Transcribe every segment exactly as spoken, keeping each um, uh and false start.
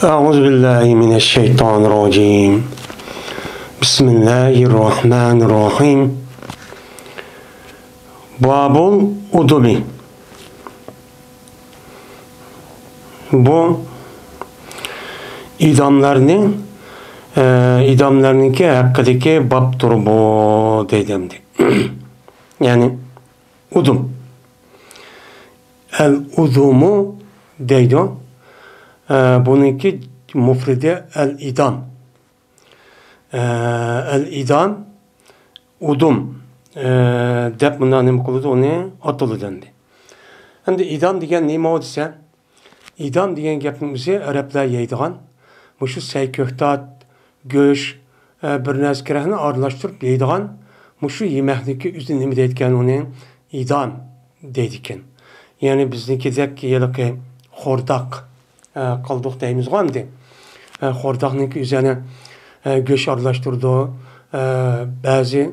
أعوذ بالله من الشيطان الرجيم. بسم الله الرحمن الرحيم. باب الأدم. بۇ ئىداملارنى، ئە، ئىداملارنىڭكى ھەققىدىكى بابتۇر بۇ، دەيدۇ ئەمدى. يەنى ئۇدۇم. ئەل ئۇدۇمۇ دەيدۇ. ئە، بۇنىڭكى مۇفرىدى ئەل ئىدام. ئە، ئەل ئىدام، ئۇدۇم، ئە، دەپ مۇنداق نېمە قىلىدۇ، ئۇنى ئاتىلىدۇ ئەمدى. ئەمدى ئىدام دېگەن نېمە ئۇ دېسە، ئىدام دېگەن گەپنىڭ ئۆزى ئەرەبلەر يەيدىغان، مۇشۇ سەي كۆكتات، گۆش، ئە، بىر نەرسە كېرەكنى ئارىلاشتۇرۇپ يەيدىغان مۇشۇ يېمەكنىكى ئۆزى نېمە دەيدىكەن ئۇنى؟ ئىدام دەيدىكەن. يەنى بىزنىڭكىدەك ھېلىقى خورداق، ئە، قىلدۇق دەيمىزغۇ ئەمدى. ئە، خورداقنىڭكى ئۆزى يەنە، ئە، گۆش ئارىلاشتۇرىدۇ. ئە، بەزى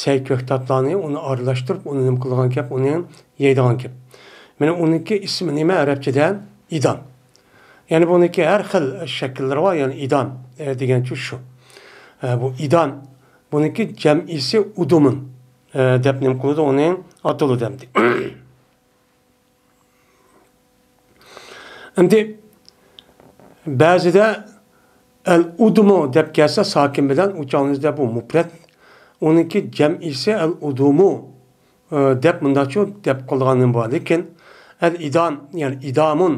سەي كۆكتاتلارنى ئۇنى ئارىلاشتۇرۇپ، ئۇنى نېمە قىلىدىغان گەپ، ئۇنى يەيدىغان گەپ. مانا ئۇنىڭكى ئىسمى نېمە ئەرەبچىدە؟ ئىدام. يەنى بۇنىڭكى ھەر خىل شەكىللىرى بار، يەنى ئىدام، ئە، دېگەنچۇ شۇ. ئە، بۇ ئىدام، بۇنىڭكى جەمئىسى ئۇدۇمۇن، ئە، دەپ نېمە قىلىدۇ، ئۇنى ئاتىلىدۇ ئەمدى. ئەمدى بەزىدە ئەل ئۇدۇمۇ دەپ كەلسە ساكىن بىلەن، ئۇ چاغنىڭىزدا بۇ مۇپرەت، ئۇنىڭكى جەمئىسى ئەل ئۇدۇمۇ، ئە، دەپ مۇنداقچۇ دەپ قىلغانلىرىمۇ بار. لېكىن ئەل ئىدام، يەنى ئىدامۇن،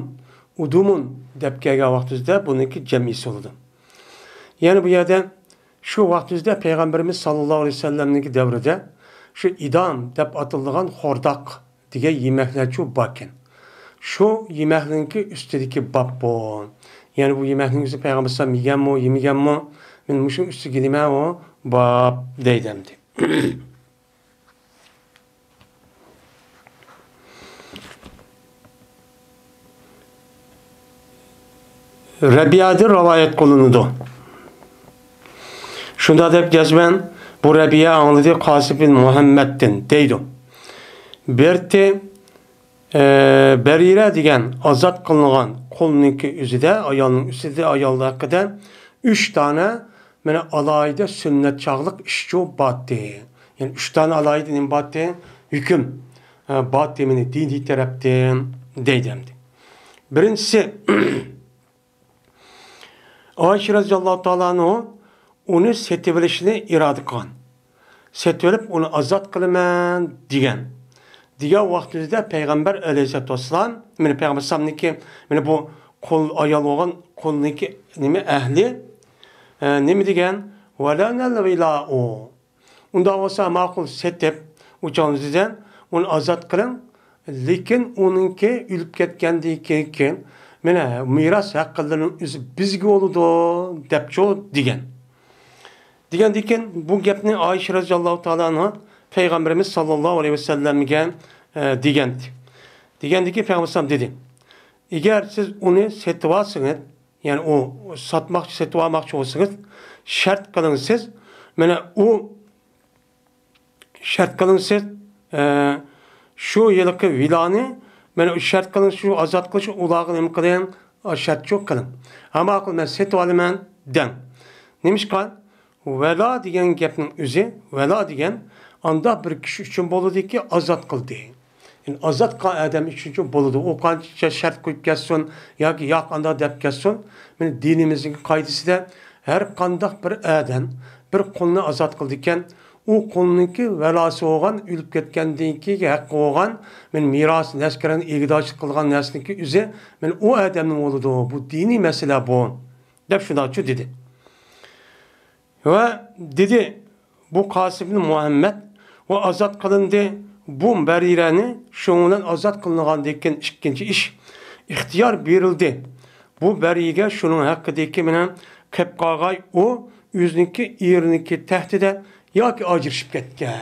ئۇدۇمۇن دەپ كەلگەن ۋاقتىمىزدا بۇنىڭكى جەمئىسى بولىدۇ. يەنى بۇ يەردە شۇ ۋاقتىمىزدا پەيغەمبىرىمىز ساللاللاھۇ ئەلەيھى ۋەسەللەمنىڭكى دەۋرىدە شۇ ئىدام دەپ ئاتىلىدىغان خورداق دېگەن يېمەكلەرچۇ باركەن. شۇ يېمەكنىڭكى ئۈستىدىكى باب بۇ. يەنى بۇ يېمەكنىڭ ئۆزى پەيغەمبەر ئەلەيھىسسالام يېگەنمۇ، يېمىگەنمۇ؟ مانا مۇشۇ ئۈستىگە نېمە ئۇ؟ باب دەيدۇ ئەمدى. رەبىئەدىن رىۋايەت قىلىنىدۇ. شۇنداق دەپ يازىمەن، بۇ رەبىئە ئاڭلىدى قاسىم بىن مۇھەممەدتىن دەيدۇ. بىرتى، ئە، بەرىرە دېگەن ئازاد قىلىنغان قۇلنىڭكى ئۆزىدە، ئايالنىڭ ئۆزىدە، ئايال ھەققىدە ئۈچ دانە مانا ئالاھىدە سۈننەت چاغلىق ئىشچۇ باتتى. يەنى ئۈچ دانە ئالاھىدە نېمە باتتى؟ ھۆكۈم، ئە، باتتى، مانا دىنىي تەرەپتىن دەيدۇ ئەمدى. بىرىنچىسى، ئائىشە رەزىياللاھۇ تائالا ئەنھۇ ئۇنى سېتىۋېلىشنى ئىرادە قىلغان. سېتىۋېلىپ ئۇنى ئازاد قىلىمەن دېگەن. دېگەن ۋاقتىمىزدا پەيغەمبەر ئەلەيھىسسالاتۇ ۋەسسالام، مانا پەيغەمبەر ئەلەيھىسسالامنىڭكى، مانا بۇ قۇل ئايال بولغان قۇلنىڭكى نېمە ئەھلى، ئە، نېمە دېگەن؟ ۋەلەنەل ۋىلاءۇ. ئۇنداق بولسا ماقۇل سېتىپ، ئۇ چاغنىڭىزدا ئۇنى ئازاد قىلىڭ. لېكىن ئۇنىڭكى ئۆلۈپ كەتكەندىن كېيىنكى، مانا، مىراس ھەققىلىرىنىڭ ئۆزى بىزگە بولىدۇ، دەپچۇ دېگەن. دېگەندىن كېيىن بۇ گەپنى ئائىشە رەزىياللاھۇ تائالا ئەنھا پەيغەمبىرىمىز ساللاللاھۇ ئەلەيھى ۋەسەللەمگە، ئە، دېگەنتى. دېگەندىن كېيىن پەيغەمبەر ئەلەيھىسسالام دېدى، ئەگەر سىز ئۇنى سېتىۋالسىڭىز، يەنى ئۇ ساتماقچى، سېتىۋالماقچى بولسىڭىز، شەرت قىلىڭ سىز، مانا ئۇ شەرت قىلىڭ سىز، ئە، شۇ ھېلىقى ۋىلانى، مانا شەرت قىلىڭ، شۇ ئازاد قىلىش، ئۇلارغا نېمە قىلىڭ، شەرتچۇ قىلىڭ. ھە ماقۇل، مەن سېتىۋالىمەن دەڭ. نېمىشقا؟ ۋەلا دېگەن گەپنىڭ ئۆزى، ۋەلا دېگەن ئانداق بىر كىشى ئۈچۈن بولىدۇكى، ئازاد قىلدى. يەنى ئازاد قىلغان ئادەم ئۈچۈن بولىدۇ. ئۇ قانچە شەرت قويۇپ كەتسۇن ياكى ياق ئانداق دەپ كەتسۇن، مانا دىنىمىزنىڭ قائىدىسىدە ھەر قانداق بىر ئادەم بىر قۇلنى ئازاد قىلىدىكەن، ئۇ قۇلنىڭكى ۋەلاسى بولغان، ئۆلۈپ كەتكەندىن كېيىنكى ھەققى بولغان، مانا مىراس، نەسكەرنى ئىگىدارچىلىق قىلغان نەرسىنىڭكى ئۆزى، مانا ئۇ ئادەمنىڭ بولىدۇ. بۇ دىنىي مەسىلە بۇ، دەپ شۇنداقچۇ دېدى. ۋە دېدى، بۇ قاسىم ئىبن مۇھەممەد ۋە ئازاد قىلىندى. بۇ بەرىرەنى شۇنىڭ بىلەن ئازاد قىلىنغاندىن كېيىن ئىككىنچى ئىش، ئىختىيار بېرىلدى. بۇ بەرىگە شۇنىڭ ھەققىدىكى مېنىڭ قېپ قالغاي، ئۇ ئۆزىنىڭكى ئېرىنىڭكى تەھتىدە ياكى ئاجرىشىپ كەتكەي.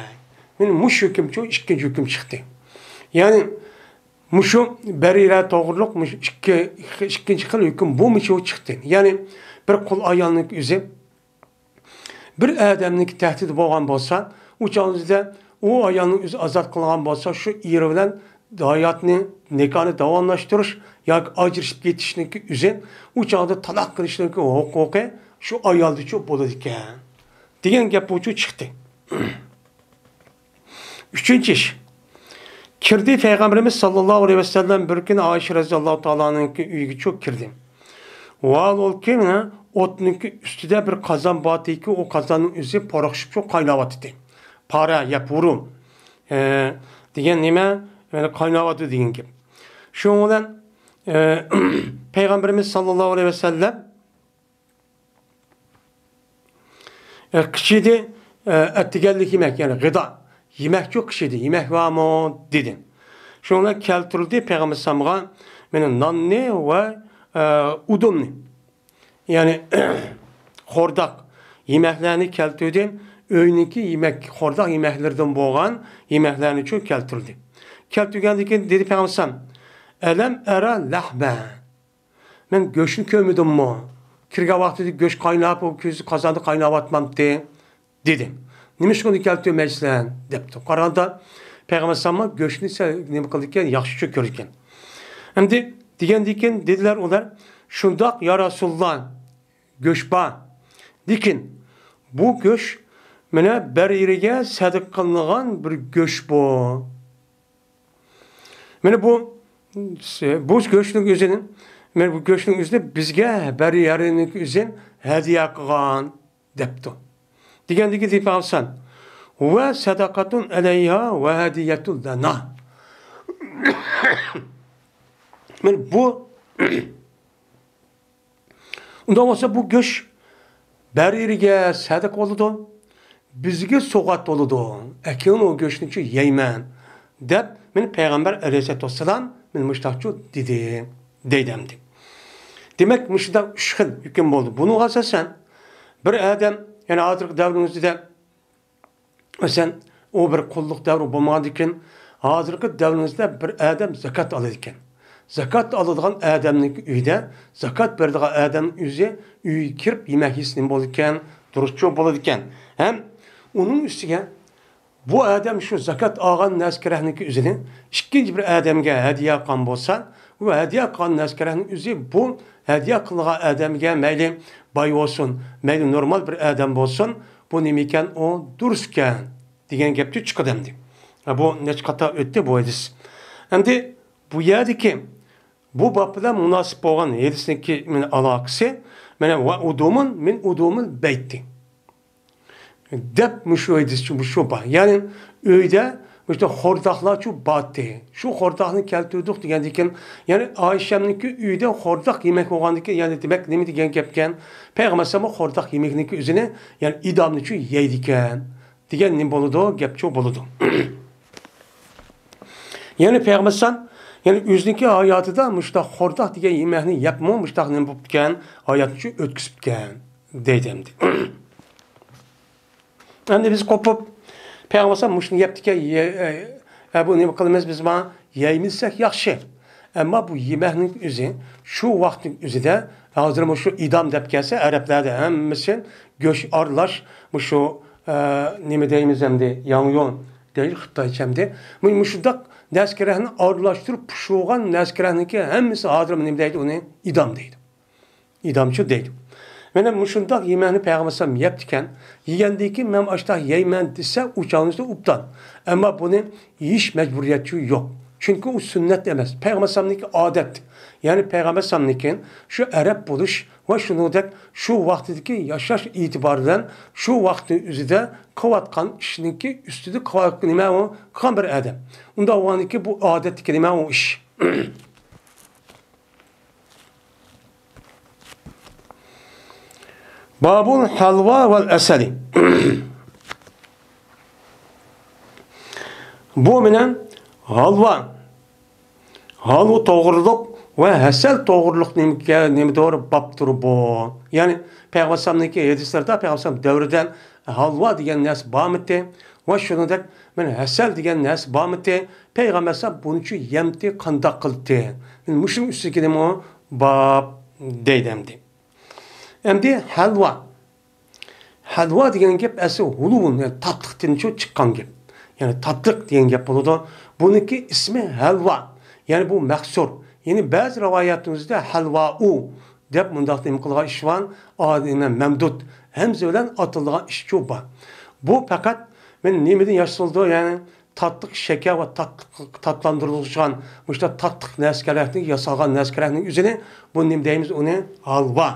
مانا مۇشۇ ھۆكۈمچۇ ئىككىنچى ھۆكۈم چىقتى. يەنى مۇشۇ بەرىرە توغرۇلۇق مۇشۇ ئىككى، ئىككىنچى خىل ھۆكۈم بۇ مۇشۇ چىقتى. يەنى بىر قۇل ئايالنىڭ ئۆزى بىر ئادەمنىڭكى تەھدىتى بولغان بولسا، ئۇ چاغدا ئۇ ئايالنىڭ ئۆزى ئازاد قىلغان بولسا، شۇ ئېرى بىلەن ھاياتنى، نىكاھنى داۋاملاشتۇرۇش ياكى ئاجرىشىپ كېتىشنىڭكى ئۆزى، ئۇ چاغدا تالاق قىلىشنىڭكى ھوقۇقى شۇ ئايالدىچۇ بولىدىكەن، دېگەن گەپ بۇچۇ چىقتى. ئۈچىنچى ئىش. كىردى پەيغەمبىرىمىز ساللاللاھۇ ئەلەيھى ۋەسەللەم بىر كۈنى ئائىشە رەزىياللاھۇ تائالا ئانھانىڭكى ئۆيىگىچۇ كىردى. ۋاھالبۇلكى، مانا، ئوتنىڭكى ئۈستىدە بىر قازان بارتىكى، ئۇ قازاننىڭ ئۆزى پورۇقشىپچۇ قايناۋاتىدى. پارە، ياپۇرۇ، ئە، دېگەن نېمە؟ يەنى قايناۋاتىدۇ دېگەن گەپ. شۇنىڭ بىلەن، ئە، پەيغەمبىرىمىز ساللاللاھۇ ئەلەيھى ۋەسەللەم ئە، قىچىدى، ئە، ئەتىگەنلىك يېمەك، يەنى غىدا. يېمەكچۇ قىچىدى، يېمەك بارمۇ؟ دېدى. شۇنىڭ بىلەن كەلتۈردى پەيغەمبەر ئەلەيھىسسالامغا مېنىڭ ناننى ۋە، ئە، ئۇدۇمنى. يەنى، خورداق يېمەكلەرنى كەلتۈردى. ئۆينىڭكى يېمەك، خورداق يېمەكلىرىدىن بولغان يېمەكلەرنىچۇ كەلتۈردى. كەلتۈرگەندىن كېيىن دېدى پەيغەمبەر ئەلەيھىسسالام، «ئەلەم ئەرە لەھمە.» مەن گۆشنى كۆرمىدىممۇ؟ كىرگەن ۋاقتىدا گۆش قايناپ، ئۇ كۆزى قازاندا قايناۋاتمامتى، دېدى. نېمىشقا ئۇنى كەلتۈرمەيسەن؟ دەپتۇ. قارىغاندا پەيغەمبەر ئەلەيھىسسالاممۇ گۆشنى سە-، نېمە قىلىدىكەن، ياخشىچۇ كۆرىدىكەن. ئەمدى دېگەندىكىن دېدىلەر ئۇلار، شۇنداق يا رەسۇلاللا، گۆش بار. لېكىن بۇ گۆش مانا بىر يېرىگە سەدىقە قىلىنغان بىر گۆش بۇ. مانا بۇ، بۇ گۆشنىڭ ئۆزىنى، مانا بۇ گۆشنىڭ ئۆزىنى بىزگە بىر يېرىنىڭ ئۆزى ھەدىيە قىلغان، دەپتۇ. دېگەندىكىن دېيىپ قالسام، ۋە سەدەقەتۇن ئەلەيھا ۋە ھەدىيەتۇن لەنا. مانا بۇ ئۇنداق بولسا، بۇ گۆش بىر يېرىگە سەدىقە بولىدۇ، بىزگە سوۋغات بولىدۇ. ئەكېلىڭ، ئۇ گۆشنىچۇ يەيمەن، دەپ، مانا پەيغەمبەر ئەلەيھىسسالاتۇ ۋەسسالام مانا مۇشۇنداقچۇ دېدى، دەيدۇ ئەمدى. دېمەك، مۇشۇنداق ئۈچ خىل ھۆكۈم بولدى. بۇنىڭغا ئاساسەن، بىر ئادەم، يەنى ھازىرقى دەۋرىمىزدە، مەسىلەن، ئۇ بىر قۇللۇق دەۋرى بولمىغاندىكىن، ھازىرقى دەۋرىمىزدە بىر ئادەم زاكات ئالىدىكەن. زاكات ئالىدىغان ئادەمنىڭ ئۆيىدە، زاكات بېرىدىغان ئادەمنىڭ ئۆزى ئۆيگە كىرىپ يېمەك يېسە نېمە بولىدىكەن؟ دۇرۇسچۇ بولىدىكەن. ھەم ئۇنىڭ ئۈستىگە بۇ ئادەم شۇ زاكات ئالغان نەرسە-كېرەكنىڭكى ئۆزىنى ئىككىنچى بىر ئادەمگە ھەدىيە قىلغان بولسا، ئۇ ھەدىيە قىلغان نەرسە-كېرەكنىڭ ئۆزى بۇ ھەدىيە قىلغان ئادەمگە، مەيلى باي بولسۇن، مەيلى نورمال بىر ئادەم بولسۇن، بۇ نېمىكەن؟ ئۇ دۇرۇسكەن، دېگەن گەپچۇ چىقىدۇ ئەمدى. ھە، بۇ نەچچە قاتا ئۆتتى بۇ ھەدىس. ئەمدى بۇ يەردىكى بۇ باب بىلەن مۇناسىپ بولغان ھەدىسنىڭكى مانا ئالاقىسى، مانا، ۋە ئۇدۇمۇن مىن ئۇدۇمىل بەيتى، دەپ مۇشۇ ھەدىسچۇ مۇشۇ بار. يەنى ئۆيدە مۇشۇ خورداقلارچۇ بارتى. شۇ خورداقنى كەلتۈردۇق دېگەندىكىن، يەنى ئائىشەمنىڭكى ئۆيىدە خورداق يېمەك بولغاندىكىن، يەنى دېمەك نېمە دېگەن گەپكەن؟ پەيغەمبەر ئەلەيھىسسالام خورداق يېمەكنىڭكى ئۆزىنى، يەنى ئىدامنىچۇ يەيدىكەن، دېگەن نېمە بولىدۇ؟ گەپچۇ بولىدۇ. يەنى پەيغەمبەر ئەلەيھىسسالام، يەنى ئۆزىنىڭكى ھاياتىدا مۇشۇنداق خورداق دېگەن يېمەكنى يەپمۇ مۇشۇنداق نېمە بوپتىكەن؟ ھاياتنىچۇ ئۆتكۈزۈپتىكەن، دەيدۇ ئەمدى. ئەمدى بىز قوپۇپ، پەيغەمبەر ئەلەيھىسسالام مۇشۇنى يەپتىكەن، يە-، ئە، ئە، بۇ نېمە قىلىمىز بىز مانا؟ يەيمىز دېسەك ياخشى. ئەمما بۇ يېمەكنىڭ ئۆزى، شۇ ۋاقىتنىڭ ئۆزىدە، ھازىر مۇشۇ ئىدام دەپ كەلسە، ئەرەبلەردە ھەممىسى گۆش ئارىلاش، مۇشۇ، ئە، نېمە دەيمىز ئەمدى، ياڭيۇ دەيدۇ خىتايچە ئەمدى. مۇ-، مۇشۇنداق نەرسە-كېرەكنى ئارىلاشتۇرۇپ پىشۇرغان نەرسە-كېرەكنىڭكى ھەممىسى ھازىر نېمە دەيدۇ ئۇنى؟ ئىدام دەيدۇ. ئىدامچۇ دەيدۇ. مانا مۇشۇنداق يېمەكنى پەيغەمبەر ئەلەيھىسسالام يەپتىكەن، يېگەندىن كېيىن مەن ئاشۇنداق يەيمەن دېسە، ئۇ چاغنىڭدا ئوبدان. ئەمما بۇنى يېيىش مەجبۇرىيەتچۇ يوق. چۈنكى ئۇ سۈننەت ئەمەس. پەيغەمبەر ئەلەيھىسسالامنىڭكى ئادەت. يەنى پەيغەمبەر ئەلەيھىسسالامنىڭكى شۇ ئەرەب بولۇش ۋە شۇنىڭدەك شۇ ۋاقتىدىكى ياشاش ئېتىبارى بىلەن شۇ ۋاقىتنىڭ ئۆزىدە قىلىۋاتقان ئىشنىڭكى ئۈستىدە قىلىۋاتقان نېمە ئۇ؟ قىلغان بىر ئادەم. ئۇنداق بولغاندىكىن بۇ ئادەتتىكى نېمە ئۇ ئىش؟ بابۇل ھەلۋا ۋەل ئەسەلى. بۇ مېنىڭ ھالۋا، ھالۋا توغرىلىق ۋە ھەسەل توغرىلىق نېمىكە-، نېمىدۇر، بابتۇر بۇ. يەنى پەيغەمبەر ئەلەيھىسسالامنىڭكى ھەدىسلىرىدە پەيغەمبەر ئەلەيھىسسالام دەۋرىدە ھالۋا دېگەن نەرسە بارمىدى ۋە شۇنىڭدەك مانا ھەسەل دېگەن نەرسە بارمىدى؟ پەيغەمبەر ئەلەيھىسسالام بۇنىچۇ يەمتى، قانداق قىلدى؟ مانا مۇشۇنىڭ ئۈستىگە نېمە باب دەيدۇ ئەمدى. ئەمدى ھەلۋا. ھەلۋا دېگەن گەپ ئەسلى ھۇلۇۋۇن، يەنى تاتلىقتىنچۇ چىققان گەپ. يەنى تاتلىق دېگەن گەپ بولىدۇ. بۇنىڭكى ئىسمى ھەلۋا. يەنى بۇ مەھسۇر. يەنى بەزى رىۋايەتنىڭ ئۆزىدە ھەلۋائۇ دەپ مۇنداق نېمە قىلغان ئىش بار، ئادىنە مەمدۇت ھەمزە بىلەن ئاتىلىدىغان ئىشچۇ بار. بۇ پەقەت مەن نېمىدىن ياسىلىدۇ، يەنى تاتلىق شېكەر ۋە تاتلىق، تاتلاندۇرۇلغان، مۇشۇنداق تاتلىق نەرسىلەرنى ياسالغان نەرسىلەرنىڭ ئۆزىنى بۇ نېمە دەيمىز، ئۇنى ھالۋا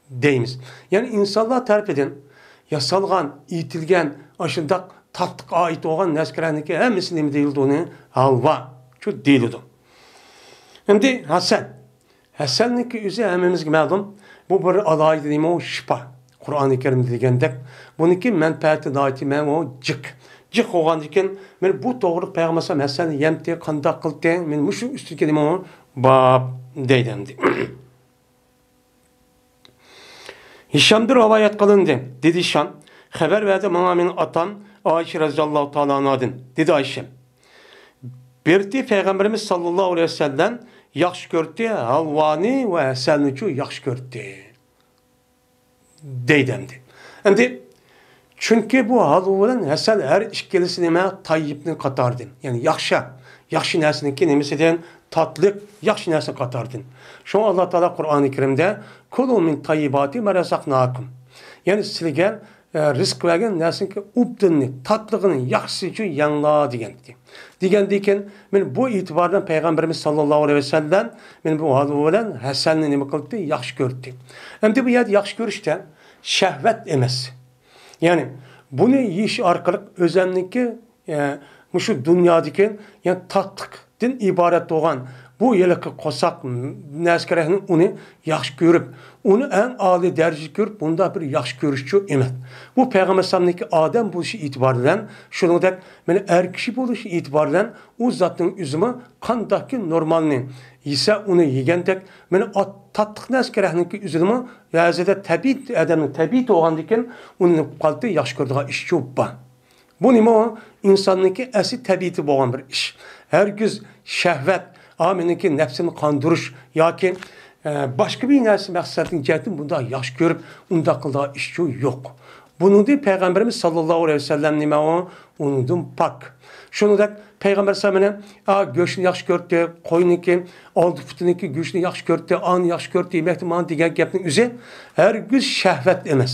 دەيمىز. يەنى ئىنسانلار تەرىپىدىن ياسالغان، ئېتىلگەن، ئاشۇنداق تاتلىق ئائىت بولغان نەرسىلەرنىڭكى ھەممىسى نېمە دېيىلىدۇ؟ ئۇنى ھالۋا شۇ دېيىلىدۇ. ئەمدى ھەسەل. ھەسەلنىڭكى ئۆزى ھەممىمىزگە مەلۇم. بۇ بىر ئالاھىدە نېمە ئۇ؟ شىپا. قۇرئانى كەرىمدە دېگەندەك، بۇنىڭكى مەنپەئەتى ناھايىتى مەن ئۇ جىق. جىق بولغاندىكىن، مەن بۇ توغرىلىق پەيغەمبەر ئەلەيھىسسالام ھەسەلنى يەمتى، قانداق قىلدى؟ مەن مۇشۇ ئۈستىدىكى نېمە ئۇ؟ باب دەيدۇ ئەمدى. ھىشامدىن رىۋايەت قىلىندى، دېدى ھىشام، خەۋەر بەردى ماڭا مېنىڭ ئاتام ئائىشە رەزىياللاھۇ تائالا ئەنھادىن، دېدى ئائىشە. بىرتى پەيغەمبىرىمىز ساللاللاھۇ ئەلەيھى ۋەسەللەم ياخشى كۆرتتى، ھالۋانى ۋە ھەسەلنىچۇ ياخشى كۆرتتى، دەيدۇ ئەمدى. ئەمدى، چۈنكى بۇ ھالۋا بىلەن ھەسەل ھەر ئىككىلىسى نېمە؟ تەييىبنىڭ قاتارىدىن. يەنى ياخشى، ياخشى نەرسىنىڭكى نېمىسىدىن؟ تاتلىق، ياخشى نەرسە قاتارىدىن. شۇڭا ئاللا تائالا قۇرئانى كەرىمدە، كۇلۇ مىن تەييىباتى ما رەزەقناكۇم. يەنى سىلىگە، ئە، رىزىق بەرگەن نەرسىنىڭكى ئوبدىنىنى، تاتلىقىنى، ياخشىسىچۇ يەڭلار دېگەن. دېگەندىن كېيىن، مانا بۇ ئېتىبار بىلەن پەيغەمبىرىمىز ساللاللاھۇ ئەلەيھى ۋەسەللەم، مانا بۇ ھالۋا بىلەن ھەسەلنى نېمە قىلدى؟ ياخشى كۆردى. ئەمدى بۇ يەردە ياخشى كۆرۈشتە شەھۋەت ئەمەس. يەنى بۇنى يېيىش ئارقىلىق ئۆزەمنىڭكى، ئە، مۇشۇ دۇنيادىكى، يەنى تاتلىقتىن ئىبارەت بولغان بۇ ھېلىقى قورساق نەسكەرەكنىڭ ئۇنى ياخشى كۆرۈپ، ئۇنى ئەڭ ئالىي دەرىجىدە كۆرۈپ، بۇنداق بىر ياخشى كۆرۈشچۇ ئەمەس. بۇ پەيغەمبەر ئەلەيھىسسالامنىڭكى ئادەم بولۇشى ئېتىبارى بىلەن، شۇنىڭدەك مانا ئەر كىشى بولۇشى ئېتىبارى بىلەن، ئۇ زاتنىڭ ئۆزىمۇ قانداقكى نورمالنى يېسە، ئۇنى يېگەندەك، مانا ئات-، تاتلىق نەرسە كېرەكنىڭكى ئۆزىنىمۇ بەزىدە تەبىئىت، ئادەمنىڭ تەبىئىتى بولغاندىكىن، ئۇنى قالتى ياخشى كۆرىدىغان ئىشچۇ بار. بۇ نېمە ئۇ؟ ئىنساننىڭكى ئەسلى تەبىئىتى بولغان بىر ئىش. ھەرگىز شەھۋەت، ئا، مېنىڭكى نەپسىنى قاندۇرۇش ياكى، ئە، باشقا بىر نەرسە مەقسەتنىڭ جەھەتتىن بۇنداق ياخشى كۆرۈپ، ئۇنداق قىلىدىغان ئىشچۇ يوق. بۇنىڭدىن پەيغەمبىرىمىز ساللاللاھۇ ئەلەيھى ۋەسەللەم نېمە ئۇ؟ ئۇنىڭدىن پاك. شۇنىڭدەك پەيغەمبەر ئەلەيھىسسالام مانا، ئا، گۆشنى ياخشى كۆرتتى، قوينىڭكى ئالدى پۇتىنىڭكى گۆشىنى ياخشى كۆرتتى، ئانى ياخشى كۆرتتى، يېمەكتە مانا دېگەن گەپنىڭ ئۆزى ھەرگىز شەھۋەت ئەمەس.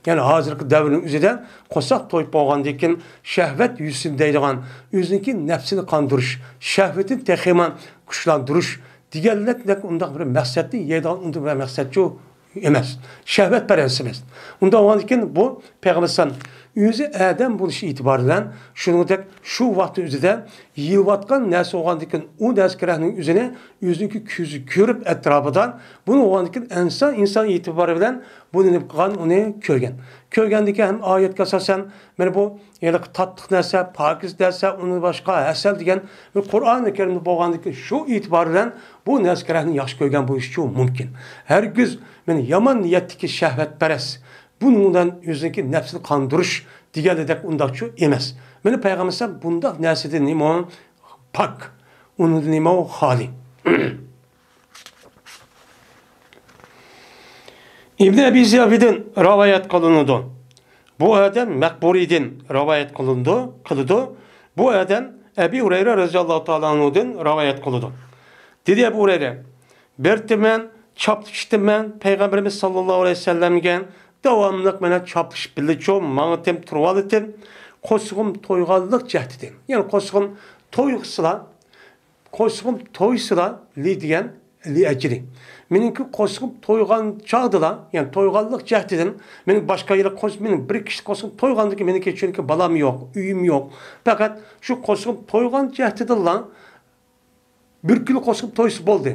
يەنى ھازىرقى دەۋرنىڭ ئۆزىدە قورساق تويۇپ بولغاندىن كېيىن شەھۋەت يۈسسۇن دەيدىغان، ئۆزىنىڭكى نەپسىنى قاندۇرۇش، شەھۋىتىنى تېخىمۇ كۈچلەندۈرۈش دېگەنلىك ئۇنداق بىر مەقسەتنى يەيدىغان ئۇنداق بىر مەقسەتچۇ ئەمەس. شەھۋەتپەرەس ئەمەس. ئۇنداق بولغاندىكىن بۇ پەيغەمبەر ئەلەيھىسسالام ئۆزى ئادەم بولۇشى ئېتىبارى بىلەن، شۇنىڭدەك شۇ ۋاقىتنىڭ ئۆزىدە يېيىلىۋاتقان نەرسە بولغاندىكىن، ئۇ نەرسە كېرەكنىڭ ئۆزىنى ئۆزىنىڭكى كۆزى كۆرۈپ ئەتراپىدا، بۇنى بولغاندىكىن ئىنسان، ئىنسان ئېتىبارى بىلەن بۇنى نېمە قىلغان، ئۇنى كۆرگەن. كۆرگەندىكىن ھەم ئايەتكە ئاساسەن، مانا بۇ ھېلىقى تاتلىق نەرسە، پاكىز نەرسە، ئۇندىن باشقا ھەسەل دېگەن بىر قۇرئانى كەرىمدە بولغاندىكىن شۇ ئېتىبار بىلەن بۇ نەرسە كېرەكنى ياخشى كۆرگەن بولۇشىچۇ مۇمكىن. ھەرگىز مانا يامان نىيەتتىكى شەھۋەتپەرەس، بۇنىڭ بىلەن ئۆزىنىڭكى نەپسىنى قاندۇرۇش دېگەندەك ئۇنداقچۇ ئەمەس. مانا پەيغەمبەر ئەلەيھىسسالام بۇنداق نەرسىدىن نېمە پاك، ئۇنىڭدىن نېمە خالىي. ئىبن ئەبى زىيابىدىن رىۋايەت قىلىنىدۇ. بۇ ئادەم مەقبۇرىدىن رىۋايەت قىلىنىدۇ، قىلىدۇ. بۇ ئادەم ئەبى ھۇرەيرە رەزىياللاھۇ تائالا ئەنھۇدىن رىۋايەت قىلىدۇ. دېدى ئەبۇ ھۇرەيرە، بىر تېمەن چاپلىشىپتىمەن، پەيغەمبىرىمىز ساللاللاھۇ ئەلەيھى ۋەسەللەمگە داۋاملىق مەن چاپلىشىپ بىللىچۇ ماڭىتىم، تۇرۇۋالىتىم. قورسىقىم تويغانلىق جەھىتىدىن. يەنى قورسىقىم تويغىسىلا، قورسىقىم تويسىلا، لى دېگەن، لى ئەجلى. مېنىڭكى قورسىقىم تويغان چاغدىلا، يەنى تويغانلىق جەھىتىدىن، مېنىڭ باشقا يەرلىك قورس-، مېنىڭ بىر كىشىلىك قورسىقىم تويغاندىن كېيىن مېنىڭكى چۈنكى بالام يوق، ئۆيۈم يوق. پەقەت شۇ قورسىقىم تويغان جەھىتىدىنلا بىر كۈنلۈك قورسىقىم تويسا بولدى.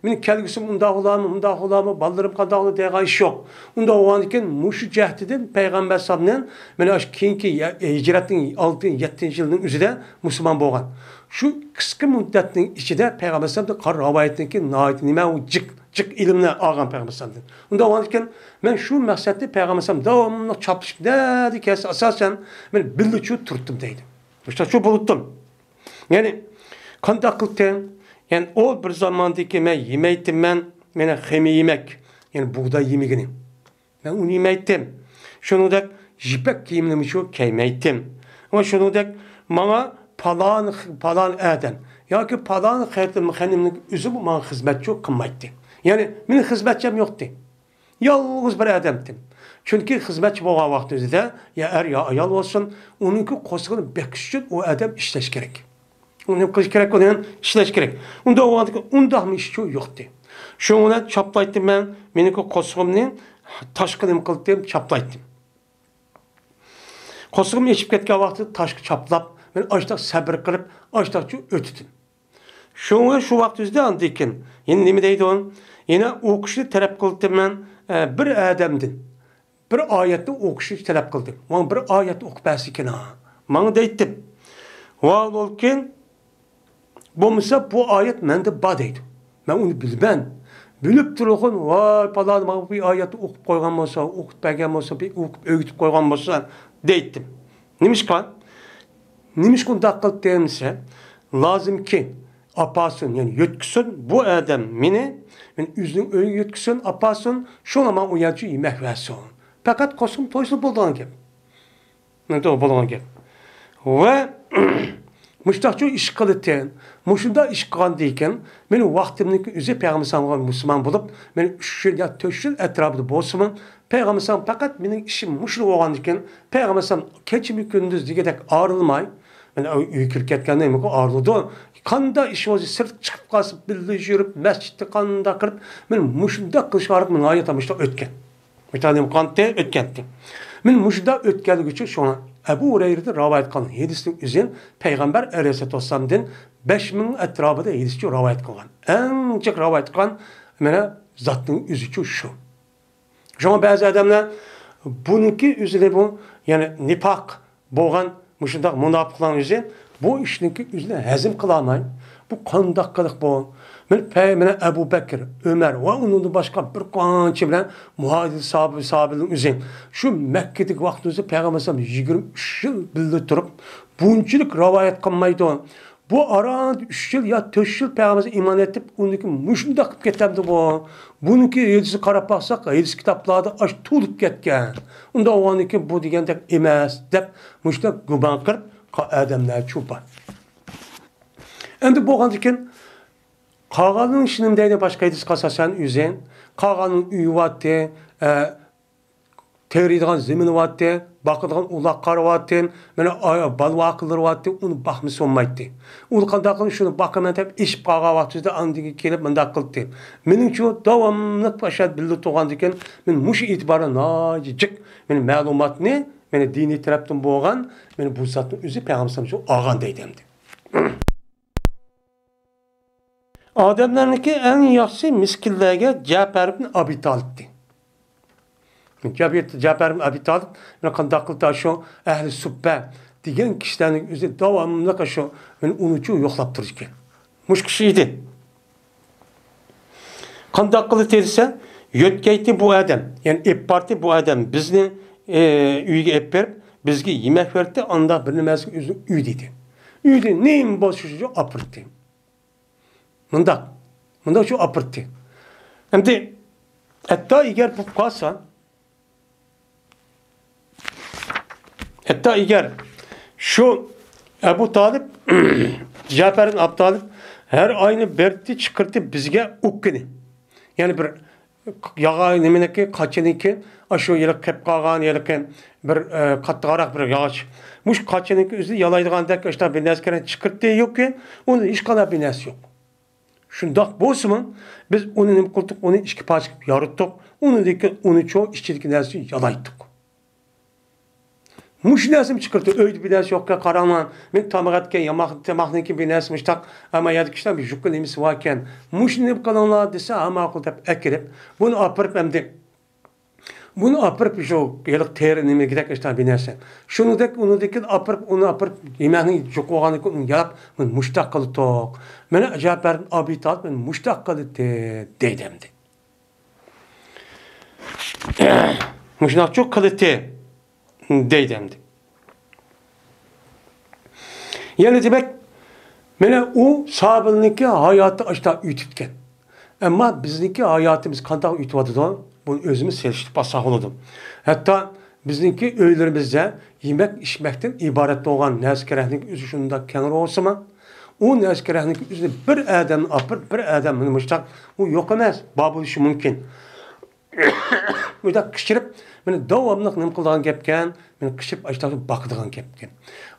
مېنىڭ كەلگۈسىم ئۇنداق بولارمۇ، مۇنداق بولارمۇ، بالىلىرىم قانداق بولار دەيدىغان ئىش يوق. ئۇنداق بولغاندىكىن مۇشۇ جەھەتتىن پەيغەمبەر ئەلەيھىسسالامدىن مانا شۇ كېيىنكى يە-، ھىجرەتنىڭ ئالتىنچى، يەتتىنچى يىلىنىڭ ئۆزىدە مۇسۇلمان بولغان. شۇ قىسقا مۇددەتنىڭ ئىچىدە پەيغەمبەر ئەلەيھىسسالامدىن قارا رىۋايەتنىڭكى ناھايىتى نېمە ئۇ جىق، جىق ئىلىمنى ئالغان پەيغەمبەر ئەلەيھىسسالامدىن. ئۇنداق بولغاندىكىن مەن شۇ مەقسەتتە پەيغەمبەر ئەلەيھىسسالام داۋاملىق چاپلىشىپ نەدە كەلسە ئاساسەن مەن بىللىچۇ تۇرتتۇم دەيدۇ. مۇشۇنداق شۇ بولۇپتۇم. يەنى، قانداق قىلدىم؟ يەنى، ئۇ بىر زاماندىكى مەن يېمەيتتىمەن، مانا خېمىر يېمەك، يەنى بۇغداي يېمىكىنى. مەن ئۇنى يېمەيتتىم. شۇنىڭدەك يىپەك كىيىمنىمۇ شۇ كىيمەيتتىم. ۋە شۇنىڭدەك ماڭا پالان، پالان ئادەم، ياكى پالان خېتىم-، خېنىمنىڭ ئۆزىمۇ ماڭا خىزمەتچى قىلمايتتى. يەنى مېنىڭ خىزمەتچىم يوقتى. يالغۇز بىر ئادەمتىم. چۈنكى خىزمەتچى بولغان ۋاقتىمىزدا يا ئەر، يا ئايال بولسۇن، ئۇنىڭكى قورسىقىنى بېقىش ئۈچۈن ئۇ ئادەم ئىشلەش كېرەك. ئۇنى قىلىش كېرەك، ئۇنى ئىشلەش كېرەك. ئۇنداق بولغاندىكىن ئۇنداقمۇ ئىشچى يوقتى. شۇنىڭ بىلەن چاپلايتتىم مەن، مېنىڭكى قورسىقىمنى تاشقا نېمە قىلدىم، چاپلايتتىم. قورسىقىم ئېچىپ كەتكەن ۋاقتىدا تاشقا چاپلاپ، مەن ئاشتاق سەبرى قىلىپ، ئاشتاقچە ئۆتتۈم. شۇڭا شۇ ۋاقىت ئۆزىدە ئاندىن كېيىن يەنە نېمە دەيدۇ؟ يەنە ئوقۇشنى تەلەپ قىلدىم مەن، ئە، بىر ئادەمدىن بىر ئايەتنى ئوقۇشنى تەلەپ قىلدىم. ماڭا بىر ئايەتنى ئوقۇپ بەرسىكىنا. ماڭا دەيتتىم. ۋا بولكىن، بولمىسا بۇ ئايەت مەندە بار دەيدۇ. مەن ئۇنى بىلىمەن. بىلىپ تۇرغىن، ۋاي پالان ماڭا بۇ ئايەتنى ئوقۇپ قويغان بولسا، ئوقۇپ بەرگەن بولسا، بىر ئوقۇپ ئۆگىتىپ قويغان بولسا دەيتتىم. نېمىشقا؟ نېمىشقا ئۇنداق قىلدىم دېسە، لازىمكى ئاپارسۇن، يەنى يۆتكىسۇن، بۇ ئادەم مېنى، مېنى ئۆزىنىڭ ئۆيىگە يۆتكىسۇن، ئاپارسۇن، شۇڭا ماڭا ئۇ يەرچە يېمەك بەرسۇن. پەقەت قورسىقىم تويسا بولىدىغان گەپ. مانا توغرا بولىدىغان گەپ. ۋە مۇشۇنداقچۇ ئىش قىلىتىن، مۇشۇنداق ئىش قىلغاندىكىن، مېنىڭ ۋاقتىمنىڭكى ئۆزى پەيغەمبەر ئەلەيھىسسالامغا مۇسۇلمان بولۇپ، مەن ئۈچ يىل يا تۆت يىل ئەتراپىدا بولسىمۇ، پەيغەمبەر ئەلەيھىسسالام پەقەت مېنىڭ ئىشىم مۇشۇلا بولغاندىكىن، پەيغەمبەر ئەلەيھىسسالام كېچىمۇ كۈندۈز دېگۈدەك ئايرىلماي، مانا ئۆيگە كىرىپ كەتكەندە نېمە ئايرىلىدۇ؟ قانداق ئىش بولسا سىرتقا چىقىپ قالسا، بىللە يۈرۈپ، مەسچىتتە قانداق قىلىپ، مېنىڭ مۇشۇنداق قىلىش ئارقىلىق مېنىڭ ھاياتىم مۇشۇنداق ئۆتكەن. مۇشۇنداق نېمە قىلغانتى؟ ئۆتكەنتى. مېنىڭ مۇشۇنداق ئۆتكەنلىكى ئۈچۈن شۇڭا ئەبۇ ھۇرەيرىدىن رىۋايەت قىلغان ھەدىسنىڭ ئۆزى پەيغەمبەر ئەلەيھىسسالاتۇ ۋەسسالامدىن بەش مىڭ ئەتراپىدا ھەدىسچۇ رىۋايەت قىلغان. ئەڭ جىق رىۋايەت قىلغان مانا زاتنىڭ ئۆزىچۇ شۇ. شۇڭا بەزى ئادەملەر بۇنىڭكى ئۆزىنى بۇ، يەنى نىپاق بولغان مۇشۇنداق مۇناپىقلارنىڭ ئۆزى بۇ ئىشنىڭكى ئۆزىنى ھەزىم قىلالماي، بۇ قانداق قىلىق بۇ؟ مانا پەي-، مانا ئەبۇ بەكىر، ئۆمەر ۋە ئۇنىڭدىن باشقا بىر قانچە بىلەن مۇھاجىر ساھابە-، ساھابىلەرنىڭ ئۆزى شۇ مەككىدىكى ۋاقتىمىزدا پەيغەمبەر ئەلەيھىسسالام يىگىرمە ئۈچ يىل بىللە تۇرۇپ، بۇنچىلىك رىۋايەت قىلمايدۇ. بۇ ئاران ئۈچ يىل يا تۆت يىل پەيغەمبەرگە ئىمان ئېيتىپ، ئۇندىن كېيىن مۇشۇنداق قىلىپ كېتەمدۇ بۇ؟ بۇنىڭكى ھەدىسىگە قاراپ باقساق، ھەدىس كىتابلاردا ئاش تولۇپ كەتكەن. ئۇنداق بولغاندىن كېيىن بۇ دېگەندەك ئەمەس، دەپ مۇشۇنداق گۇمان قىلىپ قا-، ئادەملەرچۇ بار. ئەمدى بولغاندىن كېيىن قالغاننىڭ ئىشى نېمە دەيدۇ؟ باشقا ھەدىسكە ئاساسەن ئۆزى، قالغاننىڭ ئۆيى بارتى، ئە، تېرىيدىغان زېمىنى بارتى، باقىدىغان ئولاق-قارا بارتى، مانا ئا-، بالا-ۋاقىلىرى بارتى، ئۇنى باقمىسا بولمايتتى. ئۇ قانداق قىلىپ شۇنى باقىمەن دەپ ئېشىپ قالغان ۋاقتىدا ئاندىن كېلىپ مۇنداق قىلدى. مېنىڭچۇ داۋاملىق ئاشۇ بىللە تۇرغاندىكىن، مەن مۇشۇ ئېتىبارى ناھايىتى جىق، مېنى مەلۇماتنى، مېنى دىنىي تەرەپتىن بولغان، مېنى بۇ زاتنىڭ ئۆزى پەيغەمبەر ئالغان دەيدۇ ئەمدى. ئادەملەرنىڭكى ئەڭ ياخشىسى مىسكىنلەرگە جەپەر ئىبن ئەبى تالىپتى. جەپەر، جەپەر ئىبن ئەبى تالىپ مانا قانداق قىلدى شۇ ئەھلى سۇپبە دېگەن كىشىلەرنىڭ ئۆزى داۋاملىق شۇ مانا ئۇنىچۇ يوقلاپ تۇرىدىكەن. مۇشۇ كىشى ئىدى. قانداق قىلدى دېسە، يۆتكەيتتى بۇ ئادەم، يەنى ئېلىپ باردى بۇ ئادەم بىزنى، ئى، ئۆيىگە ئېلىپ بېرىپ، بىزگە يېمەك بەردى، ئانداق بىر نېمەسىگە ئۆزىنى ئۆي دېدى. ئۆيدە نېمە بولسا شۇ ئاپىرىتتى. مۇنداق. مۇنداق شۇ ئاپىرتتى. ئەمدى ھەتتا ئەگەر بولۇپ قالسا، ھەتتا ئەگەر شۇ ئەبۇ تالىپ، جەپەر ئەبۇ تالىپ ھەر ئاينى بەردى، چىقىرتتى بىزگە ئۇكىنى. يەنى بىر ياغا نېمىنىكى، قاچىنىكى، ئاشۇ ھېلىقى قېپ قالغان ھېلىقى بىر، ئە، قاتتىقراق بىر ياغاچ. مۇشۇ قاچىنىكى ئۆزى يالايدىغاندەك ئاشۇنداق بىر نەرسە كېرەك چىقىرتتى يوكى، ئۇنىڭ ھېچقانداق بىر نەرسە يوق. شۇنداق بولسىمۇ، بىز ئۇنى نېمە قىلدۇق؟ ئۇنى ئىككى پارچە قىلىپ يارىتتۇق. ئۇنىڭدىكى ئۇنىچۇ ئىچىدىكى نەرسىنى يالايتتۇق. مۇشۇ نەرسىنى چىقىرتتى. ئۆيدە بىر نەرسە يوقكەن، قاراڭلار. مەن تاماق ئەتكەن، ياماق، تاماقنىڭكى بىر نەرسە مۇشتاق. ئەمما يەردە كىشىلەر بىر يۇقا نېمىسى باركەن. مۇشۇنى نېمە قىلىڭلار دېسە، ھە، ماقۇل دەپ ئەكىرىپ، بۇنى ئاپىرىپ ئەمدى. بۇنى ئاپىرىپ شۇ ھېلىقى تېرە نېمىگىدەك ئىشتان بىر نەرسە. شۇنىڭدەك ئۇنىڭدىكى ئاپىرىپ، ئۇنى ئاپىرىپ يېمەكنى جۇقۇغاندىكى ئۇنى يالاپ، مۇشتاق قىلىتتۇق. مانا جەپەر ئابى تالىپ مانا مۇشتاق قىلىتتى دەيدۇ ئەمدى. مۇشۇنداقچۇ قىلىتى دەيدۇ ئەمدى. يەنى دېمەك، مانا ئۇ سابىلنىڭكى ھاياتى ئاشتا ئۆتۈپتىكەن. ئەمما بىزنىڭكى ھاياتىمىز قانداق ئۆتۈۋاتىدۇ؟ بۇنى ئۆزىمىز سېلىشتۇرۇپ باقساق بولىدۇ. ھەتتا بىزنىڭكى ئۆيلىرىمىزدە يېمەك ئىچمەكتىن ئىبارەت بولغان نەرسە كېرەكلىك ئۆزى شۇنداق كەڭرى بولسىمۇ، ئۇ نەسكىرەھنىڭكى ئۆزىنى بىر ئادەمنى ئاپىرىپ، بىر ئادەم مۇشتاق، ئۇ يوق ئەمەس، بار بولۇشى مۇمكىن. مۇشتاق قىچىرىپ، مېنى داۋاملىق نېمە قىلىدىغان گەپكەن، مېنى قىچىرىپ ئاشتاق باقىدىغان گەپكەن.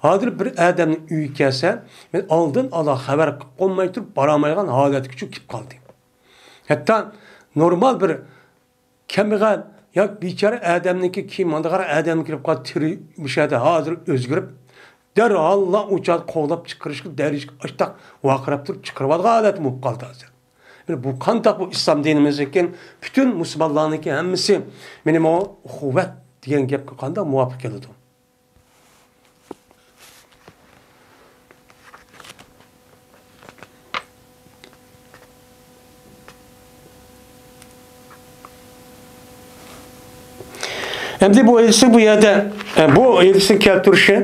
ھازىر بىر ئادەمنىڭ ئۆيىگە كەلسە، مەن ئالدىن ئالا خەۋەر قىلىپ قويماي تۇرۇپ، بارالمايدىغان ھالەتكىچۇ كېلىپ قالدى. ھەتتا نورمال بىر كەمبەغەل ياكى بىچارە ئادەمنىڭكى كىيىم ماندىغان ئادەمگە كىرىپ قالسا، تىرى مۇشۇ يەردە ھازىر ئۆزگىرىپ، دەرھاللا ئۇ چاغدا قوغلاپ چىقىرىشقا، دەرىجىگە ئاشتاق ۋارقىراپ تۇرۇپ چىقىرىۋالغان ھالەت بولۇپ قالدى ھازىر. مانا بۇ قانداق بۇ ئىسلام دىنىمىزدىكى پۈتۈن مۇسۇلمانلارنىڭكى ھەممىسى مېنىمۇ ئۇخۇۋەت دېگەن گەپكە قانداق مۇۋاپىق كېلىدۇ؟ ئەمدى بۇ ھەدىسنى بۇ يەردە، ئە، بۇ ھەدىسنى كەلتۈرۈشى،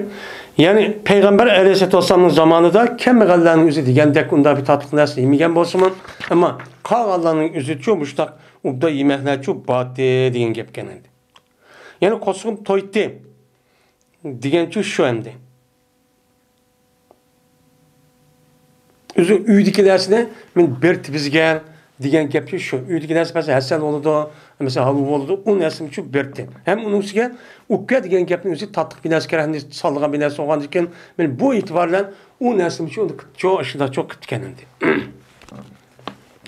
يەنى پەيغەمبەر ئەلەيھىسسالاتۇ ۋەسسالامنىڭ زامانىدا كەمبەغەللەرنىڭ ئۆزى دېگەندەك ئۇنداق بىر تاتلىق نەرسە يېمىگەن بولسىمۇ، ئەمما قالغانلارنىڭ ئۆزىچۇ مۇشۇنداق ئوبدان يېمەكلەرچۇ بارتى دېگەن گەپكەن ئەمدى. يەنى قورسىقىم تويتتى دېگەنچۇ شۇ ئەمدى. ئۆزى ئۆيدىكى نەرسىنى مەن بېرىپ بىزگە دېگەن گەپچۇ شۇ. ئۆيدىكى نەرسە مەسىلەن ھەسەل بولىدۇ، مەسىلەن ھالۋا بولىدۇ، ئۇ نەرسىنىچۇ بېرىپتۇ. ھەم ئۇنىڭ ئۈستىگە ئۇكا دېگەن گەپنىڭ ئۆزى تاتلىق بىر نەرسە كەرەكنى سالىدىغان بىر نەرسە بولغاندىكىن، مەن بۇ ئېتىبار بىلەن ئۇ نەرسىنىچۇ شۇنداقچۇ قىپتىكەن ئەمدى.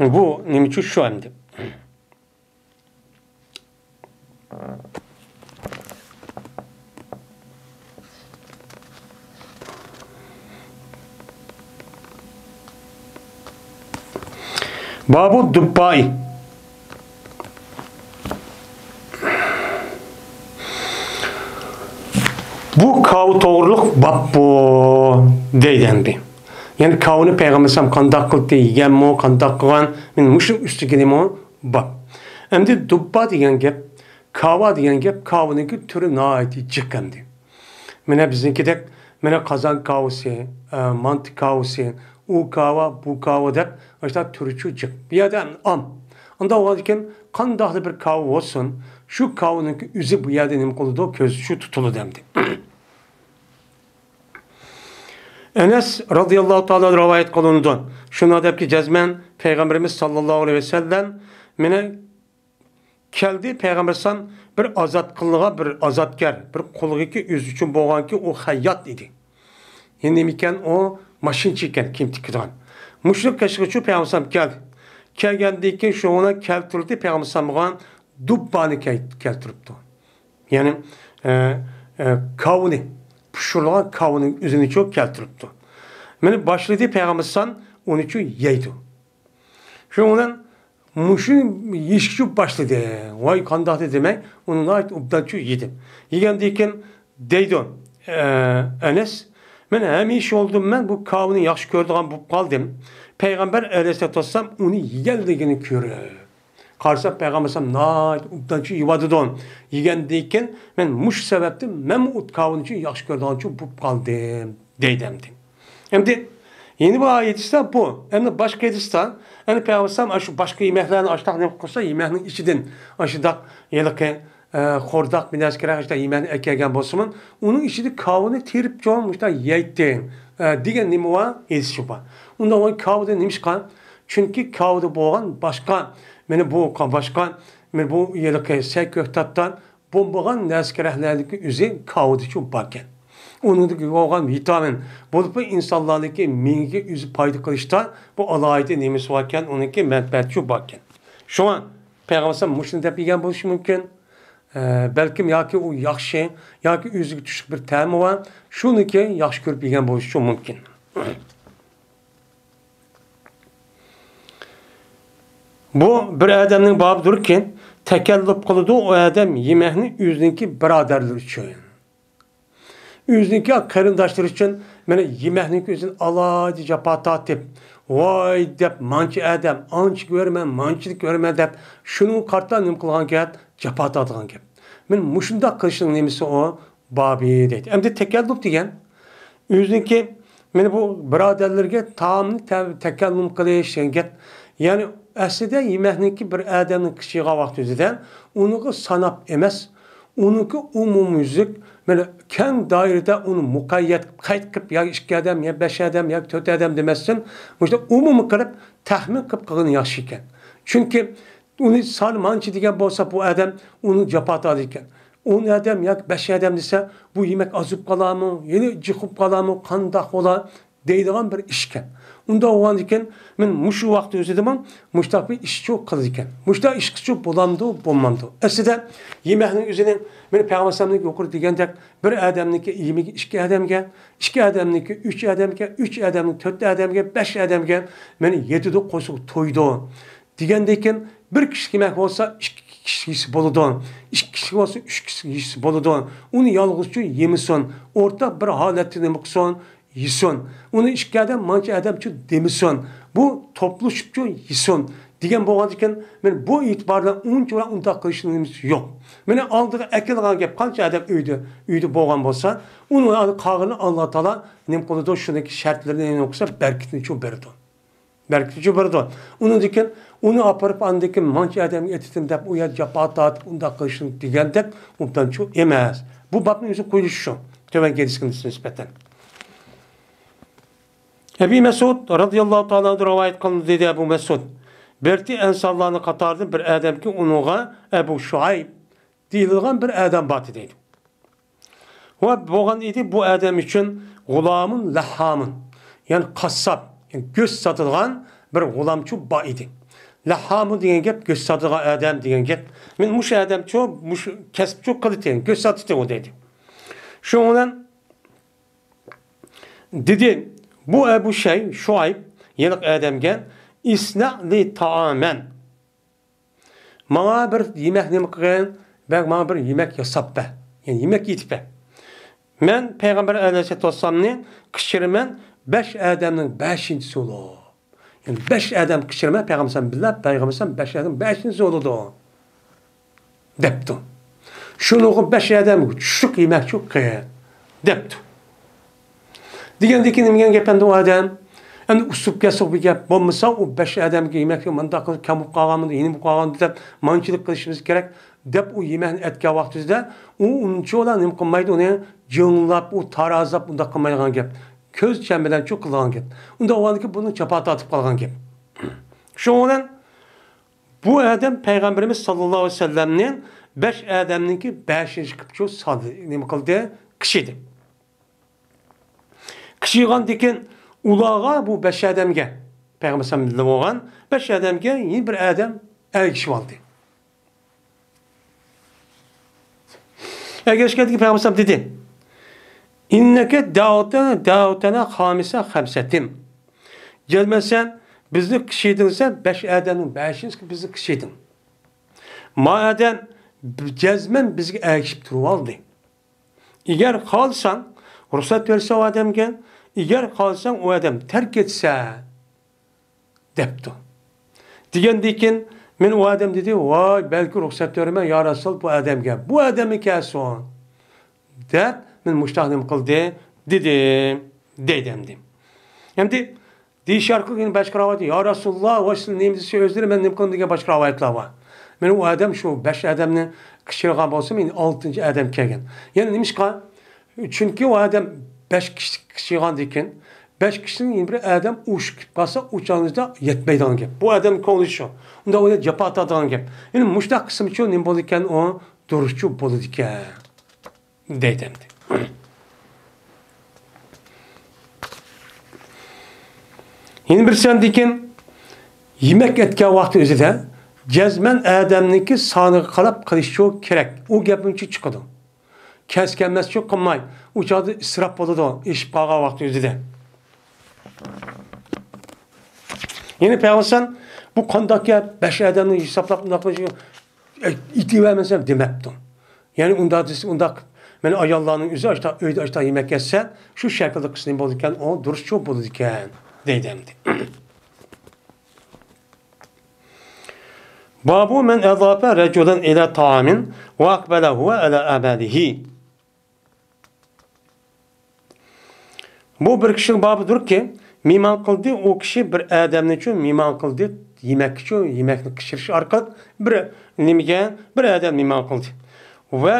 بۇ نېمىچۇ شۇ ئەمدى. بابۇ دۇببائى. بۇ كاۋا توغرۇلۇق باب بۇ دەيدۇ ئەمدى. يەنى كاۋىنى پەيغەمبەر ئەلەيھىسسالام قانداق قىلدى، يېگەنمۇ، قانداق قىلغان، مانا مۇشۇ ئۈستىگىمۇ باب. ئەمدى دۇببا دېگەن گەپ، كاۋا دېگەن گەپ، كاۋىنىڭكى تۈرى ناھايىتى جىق ئەمدى. مانا بىزنىڭكىدەك، مانا قازان كاۋىسى، ئە، مانتا كاۋىسى، ئۇ كاۋا، بۇ كاۋا دەپ، ئاشۇنداق تۈرىچۇ جىق. بۇ يەردە ئام. ئۇنداق بولغاندىكىن، قانداقلا بىر كاۋا بولسۇن، شۇ كاۋىنىڭكى ئۆزى بۇ يەردە نېمە قىلىدۇ، كۆزىچۇ تۇتۇلىدۇ ئەمدى. ئەنەس رازىياللاھۇ تائالا ئەنھۇ رىۋايەت قىلىنىدۇ. شۇنداق دەپكى جەزمەن پەيغەمبىرىمىز ساللاللاھۇ ئەلەيھى ۋەسەللەم مېنى كەلدى، پەيغەمبەر ئەلەيھىسسالام بىر ئازاد قىلىنغان بىر ئازادكار، بىر قۇلىقى ئۆزى ئۈچۈن بولغانكى ئۇ خەييات ئىدى. يەنى نېمىكەن ئۇ؟ ماشىنىچى ئىكەن، كىيىم تىكىدىغان. مۇشۇ كەچكىچۇ پەيغەمبەر ئەلەيھىسسالام كەلدى. كەلگەندىن كېيىن شۇنى كەلتۈردى، پەيغەمبەر ئەلەيھىسسالام بولغان دۇببانى كەل-، كەلتۈرۈپتۇ. يەنى، ئە، ئە، كاۋىنى، پىشۇرۇلغان كاۋىنىڭ ئۆزىنىچۇ كەلتۈرۈپتۇ. مانا باشلىدى پەيغەمبەر ئەلەيھىسسالام ئۇنىچۇ يەيدۇ. شۇنىڭ بىلەن مۇشۇ يېيىشكىچۇ باشلىدى. ۋاي قانداقتى دېمەي، ئۇنى ناھايىتى ئوبدانچۇ يېدى. يېگەندىن كېيىن دەيدۇ، ئە، ئەنەس، مەن ھەمىشە يولدىن مەن بۇ كاۋىنى ياخشى كۆرىدىغان بولۇپ قالدىم. پەيغەمبەر ئەلەيھىسسالاتۇ ۋەسسالام ئۇنى يېگەنلىكىنى كۆرۈپ. قارىسام، پەيغەمبەر ئەلەيھىسسالام ناھايىتى ئوبدانچۇ يېۋاتىدۇ. يېگەندىن كېيىن، مەن مۇشۇ سەۋەبتىن مەنمۇ ئۇ كاۋىنىچۇ ياخشى كۆرىدىغانچۇ بولۇپ قالدىم، دەيدۇ ئەمدى. ئەمدى يەنە بىر ھەدىستە بۇ. ئەمدى باشقا ھەدىستە، ئەمدى پەيغەمبەر ئەلەيھىسسالام ئاشۇ باشقا يېمەكلەرنى ئاشتاق نېمە قىلسا، يېمەكنىڭ ئىچىدىن ئاشۇنداق ھېلىقى، ئە، خورداق بىر نەرسە كېرەك، ئاشۇنداق يېمەكنى ئەكەلگەن بولسىمۇ، ئۇنىڭ ئىچىدە كاۋىنى تېرىپ چوڭ مۇشۇنداق يەيتتى، ئە، دېگەن نېمە بار؟ ھەدىس شۇ بار. ئۇنداق بولغان كاۋىدا نېمىشقا؟ چۈنكى كاۋىدا بولغان باشقا، مانا بۇ باشقا، مانا بۇ ھېلىقى سەي كۆكتاتتا بولمىغان نەرسە كېرەكلەرنىڭكى ئۆزى كاۋىدىچۇ باركەن. ئۇنىڭدىكى بولغان ۋىتامىن، بولۇپمۇ ئىنسانلارنىڭكى مېڭىگە ئۆزى پايدا قىلىشتا بۇ ئالاھىدە نېمىسى باركەن، ئۇنىڭكى مەنپەئەتچۇ باركەن. شۇڭا پەيغەمبەر ئەلەيھىسسالام مۇشۇنى دەپ يېگەن بولۇشى مۇمكىن. ئە، بەلكىم ياكى ئۇ ياخشى، ياكى ئۆزىگە چۈشلۈك بىر تەمى بار، شۇنىكى ياخشى كۆرۈپ يېگەن بولۇشىچۇ مۇمكىن. بۇ بىر ئادەمنىڭ بابىدۇركى، تەكەللۇپ قىلىدۇ ئۇ ئادەم يېمەكنى ئۆزىنىڭكى بۇرادەرلىرى ئۈچۈن. ئۆزىنىڭكى قېرىنداشلىرى ئۈچۈن مانا يېمەكنىڭكى ئۆزىنى ئالاھىدە جاپا تارتىپ، ۋاي دەپ، مانچە ئادەم، ئانچە كۆرىمەن، مانچىنى كۆرىمەن دەپ، شۇنىڭغا قارىتا نېمە قىلغان گەپ؟ جاپا تارتىدىغان گەپ. مانا مۇشۇنداق قىلىشنىڭ نېمىسى ئۇ؟ بابى دەيدۇ. ئەمدى تەكەللۇپ دېگەن ئۆزىنىڭكى، مانا بۇ بۇرادەرلىرىگە تائامنى تە-، تەكەللۇم قىلىش دېگەن گەپ. يەنى ئەسلىدە يېمەكنىڭكى بىر ئادەمنىڭ قىچىغان ۋاقتى ئۆزىدە ئۇنىڭغا ساناپ ئەمەس، ئۇنىڭكى ئومۇميۈزلۈك، مانا، كەڭ دائىرىدە ئۇنى مۇقەييەت قەيت قىلىپ، ياكى ئىككى ئادەم، يا بەش ئادەم، ياكى تۆت ئادەم دېمەستىن، مۇشۇنداق ئومۇمىي قىلىپ تەخمىن قىلىپ قىلغىنى ياخشى ئىكەن. چۈنكى ئۇنى سانى مانچە دېگەن بولسا، بۇ ئادەم ئۇنى جاپا تارتىدىكەن. ئون ئادەم ياكى بەش ئادەم دېسە، بۇ يېمەك ئاز بولۇپ قالارمۇ، يەنە جىق بولۇپ قالارمۇ، قانداق بولار دەيدىغان بىر ئىشكەن. ئۇنداق بولغاندىكىن، مەن مۇشۇ ۋاقىت ئۆزىدىمۇ مۇشتاق بىر ئىشچۇ قىلىدىكەن. مۇشتاق ئىشچۇ بولامدۇ، بولمامدۇ؟ ئەسلىدە يېمەكنىڭ ئۆزىنى، مەن پەيغەمبەر ئەلەيھىسسالامنىڭ يۇقىرىدا دېگەندەك، بىر ئادەمنىڭكى يېمىكى ئىككى ئادەمگە، ئىككى ئادەمنىڭكى ئۈچ ئادەمگە، ئۈچ ئادەمنىڭ تۆت ئادەمگە، بەش ئادەمگە، مەن يېتىدۇ، قورسىقى تويىدۇ دېگەندىكىن، بىر كىشىلىك يېمەك بولسا، ئىككى كىشىلىك يېسە بولىدۇ. ئىككى كىشىلىك بولسا، ئۈچ كىشىلىك يېسە بولىدۇ. ئۇنى يالغۇزچۇ يېمىسۇن. ئورتاق بىر ھالەتتە نېمە قىلسۇن؟ يېسۇن. ئۇنى ئىككى ئادەم، مانچە ئادەمچۇ دېمىسۇن. بۇ توپلىشىپچۇ يېسۇن دېگەن بولغاندىكىن، مەن بۇ ئېتىبار بىلەن ئۇنچىۋالا ئۇنداق قىلىشنىڭ نېمىسى يوق. مېنى ئالدىغا ئەكېلىدىغان گەپ، قانچە ئادەم ئۆيدە، ئۆيدە بولغان بولسا، ئۇنى قالغىنىنى ئاللا تائالا نېمە قىلىدۇ؟ شۇنىڭكى شەرتلىرىنى نېمە قىلسا، بەرىكىتىنى شۇ بېرىدۇ. بەرىكىتى شۇ بېرىدۇ. ئۇنىڭدىن كېيىن ئۇنى ئاپىرىپ، ئاندىن كېيىن مانچە ئادەمگە ئېتىتىم دەپ، ئۇ يەردە جاپا تارتىپ، ئۇنداق قىلىشنى دېگەندەك، ئوبدان شۇ ئەمەس. بۇ بابنىڭ ئۆزى قويۇلۇشى شۇ. تۆۋەنكى ھەدىسكە نىسبەتەن. ئەبى مەسئۇد رازىياللاھۇ تائالا ئەنھۇ رىۋايەت قىلىندى، دېدى ئەبۇ مەسئۇد. بەرتى ئەنسارلارنىڭ قاتارىدىن بىر ئادەمكى، ئۇنىڭغا ئەبۇ شۇئەيب دېيىلىدىغان بىر ئادەم بار ئىدى، دەيدۇ. ۋە بولغان ئىدى بۇ ئادەم ئۈچۈن غۇلامۇن لەھھامۇن، يەنى قاسساپ، يەنى گۆش ساتىدىغان بىر غۇلامچۇ بار ئىدى. لەھھامۇن دېگەن گەپ گۆش ساتىدىغان ئادەم دېگەن گەپ. مەن مۇشۇ ئادەمچۇ، مۇشۇ كەسىپچۇ قىلىتتى، يەنى گۆش ساتىتتى ئۇ، دەيدۇ. شۇنىڭ بىلەن دېدى، بۇ ئەبۇ شەي، شۇئەيب، ھېلىقى ئادەمگە، ئىسنەئ لى تائامەن. ماڭا بىر يېمەك نېمە قىلغىن، بەگ ماڭا بىر يېمەك ياساپ بەر. يەنى يېمەك ئېتىپ بەر. مەن پەيغەمبەر ئەلەيھىسسالاتۇ ۋەسسالامنى قىچىرىمەن، بەش ئادەمنىڭ بەشىنچىسى بولۇپ. يەنى بەش ئادەم قىچىرىمەن، پەيغەمبەر بىلەن، پەيغەمبەر بەش ئادەم بەشىنچىسى بولىدۇ، دەپتۇ. شۇنىڭغا بەش ئادەم چۈشلۈك يېمەكچۇ قىل، دەپتۇ. دېگەندىكىن نېمە دېگەن گەپ ئەمدى ئۇ ئادەم؟ ئەمدى ئۇسلۇب كەسلىك بىر گەپ بولمىسا، ئۇ بەش ئادەمگە يېمەك مۇنداق قىلىپ كەم بولۇپ قالغان، مۇنداق يېنىم بولۇپ قالغان دەپ مانچىلىق قىلىشىمىز كېرەك، دەپ ئۇ يېمەكنى ئەتكەن ۋاقتىدا ئۇ ئۇنچىۋالا نېمە قىلمايدۇ، ئۇنى جىڭلاپ، ئۇ تارازلاپ ئۇنداق قىلمايدىغان گەپ. كۆز چەم بىلەن شۇ قىلغان گەپ. ئۇنداق بولغاندىكىن بۇنىڭ جاپا تارتىپ قالغان گەپ. شۇنىڭ بىلەن بۇ ئادەم پەيغەمبىرىمىز ساللاللاھۇ ئەلەيھى ۋەسەللەمنى بەش ئادەمنىڭكى بەشىنچى قىپچۇ سالدى، نېمە قىلدى؟ قىچىدى. قىچىغاندىكىن ئۇلارغا، بۇ بەش ئادەمگە، پەيغەمبەر سەللەم بىللە بولغان بەش ئادەمگە يەنە بىر ئادەم ئەگىشىۋالدى. ئەگەشكەندىكىن پەيغەمبەر سەللەم دېدى، ئىننەكە دەئەۋتەنە، دەئەۋتەنە خامىسە خەمسەتىن. جەزمەن سەن بىزنى قىچىدىڭ، سەن بەش ئادەمنىڭ بەشىنچىسى بىزنى قىچىدىڭ. ما ئادەم جەزمەن بىزگە ئەگىشىپ تۇرۇۋالدى. ئەگەر خالىساڭ، رۇخسەت بەرسە ئۇ ئادەمگە، ئەگەر خالىساڭ، ئۇ ئادەم تەرك ئەتسە، دەپتۇ. دېگەندىكىن، مەن ئۇ ئادەم دېدى، ۋاي، بەلكى رۇخسەت بېرىمەن، يا رەسۇل، بۇ ئادەمگە. بۇ ئادەممۇ كەلسۇن، دەپ، مەن مۇشتاق نېمە قىلدى، دېدىم، دەيدۇ ئەمدى. ئەمدى دېيىش ئارقىلىق يەنە باشقا رىۋايەتتە، يا رەسۇلاللا، ۋاي، سىلەر نېمە دېسە ئۆزلىرى، مەن نېمە قىلىمەن دېگەن باشقا رىۋايەتلەر بار. مەن ئۇ ئادەم شۇ بەش ئادەمنى قىچىرغان بولسا، مەن ئالتىنچى ئادەم كەلگەن. يەنە نېمىشقا؟ چۈنكى ئۇ ئادەم بەش كىشىلىك قىچىرغاندىكىن، بەش كىشىلىك يەنە بىر ئادەم ئۇرۇشۇپ كېتىپ قالسا، ئۇ چاغدا يەتمەيدىغان گەپ. بۇ ئادەم كۆڭلى شۇ. ئۇنداق ئۇ جاپا تارتىدىغان گەپ. يەنە مۇشتاق قىسمىچۇ نېمە بولىدىكەن، ئۇ دۇرۇسچۇ بولىدىكەن. دەيدۇ ئەمدى. يەنە بىر سەندىكىن يېمەك ئەتكەن ۋاقتى ئۆزىدە جەزمەن ئادەمنىڭكى سانىغا قاراپ قىلىشچۇ كېرەك. ئۇ گەپنىچۇ چىقىدۇ. كەس كەلمەسچۇ قىلماي. ئۇ چاغدا ئىسراپ بولىدۇ، ئېشىپ قالغان ۋاقتى ئۆزىدە. يەنى پەيغەمبەر بۇ قانداق گەپ؟ بەش ئادەمنى ھېسابلاپ ئۇنداق قىلىش، ئېتىۋەرمىسەم دېمەپتۇ. يەنى ئۇنداق دېسە، ئۇنداق، مەن ئاياللارنىڭ ئۆزى ئاشتا، ئۆيدە ئاشتا يېمەك يەتسە، شۇ شەكىلدە قىلسا نېمە بولىدىكەن؟ ئۇ دۇرۇسچۇ بولىدىكەن، دەيدۇ ئەمدى. بابۇ مەن ئەزافە رەجۇلەن ئىلە تائامىن ۋە ئەقبەلە ھۇۋە ئەلە ئەمەلىھى. بۇ بىر كىشىنىڭ بابىدۇركى، مېھمان قىلدى، ئۇ كىشى بىر ئادەمنىچۇ مېھمان قىلدى، يېمەككىچۇ، يېمەكنى قىچىرىش ئارقىلىق بىر نېمىگە، بىر ئادەم مېھمان قىلدى. ۋە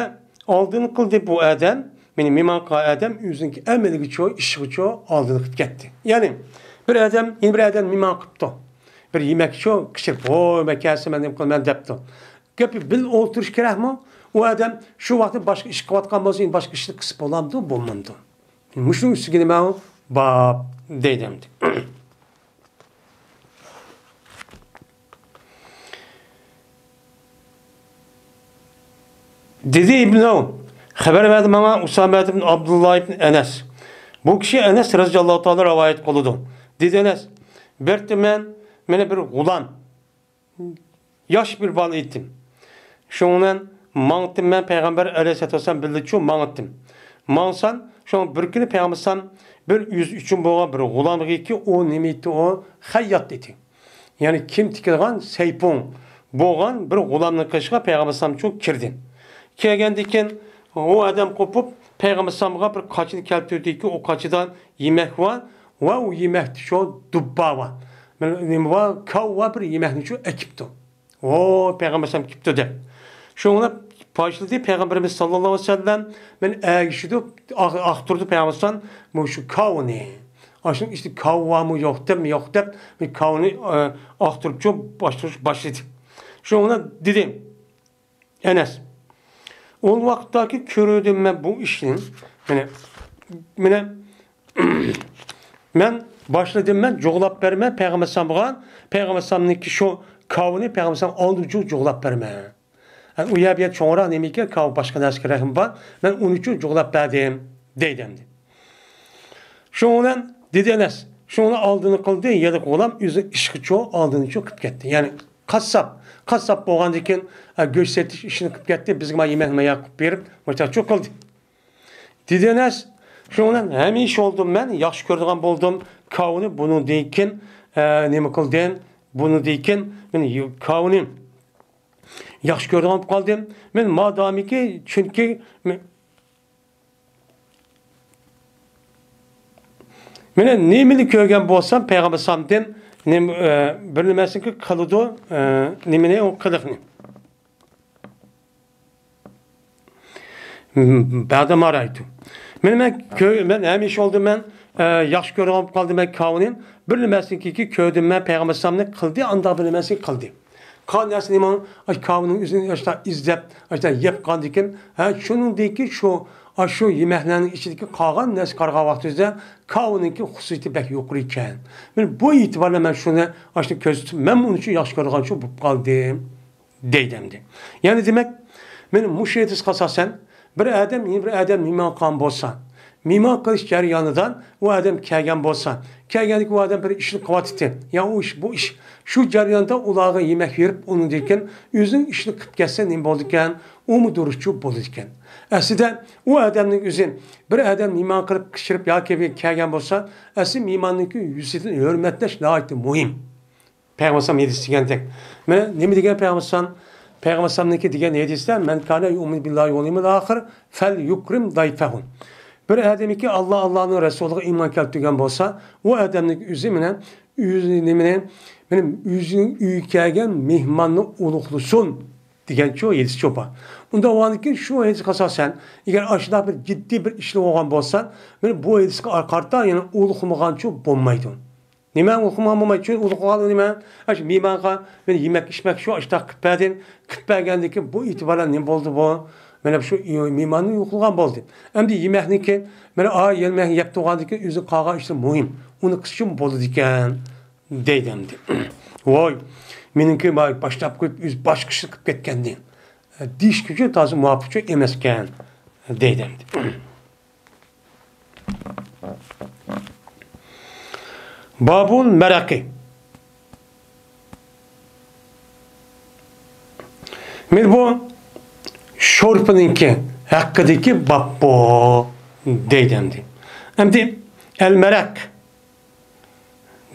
ئالدىن قىلدى بۇ ئادەم، مېنى مېھمان قىلغان ئادەم ئۆزىنىڭكى ئەمىلىگىچۇ، ئىشىغىچۇ ئالدىن قىلىپ كەتتى. يەنى بىر ئادەم يەنە بىر ئادەم مېھمان قىپتۇ. بىر يېمەكچۇ قىچىرىپ، ھوي، مەن كەلسە مەن نېمە قىلىمەن دەپتۇ. گېپى بىللە ئولتۇرۇش كېرەكمۇ؟ ئۇ ئادەم شۇ ۋاقىتتا باشقا ئىش قىلىۋاتقان بولسا، يەنە باشقا ئىشنى قىلسا بولامدۇ، بولمامدۇ؟ مۇشۇنىڭ ئۈستىگە نېمە بار دەيدۇ ئەمدى. دېدى ئىبنۇ، خەۋەر بەردى ماڭا ئۇسامە ئىبن ئابدۇللا ئىبن ئەنەس. بۇ كىشى ئەنەس رەزىياللاھۇ تائالا رىۋايەت قىلىدۇ. دېدى ئەنەس، بىر تۈمەن مېنى بىر غۇلام، ياش بىر بالا ئىدىم. شۇنىڭ بىلەن ماڭدىم مەن پەيغەمبەر ئەلەيھىسسالاتۇ ۋەسسالام بىللىچۇ ماڭدىم. ماڭسام، شۇڭا بىر كۈنى پەيغەمبەر ئەلەيھىسسالام بىر يۈز ئۈچۈن بولغان بىر غۇلامغىكى ئۇ نېمە ئىدى ئۇ؟ خەييات ئىدى. يەنى كىيىم تىكىدىغان سەيپۇڭ بولغان بىر غۇلامنىڭ قېشىغا پەيغەمبەر ئەلەيھىسسالامچۇ كىردى. كەلگەندىن كېيىن ئۇ ئادەم قوپۇپ پەيغەمبەر ئەلەيھىسسالامغا بىر قاچىنى كەلتۈردىكى، ئۇ قاچىدا يېمەك بار ۋە ئۇ يېمەكتە شۇ دۇببا بار. بىر نېمە بار؟ كاۋا بار، بىر يېمەكنى شۇ ئەكىپتۇ. ۋو، پەيغەمبەر ئەلەيھىسسالام كېپتۇ دەپ. شۇڭلاپ باشلىدى پەيغەمبىرىمىز ساللاللاھۇ ئەلەيھى ۋەسەللەم، مەن ئەگىشىدۇ، ئاق-، ئاختۇردى پەيغەمبەر ئەلەيھىسسالام مۇشۇ كاۋىنى. ئاشۇنىڭ ئىچىدە كاۋا بارمۇ يوق دەپ، يوق دەپ، بىر كاۋىنى، ئە، ئاختۇرۇپچۇ باشلىدى. شۇڭا دېدى ئەنەس، ئۇ ۋاقىتتاكى كۆردۈم مەن بۇ ئىشنى. مانا، مانا، مەن باشلىدىم، مەن جۇغلاپ بەرمەن پەيغەمبەر ئەلەيھىسسالامغا، پەيغەمبەر ئەلەيھىسسالامنىڭكى شۇ كاۋىنى پەيغەمبەر ئەلەيھىسسالام ئالدىچۇ جۇغلاپ بەرمەن. ئۇ يەر بۇ يەر چوڭراق نېمىكەن، كاۋا باشقا نەرسە كېرەك بار، مەن ئۇنىچۇ جۇغلاپ بەردىم، دەيدۇ ئەمدى. شۇنىڭ بىلەن دېدى ئەنەس، شۇنىڭ بىلەن ئالدىنى قىلدى، يەنە غۇلام ئۆزى ئىشقىچۇ ئالدىنىچۇ قىلىپ كەتتى. يەنى قاسساپ، قاسساپ بولغاندىن كېيىن، ئە، گۆش سېتىش ئىشىنى قىلىپ كەتتى، بىزگە مانا يېمەكنى مايا قىلىپ بېرىپ، مۇشۇنداقچۇ قىلدى. دېدى ئەنەس، شۇنىڭ بىلەن ھەمىشە بولدۇم مەن، ياخشى كۆرىدىغان بولدۇم. كاۋىنى بۇنىڭدىن كېيىن، ئە، نېمە قىلدىم؟ بۇنىڭدىن كېيىن مەن كاۋىنى ياخشى كۆرىدىغان بولۇپ قالدىم. مەن مادامىكى، چۈنكى مەن، مەن نېمىنى كۆرگەن بولسام، پەيغەمبەر ئەلەيھىسسالامدىن نېمە، ئە، بىر نېمىسىنى قىلىدۇ، ئە، نېمىنى، ئۇ قىلىقنى. بەدەم ئارايتۇ. مەن، مەن كۆ-، مەن ھەمىشە ئولدۇم مەن، ئە، ياخشى كۆرىدىغان بولۇپ قالدىم مەن كاۋىنى. بىر نېمەسىنى كۆردۈم مەن، پەيغەمبەر ئەلەيھىسسالامنى قىلدى، ئانداق بىر نېمەسىنى قىلدى. قالغان نەرسە نېمە؟ ئاشۇ كاۋىنىڭ ئۆزىنى ئاشۇنداق ئىزدەپ، ئاشۇنداق يەپ قالدىكەن. ھە، شۇنىڭدىن كېيىن شۇ، ئاشۇ يېمەكلەرنىڭ ئىچىدىكى قالغان نەرسە قارىغان ۋاقتىمىزدا كاۋىنىڭكى خۇسۇسىيىتى بەك يۇقىرى ئىكەن. مەن بۇ ئېتىبار بىلەن مەن شۇنى، ئاشۇنى كۆزىتىپ، مەن ئۇنى شۇ ياخشى كۆرىدىغان شۇ بولۇپ قالدىم. دەيدۇ ئەمدى. يەنى دېمەك، مانا مۇشۇ ھەدىسكە ئاساسەن، بىر ئادەم يەنە بىر ئادەم مېھمان قىلغان بولسا، مېھمان قىلىش جەريانىدا ئۇ ئادەم كەلگەن بولسا، كەلگەندىكى ئۇ ئادەم بىر ئىشنى قىلىۋاتىتتى، يا ئۇ ئىش، بۇ ئىش، شۇ جەرياندا ئۇلارغا يېمەك بېرىپ، ئۇنىڭدىن كېيىن ئۆزىنىڭ ئىشىنى قىلىپ كەتسە نېمە بولىدىكەن؟ ئۇمۇ دۇرۇسچۇ بولىدىكەن. ئەسلىدە ئۇ ئادەمنىڭ ئۆزى بىر ئادەم مېھمان قىلىپ، قىچىرىپ ياكى بىر كەلگەن بولسا، ئەسلى مېھماننىڭكى يۈزىدىن ھۆرمەتلەش ناھايىتى مۇھىم. پەيغەمبەر ئەلەيھىسسالام ھەدىس دېگەندەك. مانا نېمە دېگەن پەيغەمبەر ئەلەيھىسسالام؟ پەيغەمبەر ئەلەيھىسسالامنىڭكى دېگەن ھەدىسىدە، مەن كان يؤمن بالله واليوم الآخر فليكرم ضيفه. بىر ئادەمكى ئاللا، ئاللانىڭ رەسۇلىغا ئىمان كەلتۈرگەن بولسا، ئۇ ئادەمنىڭ ئۆزى مانا ئۆزى نېمىنى، مانا ئۆزىنىڭ ئۆيىگە كەلگەن مېھماننى ئۇلۇغلىسۇن دېگەنچۇ ھەدىسچۇ بار. ئۇنداق بولغاندىن كېيىن شۇ ھەدىسكە ئاساسەن، ئەگەر ئاشۇنداق بىر جىددىي بىر ئىشلار بولغان بولسا، مانا بۇ ھەدىسكە قارىتا يەنە ئۇلۇغلىمىغانچۇ بولمايدۇ. نېمە ئۇلۇغلىمىغان بولمايدۇ؟ چۈنكى ئۇلۇغلىغانلىقى نېمە؟ ئاشۇ مېھمانغا مانا يېمەك ئىچمەك شۇ ئاشۇنداق قىلىپ بەردىم. قىلىپ بەرگەندىن كېيىن بۇ ئېتىبار بىلەن نېمە بولدى بۇ؟ مانا شۇ مېھماننى ئۇلۇغلىغان بولدى. ئەمدى يېمەكنىڭكى، مانا ئا يېمەكنى يەپ تۇرغاندىن كېيىن ئۆزىنىڭ قالغان ئىشلىرى مۇھىم. ئۇنى قىلسىچۇ بولىدىكەن. دەيدۇ ئەمدى. ۋاي، مېنىڭكى باشلاپ قويۇپ، ئۆزى باشقا ئىشنى قىلىپ كەتكەندى. دېيىشكە ئۈچۈن تازا مۇۋاپىق ئەمەسكەن. دەيدۇ ئەمدى. بابۇل مەرەقى. مانا بۇ شورپىنىڭكى ھەققىدىكى باب بۇ. دەيدۇ ئەمدى. ئەمدى ئەل مەرەق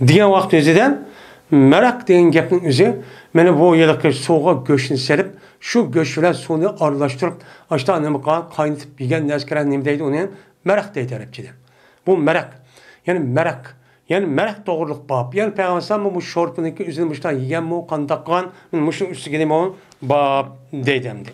دېگەن ۋاقىت ئۆزىدە مەرەق دېگەن گەپنىڭ ئۆزى، مانا بۇ ھېلىقى سۇغا گۆشنى سېلىپ، شۇ گۆش بىلەن سۇنى ئارىلاشتۇرۇپ، ئاشتا نېمە قىلغان، قاينىتىپ يېگەن نەرسىگە نېمە دەيدۇ ئۇنى؟ مەرەق دەيدۇ ئەرەبچىدە. بۇ مەرەق. يەنى مەرەق. يەنى مەرەق توغرۇلۇق باب. يەنى پەيغەمبەر ئەلەيھىسسالام مۇشۇ شورپىنىڭكى ئۆزىنى مۇشۇنداق يېگەنمۇ، قانداق قىلغان؟ مانا مۇشۇنىڭ ئۈستىگە نېمە باب دەيدۇ ئەمدى.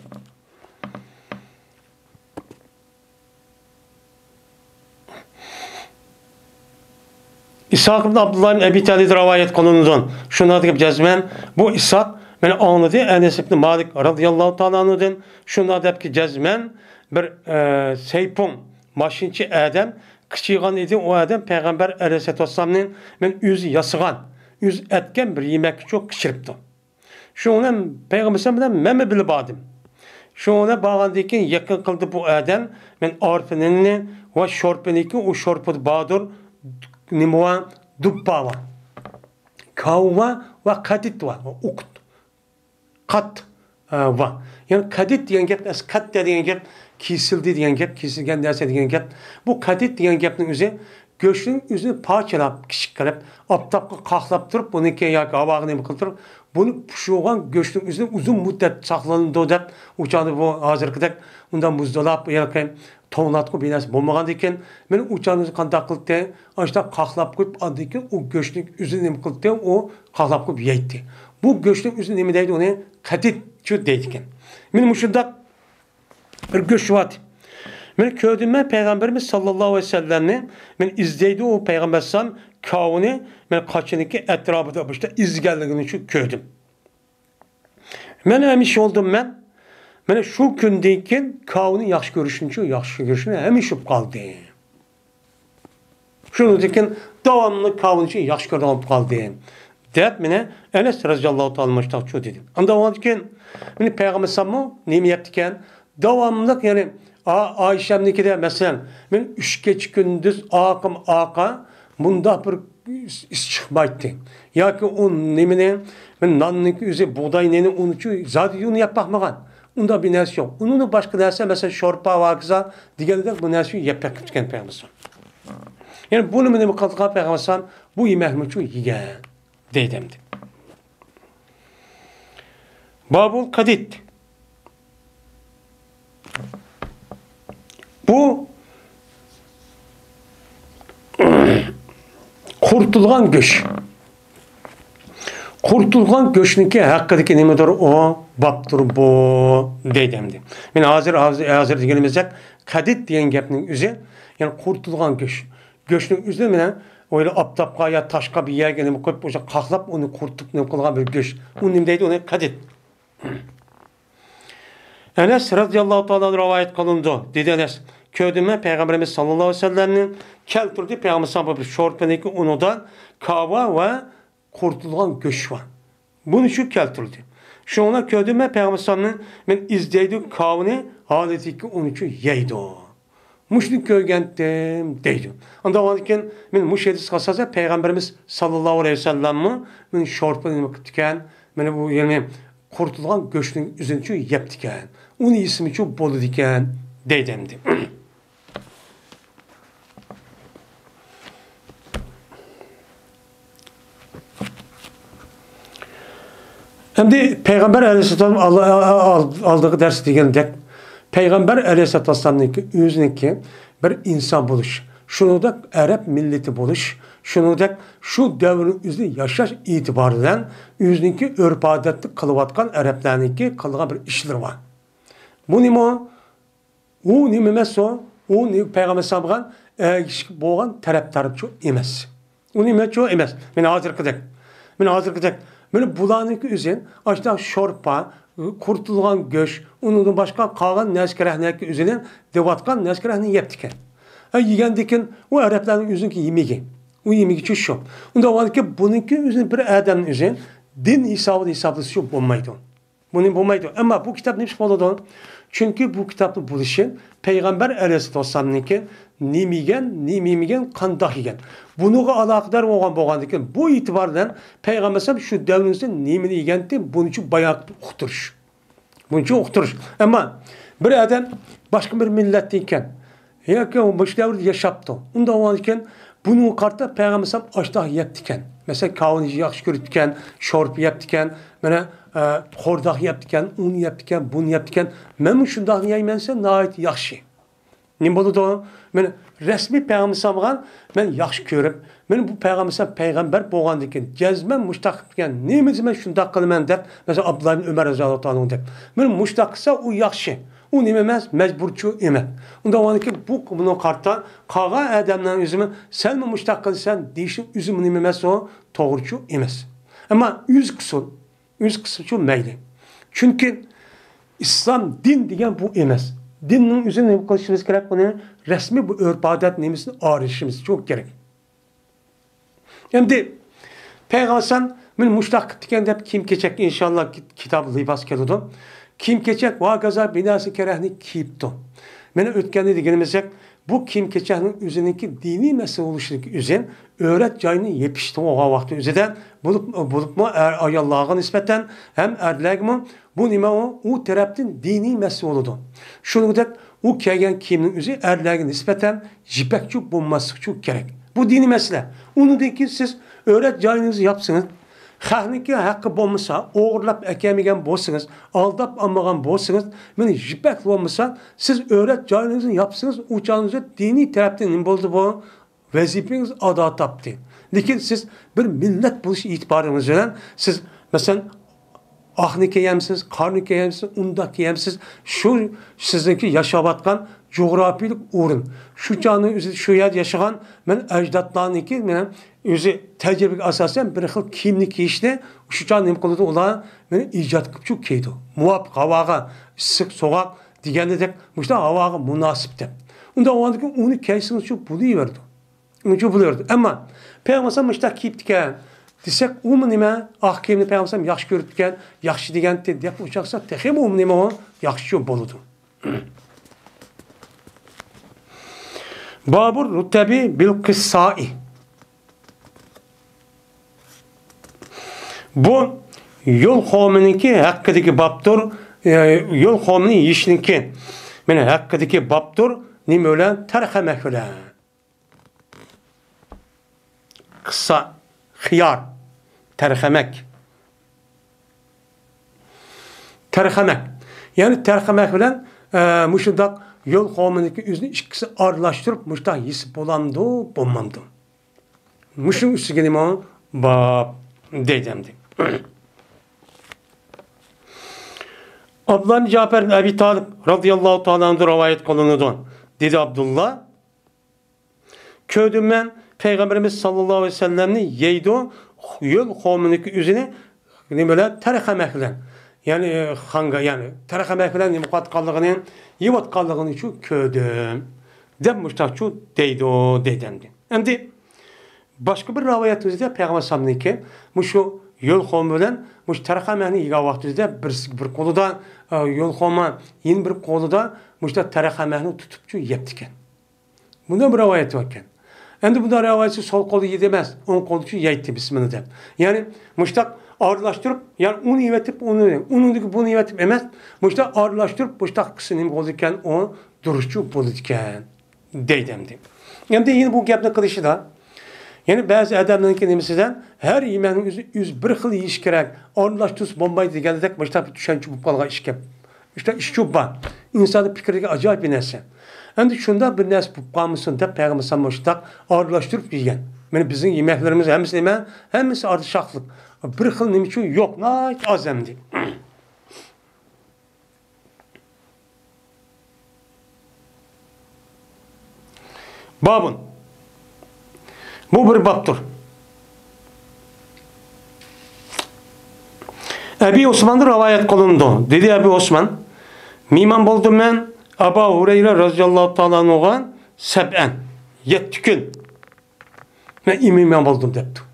ئىسھاق ئىبن ئابدۇللا ئىبن ئەبى تەلھىدىن رىۋايەت قىلىنىدۇ. شۇنداق دەپ جەزمەن بۇ ئىسھاق مېنى ئاڭلىدى، ئەنەس ئىبن مالىك رازىياللاھۇ تائالا ئەنھۇدىن. شۇنداق دەپكى جەزمەن بىر، ئە، سەيپۇڭ، ماشىنىچى ئادەم قىچىغان ئىدى. ئۇ ئادەم پەيغەمبەر ئەلەيھىسسالاتۇ ۋەسسالامنى مېنى ئۆزى ياسىغان، ئۆزى ئەتكەن بىر يېمەككە چۇ قىچىرىپتۇ. شۇڭا پەيغەمبەر بىلەن مەنمۇ بىللە باردىم. شۇڭا بارغاندىن كېيىن يېقىن قىلدى بۇ ئادەم مەن ئارپا نېنىنى ۋە شورپىنىكى، ئۇ شورپىدا باردۇر، نېمە ۋە دۇپپا ۋە كاۋا ۋە قەدىد ۋە ئوقۇت. قات، ئە، ۋە. يەنى قەدىد دېگەن گەپ، ئەس-، قەددە دېگەن گەپ، كېسىلدى دېگەن گەپ، كېسىلگەن نەرسە دېگەن گەپ. بۇ قەدىد دېگەن گەپنىڭ ئۆزى گۆشنىڭ ئۆزىنى پارچىلاپ، كىچىك قىلىپ، ئاپتاپقا قاقلاپ تۇرۇپ، بۇنىڭكى ياكى ھاۋاغا نېمە قىلىپ تۇرۇپ، بۇنى پىشۇرغان گۆشنىڭ ئۆزىنى ئۇزۇن مۇددەت ساقلىنىدۇ دەپ، ئۇ چاغدا بۇ ھازىرقىدەك ئۇنداق مۇزدىلاپ، ياكى توڭلاتقۇ بىر نەرسە بولمىغاندىكىن، مېنى ئۇ چاغدا قانداق قىلدى؟ ئاشۇنداق قاقلاپ قويۇپ، ئاندىن كېيىن ئۇ گۆشنىڭ ئۆزىنى نېمە قىلدى؟ ئۇ قاقلاپ قويۇپ يەيتتى. بۇ گۆشنىڭ ئۆزىنى نېمە دەيدۇ؟ ئۇنى قەدىد چۇ دەيدىكەن. مېنى مۇشۇنداق بىر گۆش بار. مېنى كۆردۈممەن پەيغەمبىرىمىز ساللاللاھۇ ئەلەيھى ۋەسەللەمنى، مېنى ئىزدەيدۇ ئۇ پەيغەمبەر ئەلەيھىسسالام كاۋىنى، مېنى قاچىنىڭكى ئەتراپىدا بۇ ئىشتا ئىزدىگەنلىكىنى شۇ كۆردۈم. مەن ھەمىشە بولدۇم مەن. مانا شۇ كۈندىن كېيىن كاۋىنى ياخشى كۆرۈشۈمچۇ، ياخشى كۆرۈشۈم ھەمىشە بولۇپ قالدى. شۇنىڭدىن كېيىن داۋاملىق كاۋىنى ياخشى كۆرىدىغان بولۇپ قالدى، دەپ مانا ئەنەس رازىياللاھۇ تائالا مۇشتاقچۇ دېدى. ئاندىن ئاۋۋالدىن كېيىن مانا پەيغەمبەر ئەلەيھىسسالاممۇ نېمە يەپتىكەن؟ داۋاملىق، يەنى، ئا-، ئائىشەمنىڭكىدە، مەسىلەن، مەن ئۈچ كېچە كۈندۈز ئاقىم ئاقا، مۇنداق بىر ئىس، ئىس چىقمايتتى. ياكى ئۇ نېمىنى، مەن ناننىڭكى ئۆزى، بۇغداي نېنى، ئۇنىچۇ زادى يۇنى يەپ باقمىغان. ئۇنداق بىر نەرسە يوق. ئۇنىڭدىن باشقا نەرسە، مەسىلەن، شورپا ۋە ھاكازا دېگەندەك بۇ نەرسە يەپ بېقىپتىكەن پەيغەمبەر. يەنى بۇنى نېمە قىلغان پەيغەمبەر؟ بۇ يېمەكنىچۇ يېگەن. دەيدۇ ئەمدى. بابۇل قەدىد. بۇ قۇرۇتۇلغان گۆش. قۇرۇتۇلغان گۆشنىڭكى ھەققىدىكى نېمىدۇر ئۇ؟ بابتۇر بۇ، دەيدۇ ئەمدى. مانا ھازىر، ھازىر، ھازىر دېگىنىمىزدەك قەدىد دېگەن گەپنىڭ ئۆزى، يەنى قۇرۇتۇلغان گۆش. گۆشنىڭ ئۆزىنى مانا ئويلا ئاپتاپقا يا تاشقا بىر يەرگە نېمە قويۇپ، ئوشۇ قاقلاپ، ئۇنى قۇرۇتۇپ نېمە قىلغان بىر گۆش. ئۇنى نېمە دەيدۇ؟ ئۇنى قەدىد. ئەنەس رازىياللاھۇ تائالا ئەنھۇدىن رىۋايەت قىلىنىدۇ. دېدى ئەنەس، كۆردۈممەن پەيغەمبىرىمىز ساللاللاھۇ ئەلەيھى ۋەسەللەمنى كەلتۈردى. پەيغەمبىرىمىز بىر شورپىنىڭكى ئۇنىدا كاۋا ۋە قۇرۇتۇلغان گۆش بار. بۇنى شۇ كەلتۈردى. شۇڭا كۆردۈممەن پەيغەمبىرىمىز مەن ئىزدەيدۇ كاۋىنى، ھالىتىكى ئۇنىچۇ يەيدۇ. مۇشۇنى كۆرگەنتىم، دەيدۇ. ئاندىن كېيىن مەن مۇشۇ ھەدىسكە ئاساسەن پەيغەمبىرىمىز ساللاللاھۇ ئەلەيھى ۋەسەللەممۇ مەن شورپىنى نېمە قىپتىكەن، مانا بۇ، يەنى قۇرۇتۇلغان گۆشنىڭ ئۆزىنىچۇ يەپتىكەن. ئۇنى يېسىمىچۇ بولىدىكەن، دەيدۇ ئەمدى. ئەمدى پەيغەمبەر ئەلەيھىسسالام ئال-، ئال-، ئالدىنقى دەرس دېگەندەك، پەيغەمبەر ئەلەيھىسسالامنىڭكى ئۆزىنىڭكى بىر ئىنسان بولۇش، شۇنىڭدەك ئەرەب مىللىتى بولۇش، شۇنىڭدەك شۇ دەۋرنىڭ ئۆزىدە ياشاش ئېتىبارى بىلەن ئۆزىنىڭكى ئۆرپ-ئادەتتە قىلىۋاتقان ئەرەبلەرنىڭكى قىلغان بىر ئىشلىرى بار. بۇنىمۇ ئۇ نېمە ئەمەس ئۇ؟ ئۇ نېمە پەيغەمبەر ئەلەيھىسسالامغا ئەگىشىپ بولغان تەرەپدارچۇ ئەمەس. ئۇ نېمەچۇ ئەمەس؟ مانا ھازىرقىدەك. مانا ھازىرقىدەك. مانا بۇلارنىڭكى ئۆزى، ئاشۇنداق شورپا، قۇرۇتۇلغان گۆش، ئۇنىڭدىن باشقا قالغان نەسكىرەھنىڭكى ئۆزىنى دەۋاتقان نەسكىرەھنى يەپتىكەن. ھە، يېگەندىكىن ئۇ ئەرەبلەرنىڭ ئۆزىنىڭكى يېمىكى. ئۇ يېمىكى شۇ. ئۇنداق بولغاندىكىن بۇنىڭكى ئۆزىنى بىر ئادەمنىڭ ئۆزى دىن ھېسابىدا ھېسابلىسا شۇ بولمايدۇ. بۇنى بولمايدۇ. ئەمما بۇ كىتاب نېمىش بولىدۇ؟ چۈنكى بۇ كىتابنىڭ بولۇشى پەيغەمبەر ئەلەيھىسسالاتۇ ۋەسسالامنىڭكى نېمە يېگەن، نېمە يېمىگەن، قانداق يېگەن، بۇنىڭغا ئالاقىدار بولغان بولغاندىكىن، بۇ ئېتىبار بىلەن پەيغەمبەر ئەلەيھىسسالام شۇ دەۋرىمىزدە نېمىنى يېگەنتى، بۇنىچۇ بايان قىلىپ ئۇقتۇرۇش. بۇنىچۇ ئۇقتۇرۇش. ئەمما بىر ئادەم باشقا بىر مىللەتتىن ئىكەن، ياكى ئۇ مۇشۇ دەۋردە ياشاپتۇ. ئۇنداق بولغاندىكىن بۇنىڭغا قارىتا پەيغەمبەر ئەلەيھىسسالام ئاشتاق يەپتىكەن. مەسىلەن، كاۋىنى ياخشى كۆرۈپتىكەن، شورپا يەپتىكەن، مانا، ئە، قورداق يەپتىكەن، ئۇن يەپتىكەن، بۇنى يەپتىكەن. مەنمۇ شۇنداقنى يەيمەن دېسە ناھايىتى ياخشى. نېمە بولىدۇ؟ مەن رەسمىي پەيغەمبەر ئەلەيھىسسالامغا مەن ياخشى كۆرۈپ، مەن بۇ پەيغەمبەر ئەلەيھىسسالام پەيغەمبەر بولغاندىن كېيىن جەزمەن مۇشۇنداق قىلىپ كەلگەن، نېمە دېسە مەن شۇنداق قىلىمەن دەپ، مەسىلەن، ئابدۇللا ئىبن ئۆمەر رەزىياللاھۇ تائالا ئەنھۇ دەپ، مەن مۇشۇنداق قىلسا ئۇ ياخشى، ئۇ نېمە ئەمەس، مەجبۇرچۇ ئەمەس. ئۇنداق بولغاندىن كېيىن بۇ، بۇنىڭغا قارىتا قالغان ئادەملەرنىڭ ئۆزىمۇ سەنمۇ مۇشۇنداق قىلىسەن دېيىشنىڭ ئۆزىمۇ نېمە ئەمەس، ئۇ توغرىچۇ ئەمەس. ئەمما ئۆزى قىلسۇن. ئۆز قىسمىچۇ مەيلى. چۈنكى ئىسلام دىن دېگەن بۇ ئەمەس. دىننىڭ ئۆزى نېمە قىلىشىمىز كېرەك؟ بۇنى رەسمىي بۇ ئۆرپ-ئادەت نېمىسىنى ئايرىشىمىز چوڭ كېرەك. ئەمدى پەيغەمبەر مەن مۇشتاق قىپتىكەن دەپ كىيىم-كېچەك، ئىنشاللا، كىت-، كىتاب لىباس كېلىدۇ. كىيىم-كېچەك ۋە ھاكازا بىناسى كېرەكنى كىيىپتۇ. مانا ئۆتكەندە دېگىنىمىزدەك، بۇ كىيىم-كېچەكنىڭ ئۆزىنىڭكى دىنىي مەسىلە بولۇشىدىكى ئۆزى ئۆرەت جاينى يېپىشتىن بولغان ۋاقتى ئۆزىدە بولۇپ، بولۇپمۇ ئەر-ئاياللارغا نىسبەتەن ھەم ئەرلەرگىمۇ بۇ نېمە ئۇ، ئۇ تەرەپتىن دىنىي مەسىلە بولىدۇ. شۇنىڭدەك ئۇ كىيگەن كىيىمنىڭ ئۆزى ئەرلەرگە نىسبەتەن يىپەكچۇ بولماسلىقچۇ كېرەك. بۇ دىنىي مەسىلە. ئۇنىڭدىن كېيىن سىز ئۆرەت جايىڭىزنى ياپسىڭىز، خەقنىڭكى ھەققى بولمىسا، ئوغرىلاپ ئەكەلمىگەن بولسىڭىز، ئالداپ ئالمىغان بولسىڭىز، مانا يىپەك بولمىسا، سىز ئۆرەت جايىڭىزنى ياپسىڭىز، ئۇ چاغىڭىزدا دىنىي تەرەپتىن نېمە بولدى بۇ؟ ۋەزىپىڭىز ئادا تاپتى. لېكىن سىز بىر مىللەت بولۇش ئېتىبارىڭىز بىلەن سىز، مەسىلەن، ئاقنى كىيەمسىز، قارنى كىيەمسىز، ئۇنداق كىيەمسىز، شۇ سىزنىڭكى ياشاۋاتقان جۇغراپىيىلىك ئورۇن. شۇ چاغنىڭ ئۆزىدە شۇ يەردە ياشىغان مەن ئەجدادلارنىڭكى مەن ئۆزى تەجرىبىگە ئاساسەن بىر خىل كىيىمنى كىيىشنى شۇ چاغ نېمە قىلىدۇ ئۇلار؟ مەن ئىجاد قىلىپچۇ كىيىدۇ. مۇۋاپىق ھاۋاغا، ئىسسىق، سوغۇق دېگەندەك مۇشۇنداق ھاۋاغا مۇناسىپ دەپ. ئۇنداق بولغاندىكىن ئۇنى كىيسىڭىزچۇ بولۇۋېرىدۇ. ئۇنچە بولۇۋېرىدۇ. ئەمما پەيغەمبەر مۇشۇنداق كىيىپتىكەن دېسەك، ئۇمۇ نېمە؟ ئاق كىيىمنى پەيغەمبەر ياخشى كۆرۈپتىكەن، ياخشى دېگەنتى دەپ ئويلىساق، تېخىمۇ نېمە ئۇ؟ ياخشىچۇ بولىدۇ. بابۇر رۇتەبى بىل قىسسائى. بۇ يول خورمىنىڭكى ھەققىدىكى بابتۇر، ئە، يول خورمىنى يېيىشنىڭكى، مانا، ھەققىدىكى بابتۇر، نېمە بىلەن؟ تەرخەمەك بىلەن. قىسسا، خىيار، تەرخەمەك. تەرخەمەك. يەنى تەرخەمەك بىلەن، ئە، مۇشۇنداق يول خورمىنىڭكى ئۆزىنى ئىككىسى ئارىلاشتۇرۇپ مۇشۇنداق يېسە بولامدۇ، بولمامدۇ؟ مۇشۇنىڭ ئۈستىگە نېمە بار دەيدۇ ئەمدى. ئابدۇللا ئىبن جەپەر ئەبى تالىپ رازىياللاھۇ تائالا ئەنھۇ رىۋايەت قىلىنىدۇ. دېدى ئابدۇللا، كۆردۈم مەن پەيغەمبىرىمىز ساللاللاھۇ ئەلەيھى ۋەسەللەمنى يەيدۇ، يول خورمىنىڭكى ئۆزىنى نېمە بىلەن؟ تەرخەمەك بىلەن. يەنى، خانغا، يەنى تەرخەمەك بىلەن نېمە قىلىۋاتقانلىقىنى، يەۋاتقانلىقىنى شۇ كۆردۈم. دەپ مۇشتاقچۇ دەيدۇ، دەيدۇ ئەمدى. ئەمدى باشقا بىر رىۋايەت ئۆزىدە پەيغەمبەر ئەلەيھىسسالامنىڭكى مۇشۇ يول خورما بىلەن مۇشۇ تەرخەمەكنى يېگەن ۋاقتى ئۆزىدە بىرسى بىر قولىدا، ئە، يول خورما، يەنە بىر قولىدا مۇشۇ تەرخەمەكنى تۇتۇپچۇ يەپتىكەن. بۇنداق بىر رىۋايەت باركەن. ئەمدى بۇنداق رىۋايەتچى سول قولى يېدى ئەمەس، ئوڭ قولىچۇ يەيتتى بىسمىللا دەپ. يەنى مۇشتاق ئارىلاشتۇرۇپ، يەنى ئۇنى يەۋېتىپ، ئۇنى، ئۇنىڭدىكى بۇنى يېۋېتىپ ئەمەس، مۇشتاق ئارىلاشتۇرۇپ، مۇشتاق قىلسا نېمە بولىدىكەن، ئۇ دۇرۇسچۇ بولىدىكەن، دەيدۇ ئەمدى. ئەمدى يەنە بۇ گەپنى قىلىشىدا، يەنى بەزى ئادەملەرنىڭكى نېمىسىدە، ھەر يېمەكنىڭ ئۆزى، ئۆزى بىر خىل يېيىش كېرەك، ئارىلاشتۇرسا بولمايدۇ دېگەندەك مۇشتاق بىر چۈشەنچە بولۇپ قالغان ئىش گەپ. ئىشتا ئىشچۇ بار. ئىنساننىڭ پىكرىگە ئاجايىپ بىر نەرسە. ئەمدى شۇنداق بىر نەرسە بولۇپ قالمىسۇن دەپ پەيغەمبەر ئەلەيھىسسالام مۇشۇنداق ئارىلاشتۇرۇپ يېگەن. مانا بىزنىڭ يېمەكلىرىمىز ھەممىسى نېمە؟ ھەممىسى ئارتۇقچاقلىق. بىر خىل نېمىچۇ يوق، ناھايىتى ئاز ئەمدى. بابۇن. بۇ بىر بابتۇر. ئەبى ئوسماندىن رىۋايەت قىلىنىدۇ. دېدى ئەبى ئوسمان، مېھمان بولدۇم مەن ئابا ھۇرەيرە رازىياللاھۇ تائالا ئەنھۇغا سەبئەن، يەتتە كۈن. مەن مېھمان بولدۇم دەپتۇ.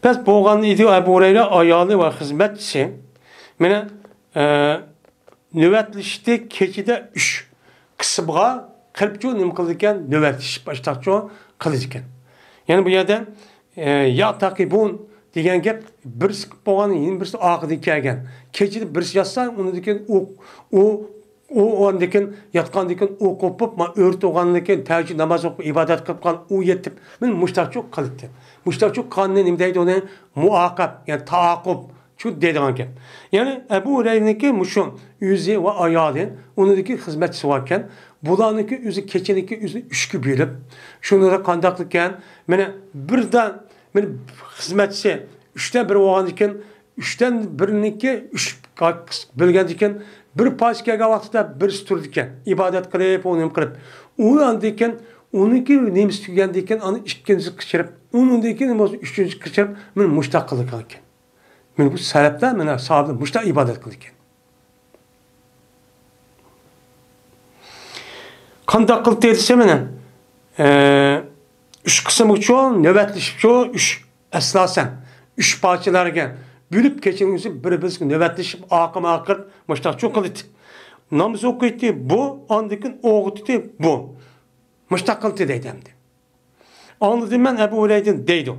بەس بولغان ئىدى ئەبۇ ھۇرەيرە ئايالى ۋە خىزمەتچىسى مېنى، ئە، نۆۋەتلىشتى كېچىدە ئۈچ قىسىمغا قىلىپچۇ نېمە قىلىدىكەن، نۆۋەتلىشىپ باشلاقچۇ قىلىدىكەن. يەنى بۇ يەردە، ئە، يا تاقىبۇن دېگەن گەپ بىرسى قىلىپ بولغان، يەنە بىرسى ئارقىدىن كەلگەن. كېچىدە بىرسى ياتسا، ئۇنىڭدىن كېيىن ئۇ، ئۇ ئۇ ئاندىن كېيىن ياتقاندىن كېيىن ئۇ قوپۇپ، ما ئۆرتە بولغاندىن كېيىن تەھەججۇد ناماز ئوقۇپ ئىبادەت قىلىپ قالغان ئۇ يېتىپ، مەن مۇشتاقچۇ قىلىدىكەن. مۇشتاقچۇ قىلغاننى نېمە دەيدۇ ئۇنى؟ مۇئاقەب، يەنى تائاقۇب شۇ دەيدىغان گەپ. يەنى ئەبۇ ھۇرەيرىنىڭكى مۇشۇ ئۆزى ۋە ئايالى، ئۇنىڭدىكى خىزمەتچىسى باركەن، بۇلارنىڭكى ئۆزى كېچىنىكى ئۆزىنى ئۈچكە بۆلۈپ، شۇنىڭدا قانداقلىكەن، مانا بىردە، مانا خىزمەتچىسى ئۈچتىن بىر بولغاندىكىن، ئۈچتىن بىرنىڭكى ئۈچ بۆلگەندىكىن، بىر پارچە كەلگەن ۋاقتىدا بىرسى تۇرىدىكەن، ئىبادەت قىلىپ، ئۇ نېمە قىلىپ، ئۇ ئاندىكىن ئۇنىڭكى نېمىسى تۈگىگەندىكىن، ئاندىن ئىككىنچىسى قىچىرىپ، ئۇنىڭدىن كېيىن بولسا ئۈچىنچىسى قىچىرىپ، مانا مۇشتاق قىلىدىكەن. مانا بۇ سەلەپلەر مانا ساھابىلەر مۇشتاق ئىبادەت قىلىدىكەن. قانداق قىلدى دېسە مانا، ئە، ئۈچ قىسىمغىچۇ، نۆۋەتلىشىپچۇ، ئۈچ ئەسلاسەن، ئۈچ پارچىلارغا بۆلۈپ، كېچىنىڭ ئۆزى بىر-بىرسىگە نۆۋەتلىشىپ، ئاقىم ئاقىر مۇشتاقچۇ قىلدى. ناماز ئوقۇيتتى بۇ، ئاندىن كېيىن ئوغۇتتى بۇ. مۇشتاق قىلدى دەيدۇ ئەمدى. ئاڭلىدىم مەن ئەبۇ ھۇرەيرىدىن دەيدۇ.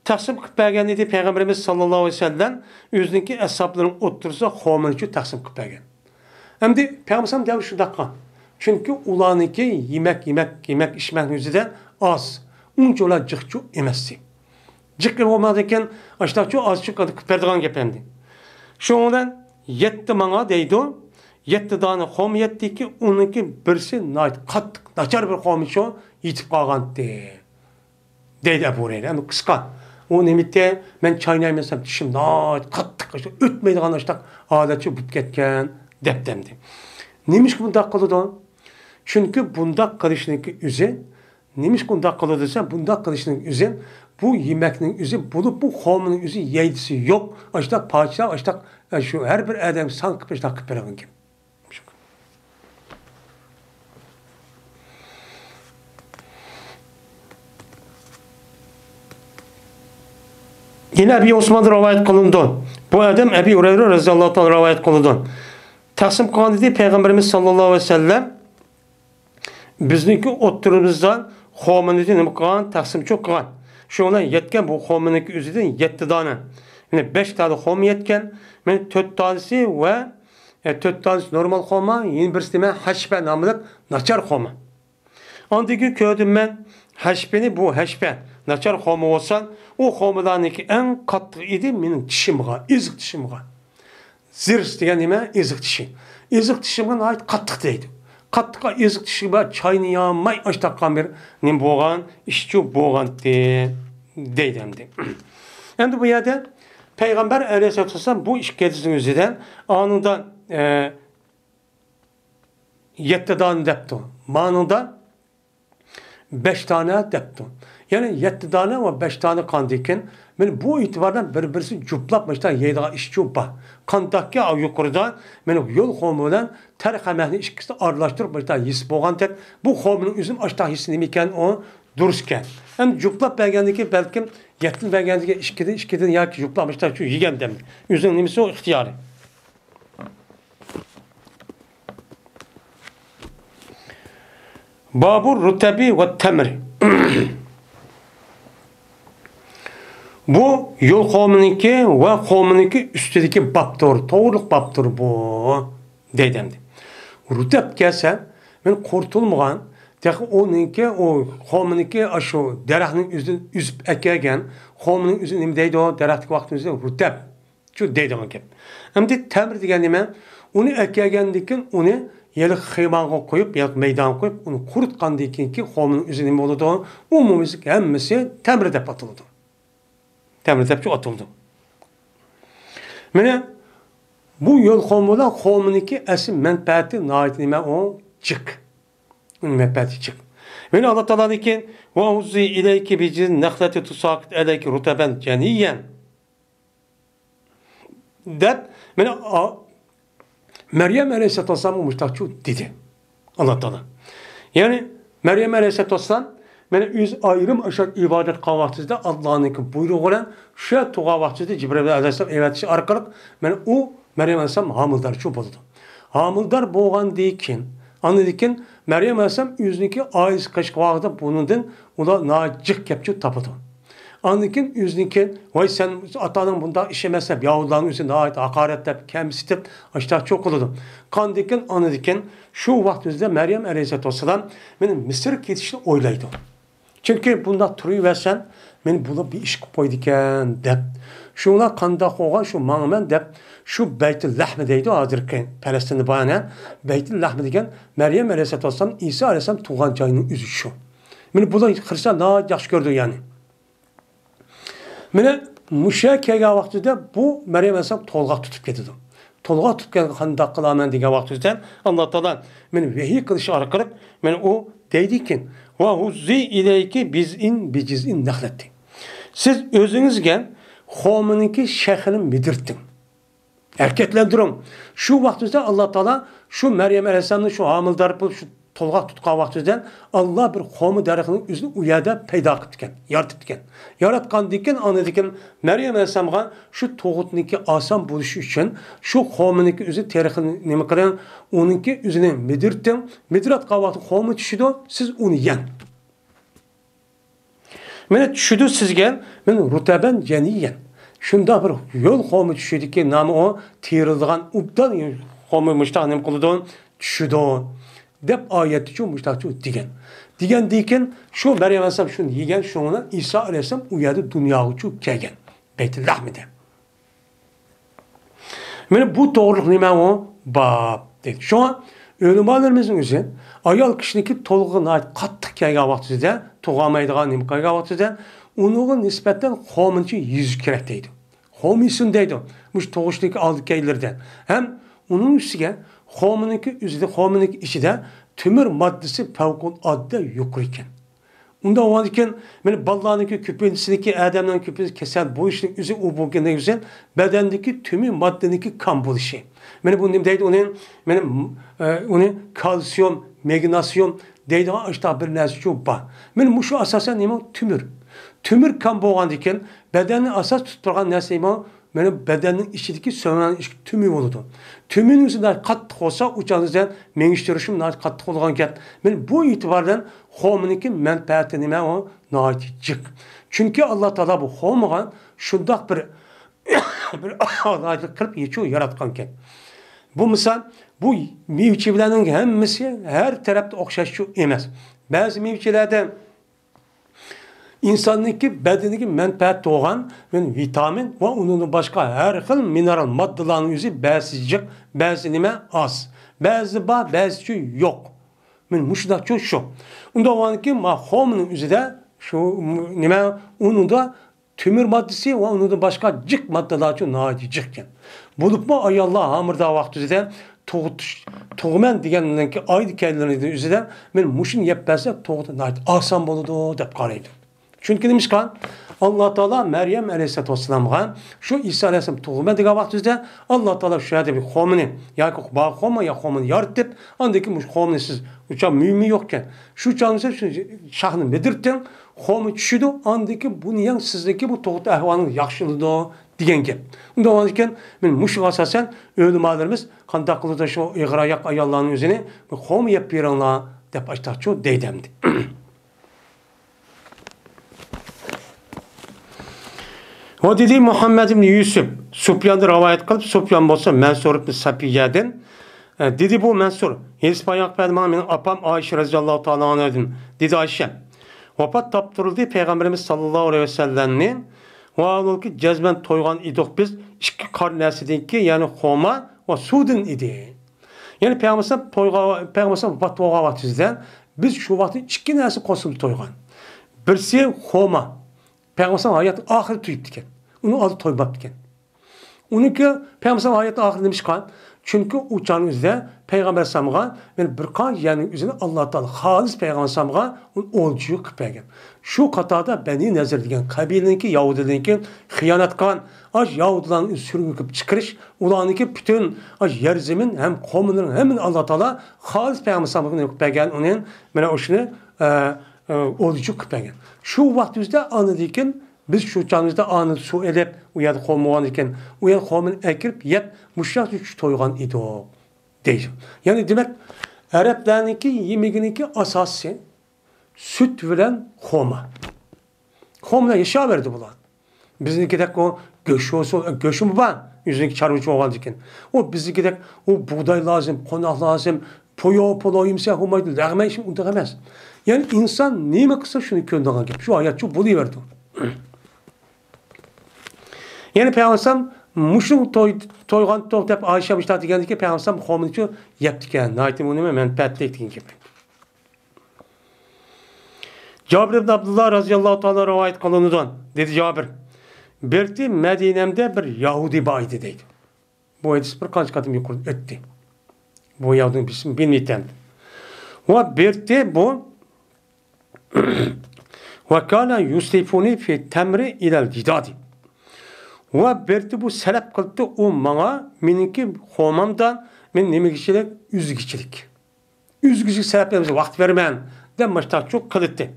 تەقسىم قىلىپ بەرگەن ئىدى پەيغەمبىرىمىز ساللاللاھۇ ئەلەيھى ۋەسەللەم ئۆزىنىڭكى ئەسھابلىرىنىڭ ئوتتۇرىسىدا خورمىنى چۇ تەقسىم قىلىپ بەرگەن. ئەمدى پەيغەمبەر دەۋرى شۇنداق قىلغان. چۈنكى ئۇلارنىڭكى يېمەك، يېمەك، يېمەك ئىچمەكنىڭ ئۆزىدە ئاز، ئۇنچىۋالا جىقچۇ ئەمەستى. جىق بولمايدىكەن، ئاشتاقچۇ ئازچۇ قىلىپ بەرىدىغان گەپ ئەمدى. شۇنىڭ بىلەن يەتتە ماڭا دەيدۇ، يەتتە دانە خورما يەتتىكى، ئۇنىڭكى بىرسى ناھايىتى قاتتىق، ناچار بىر خورما شۇ يېتىپ قالغانتى. دەيدۇ ئەبۇ ھۇرەيرە. ئەمدى قىسقا. ئۇ نېمىتى، مەن چاينايمىسام چىشىم ناھايىتى قاتتىق، ئۆتمەيدىغان ئاشتاق ھالەتچۇ بولۇپ كەتكەن، دەپتۇ ئەمدى. نېمىشقا بۇنداق قىلىدۇ؟ چۈنكى بۇنداق قىلىشنىڭكى ئۆزى، نېمىشقا ئۇنداق قىلىدۇ دېسە، بۇنداق قىلىشنىڭ ئۆزى، بۇ يېمەكنىڭ ئۆزى، بولۇپ بۇ خورمىنىڭ ئۆزى يەيدىسى يوق. ئاشتاق پاچا، ئاشتاق، ئە، شۇ ھەر بىر ئادەمگە سان قىلىپ ئاشتاق قىلىپ بېرىلگەن گەپ. يەنە ئەبى ئوسماندىن رىۋايەت قىلىنىدۇ. بۇ ئادەم ئەبى ھۇرەيرە رەزىياللاھۇ تائالا رىۋايەت قىلىدۇ. تەقسىم قىلغان ئىدى پەيغەمبىرىمىز ساللاللاھۇ ئەلەيھى ۋەسەللەم. بىزنىڭكى ئوتتۇرىمىزدا خورمىنى نېمە قىلغان؟ تەقسىمچۇ قىلغان. شۇنىڭ بىلەن يەتكەن بۇ خورمىنىڭكى ئۆزىدىن يەتتە دانە. يەنى بەش دانە خورما يەتكەن. مانا تۆت دانىسى ۋە، ئە، تۆت دانىسى نورمال خورما، يەنە بىرسى نېمە؟ ھەشپە ناملىق ناچار خورما. ئاندىن كېيىن كۆردۈم مەن ھەشپىنى، بۇ ھەشپە ناچار خورما بولسا، ئۇ خورمىلارنىڭكى ئەڭ قاتتىقى ئىدى مېنىڭ چىشىمغا، ئېزىق چىشىمغا. زىرس دېگەن نېمە؟ ئېزىق چىشى. ئېزىق چىشىمغا ناھايىتى قاتتىق دەيدۇ. قاتتىققا ئېزىق چىشىغا چاينىيالماي ئاشتاققان بىر نېمە بولغان، ئىشچۇ بولغانتى دەيدۇ ئەمدى. ئەمدى بۇ يەردە پەيغەمبەر ئەلەيھىسسالاتۇ ۋەسسالام بۇ ئىككىلىسىنىڭ ئۆزىدە ئانىڭدا، ئە، يەتتە دانە دەپتۇ. مانىڭدا بەش دانە دەپتۇ. يەنى يەتتە دانە ۋە بەش دانە قاندىكىن، مانا بۇ ئېتىباردا بىر-بىرسى جۇپلاپ مۇشتا يەيدىغان ئىشچۇ بار. قانداقكى يۇقىرىدا مانا يول خورما بىلەن تەر خەمەكنى ئىككىسىنى ئارىلاشتۇرۇپ مۇشتا يېسە بولغاندەك، بۇ خورمىنىڭ ئۆزىمۇ ئاشتاق يېسە نېمىكەن ئۇ؟ دۇرۇسكەن. ئەمدى جۇپلاپ بەرگەندىكىن بەلكىم يەتتىن بەرگەندىكىن ئىككىدىن، ئىككىدىن ياكى جۇپلاپ مۇشتا شۇ يېگەن دەم. ئۆزىنىڭ نېمىسى ئۇ ئىختىيارى. بابۇر رۇتەبى ۋە تەمرى. بۇ يول خورمىنىڭكى ۋە خورمىنىڭكى ئۈستىدىكى بابتۇر، توغرىلىق بابتۇر بۇ، دەيدۇ ئەمدى. رۇتەب كەلسە، مەن قۇرۇتۇلمىغان، تېخى ئۇنىڭكى، ئۇ خورمىنىڭكى ئاشۇ دەرەخنىڭ ئۆزىدىن ئۈزۈپ ئەكەلگەن، خورمىنىڭ ئۆزى نېمە دەيدۇ؟ دەرەختىكى ۋاقتىمىزدا رۇتەب. شۇ دەيدىغان گەپ. ئەمدى تەمرى دېگەن نېمە؟ ئۇنى ئەكەلگەندىن كېيىن ئۇنى ھېلىقى خىمارغا قويۇپ، ھېلىقى مەيدانغا قويۇپ، ئۇنى قۇرۇتقاندىن كېيىنكى خورمىنىڭ ئۆزى نېمە بولىدۇ؟ ئومۇمىي ھەممىسى تەمرى دەپ ئاتىلىدۇ. تەمرى دەپچۇ ئاتىلىدۇ. مانا بۇ يول خورما بىلەن خورمىنىڭكى ئەسلى مەنپەئەتى ناھايىتى نېمە ئۇ؟ جىق. ئۇنىڭ مەنپەئەتى جىق. مانا ئاللا تائالادىن كېيىن، ۋە ھۇززى ئىلەيكى بىجىزئىن نەخلەتى تۇساقىت ئەلەيكى رۇتەبەن جەنىيەن. دەپ، مانا، ئا-، مەريەم ئەلەيھىسسالاتۇ ۋەسسالامغا مۇشتاقچۇ دېدى ئاللا تائالا. يەنى مەريەم ئەلەيھىسسالاتۇ ۋەسسالام مانا ئۆزى ئايرىم ئاشۇ ئىبادەت قىلغان ۋاقتىدا ئاللانىڭكى بۇيرۇقى بىلەن شۇ تۇرغان ۋاقتىدا جىبرىئىل ئەلەيھىسسالام ئەۋەتىشى ئارقىلىق مانا ئۇ مەريەم ئەلەيھىسسالام ھامىلىدارچۇ بولىدۇ. ھامىلىدار بولغاندىن كېيىن، ئاندىن كېيىن مەريەم ئەلەيھىسسالام ئۆزىنىڭكى ئائىلىسى قېرىشقان ۋاقتىدا بۇنىڭدىن ئۇلار ناھايىتى جىق گەپچۇ تاپىدۇ. ئاندىن كېيىن ئۆزىنىڭكى، ۋاي سەن ئاتا-ئاناڭ بۇنداق ئىش ئەمەس دەپ، يەھۇدىيلارنىڭ ئۆزىنى ناھايىتى ھاقارەتلەپ، كەمسىتىپ، ئاشتاق چوقۇلىدۇ. قاندىن كېيىن، ئاندىن كېيىن شۇ ۋاقىت ئۆزىدە مەريەم ئەلەيھىسسالاتۇ ۋەسسالام مېنى مىسىرغا كېتىشنى ئويلايدۇ. چۈنكى بۇنداق تۇرۇۋەرسەم، مېنى بۇلار بىر ئىش قىلىپ قويىدىكەن دەپ. شۇڭلار قانداق بولغان شۇ ماڭىمەن دەپ، شۇ بەيتۇل لەھمى دەيدۇ ھازىرقى پەلەستىندە بار ئەنە. بەيتۇل لەھمى دېگەن مەريەم ئەلەيھىسسالاتۇ ۋەسسالام، ئىسا ئەلەيھىسسالام تۇغۇلغان جاينىڭ ئۆزى شۇ. مېنى بۇلار خىرىستىيان ناھايىتى ياخشى كۆرىدۇ يەنى. مېنى مۇشۇ يەرگە كەلگەن ۋاقتىدا بۇ مەريەم ئەلەيھىسسالام تولغاق تۇتۇپ كېتىدۇ. تولغاق تۇتۇپ كەلگەن قانداق قىلارمەن دېگەن ۋاقتىدا ئاللا تائالا مېنى ۋەھىي قىلىش ئارقىلىق مېنى ئۇ دەيدىكىن، ۋە ھۇززى ئىلەيكى بىزئىن بىجىزئىن نەخلەتتى. سىز ئۆزىڭىزگە خورمىنىڭكى شېخىنى مىدىرتىڭ. ھەرىكەتلەندۈرۈڭ. شۇ ۋاقتىمىزدا ئاللا تائالا شۇ مەريەم ئەلەيھىسسالامنى شۇ ھامىلىدار بولۇپ شۇ تولغاق تۇتقان ۋاقتىمىزدا ئاللا بىر خورما دەرىخىنىڭ ئۆزىنى ئۇ يەردە پەيدا قىپتىكەن، يارىتىپتىكەن. ياراتقاندىن كېيىن ئاندىن كېيىن مەريەم ئەلەيھىسسالامغا شۇ تۇغۇتنىڭكى ئاسان بولۇشى ئۈچۈن شۇ خورمىنىڭكى ئۆزى تېرىقىنى نېمە قىلىڭ، ئۇنىڭكى ئۆزىنى مىدىرتىڭ. مىدىراتقان ۋاقتى خورما چۈشىدۇ، سىز ئۇنى يەڭ. مانا چۈشىدۇ سىزگە، مانا رۇتەبەن جەنىيەن. شۇنداق بىر ھۆل خورما چۈشىدىكى، نامى ئۇ تېرىلىدىغان ئوبدان خورما مۇشتاق نېمە قىلىدۇ؟ چۈشىدۇ. دەپ ئايەتتىچۇ مۇشتاقچۇ دېگەن. دېگەندىن كېيىن شۇ مەريەم ئەلەيھىسسالام شۇنى يېگەن، شۇڭا ئىسا ئەلەيھىسسالام ئۇ يەردە دۇنياغىچۇ كەلگەن. بەيتۇل لەھمىدە. مانا بۇ توغرىلىق نېمە ئۇ؟ باب دەيدۇ. شۇڭا ئۆلىمالىرىمىزنىڭ ئۆزى ئايال كىشىنىڭكى تولغىقى ناھايىتى قاتتىق كەلگەن ۋاقتىدا، تۇغالمايدىغان نېمە قىلغان ۋاقتىدا ئۇنىڭغا نىسبەتەن خورمىنى يېيىش كېرەك دەيدۇ. خورما يېسۇن دەيدۇ. مۇشۇ تۇغۇشتىكى ئالدى كەينىلىرىدە. ھەم ئۇنىڭ ئۈستىگە خورمىنىڭكى ئۆزىدە، خورمىنىڭكى ئىچىدە تۆمۈر ماددىسى پەۋقۇلئاددە يۇقىرى ئىكەن. ئۇنداق بولغاندىكىن، مانا بالىلارنىڭكى كۆپىنچىسىنىڭكى، ئادەمنىڭ كۆپىنچىسى كېسەل بولۇشنىڭ ئۆزى ئۇ بولغىنىدىن بەدەندىكى تۆمۈر ماددىنىڭكى كام بولۇشى. مانا بۇ نېمە دەيدۇ ئۇنى؟ مانا، ئە، ئۇنى كالسىيوم، ماگنىسىيوم دەيدىغان ئاشۇنداق بىر نەرسىچۇ بار. مانا مۇشۇ ئاساسەن نېمە؟ تۆمۈر. تۆمۈر كام بولغاندىكىن، بەدەننى ئاساس تۇتۇپ تۇرغان نەرسە نېمە؟ مانا بەدەننىڭ ئىچىدىكى سۆڭەكنىڭ ئىچىدىكى تۆمۈر بولىدۇ. تۆمۈرنىڭ ئۆزى قاتتىق بولسا، ئۇ چاغدا مېڭىشتۈرۈشمۇ ناھايىتى قاتتىق بولىدىغان گەپ. مانا بۇ ئېتىبار بىلەن خورمىنىڭكى مەنپەئەتى نېمە؟ ئۇ ناھايىتى جىق. چۈنكى ئاللا تائالا بۇ خورمىغا شۇنداق بىر، بىر ئالاھىدىلىك قىلىپ يېچۇ ياراتقانكەن. بولمىسا، بۇ مېۋە-چېۋىلەرنىڭ ھەممىسى ھەر تەرەپتە ئوخشاشچۇ ئەمەس. بەزى مېۋە-چېۋىلەردە ئىنساننىڭكى بەدىنىگە مەنپەئەت بولغان ۋىتامىن ۋە ئۇنىڭدىن باشقا ھەر خىل مىنېرال ماددىلارنىڭ ئۆزى بەزىسى جىق، بەزىسى نېمە؟ ئاز. بەزىسى بار، بەزىسى يوق. مانا مۇشۇنداقچۇ شۇ. ئۇنداق بولغاندىكىن، ما خورمىنىڭ ئۆزىدە شۇ، نېمە، ئۇنىڭدا تۆمۈر ماددىسى ۋە ئۇنىڭدىن باشقا جىق ماددىلارچۇ ناھايىتى جىق ئىكەن. بولۇپمۇ ئاياللار ھامىلىدار ۋاقتىدا تۇغۇتۇش، تۇغىمەن دېگەننىڭكى ئايدى كەينىلىرىدىن ئۆزىدە، مانا مۇشۇنى يەپ بەرسە تۇغۇت ناھايىتى ئاسان بولىدۇ دەپ قارايدۇ. چۈنكى نېمىشقا؟ ئاللا تائالا مەريەم ئەلەيھىسسالاتۇ ۋەسسالامغا شۇ ئىسا ئەلەيھىسسالام تۇغۇلىدىغان ۋاقتىدا ئاللا تائالا شۇ يەردە بىر خورمىنى ياكى بار خورما يا خورمىنى يارىتىپ، ئاندىن كېيىن مۇشۇ خورمىنى سىز، ئۇ چاغ مېۋە يوقكەن، شۇ چاغدا شۇ شاخنى مىدىرتىڭ، خورما چۈشىدۇ، ئاندىن كېيىن بۇنى يەڭ، سىزنىڭكى بۇ تۇغۇت ئەھۋالىڭىز ياخشىلىنىدۇ دېگەن گەپ. ئۇنداق بولغاندىكىن، مانا مۇشۇغا ئاساسەن ئۆلىمالىرىمىز قانداق قىلىدۇ، شۇ ئېغىر ئاياق ئاياللارنىڭ ئۆزىنى بىر خورما يەپ بېرىڭلار دەپ ئاشتاقچۇ دەيدۇ ئەمدى. ۋە دېدى مۇھەممەد ئىبن يۈسۈپ، سۇپياندىن رىۋايەت قىلىپ، سۇپيان بولسا مەنسۇر ئىبن سەپىيەدىن، ئە، دېدى بۇ مەنسۇر، ھېلىسى پاياق بەردى ماڭا مېنىڭ ئاپام ئائىشە رەزىياللاھۇ تائالا ئانھادىن. دېدى ئائىشە، ۋاپات تاپتۇرۇلدى پەيغەمبىرىمىز ساللاللاھۇ ئەلەيھى ۋەسەللەمنى، ۋە ئاۋۋالقى جەزمەن تويغان ئىدۇق بىز ئىككى قارا نەرسىدىنكى، يەنى خورما ۋە سۇدىن ئىدى. يەنى پەيغەمبەر تويغا، پەيغەمبەر ۋاپات بولغان ۋاقتىدا بىز شۇ ۋاقىتتا ئىككى نەرسە قوشۇلۇپ تويغان. بىرسى خورما. پەيغەمبەر ھاياتىنىڭ ئاخىرى تويۇپتىكەن. ئۇنىڭ ئالدى تويماپتىكەن. ئۇنىڭكى پەيغەمبەر ھاياتىنىڭ ئاخىرى نېمىشقا؟ چۈنكى ئۇ چاغنىڭ ئۆزىدە پەيغەمبەر ئەلەيھىسسالامغا، يەنى بىر قانچە يەرنىڭ ئۆزىنى ئاللا تائالا خالىس پەيغەمبەر ئەلەيھىسسالامغا ئۇنى ئولجا قىلىپ بەرگەن. شۇ قاتاردا بەنى نەزىر دېگەن قەبىلىنىڭكى يەھۇدىيلىرىنىڭكى خىيانەت قىلغان، ئاش يەھۇدىيلارنى سۈرگۈن قىلىپ چىقىرىش، ئۇلارنىڭكى پۈتۈن ئاش يەر زېمىن ھەم قوملىرىنىڭ ھەممىنى ئاللا تائالا خالىس پەيغەمبەر ئەلەيھىسسالامغا نېمە قىلىپ بەرگەن ئۇنى، مانا ئۇشۇنى، ئە، ئە، ئولجا قىلىپ بەرگەن. شۇ ۋاقتىمىزدا ئاندىن كېيىن بىز شۇ چاغىمىزدا ئانىدا سۇ ئېلىپ، ئۇ يەردە خورما بولغاندىكىن، ئۇ يەردە خورمىنى ئەكىرىپ يەپ، مۇشۇ چاغدا تويغان ئىدۇق، دەيدۇ. يەنى دېمەك، ئەرەبلەرنىڭكى يېمىكىنىڭكى ئاساسى سۈت بىلەن خورما. خورما بىلەن ياشاۋەردى بۇلار. بىزنىڭكىدەك ئۇ گۆش بولسۇن، گۆشمۇ بار، ئۆزىنىڭكى چارۋىچى بولغاندىكىن. ئۇ بىزنىڭكىدەك ئۇ بۇغداي لازىم، قوناق لازىم، پويو، پولو يېمىسە، ھومايدۇ، لەغمەن ئىشىم ئۇنداق ئەمەس. يەنى ئىنسان نېمە قىلسا، شۇنى كۆنىدىغان گەپ. شۇ ھايات شۇ بولۇۋەردى. يەنى پەيغەمبەر مۇشۇ توي، تويغان توق دەپ ئائىشە مۇشۇنداق دېگەندىكىن، پەيغەمبەر خورمىنى يەپتىكەن. ناھايىتى ئۇنى مەنپەئەتلىك دېگەن گەپ. جابىر ئىبن ئابدۇللا رازىياللاھۇ تائالا رىۋايەت قىلىنىدۇ. دېدى جابىر، بىرتى مەدىنەمدە بىر يەھۇدىي بار ئىدى دەيدۇ. بۇ ھەدىس بىر قانچە قېتىم يۇقىرىدا ئۆتتى. بۇ يەھۇدىينىڭ بىسمى بىلمەيتتىم. ۋە بىرتى بۇ ۋە كان يۇسلىفۇنى في التمر إلى الجداد. ۋە بىرتى بۇ سەلەپ قىلىپتۇ، ئۇ ماڭا مېنىڭكى خورمامدا مەن نېمىگىچىلىك، ئۈزگىچىلىك. ئۈزگۈچىگە سەۋەب بەرمىسە ۋاقىت بېرىمەن دەپ مۇشتاقچۇ قىلىتتى.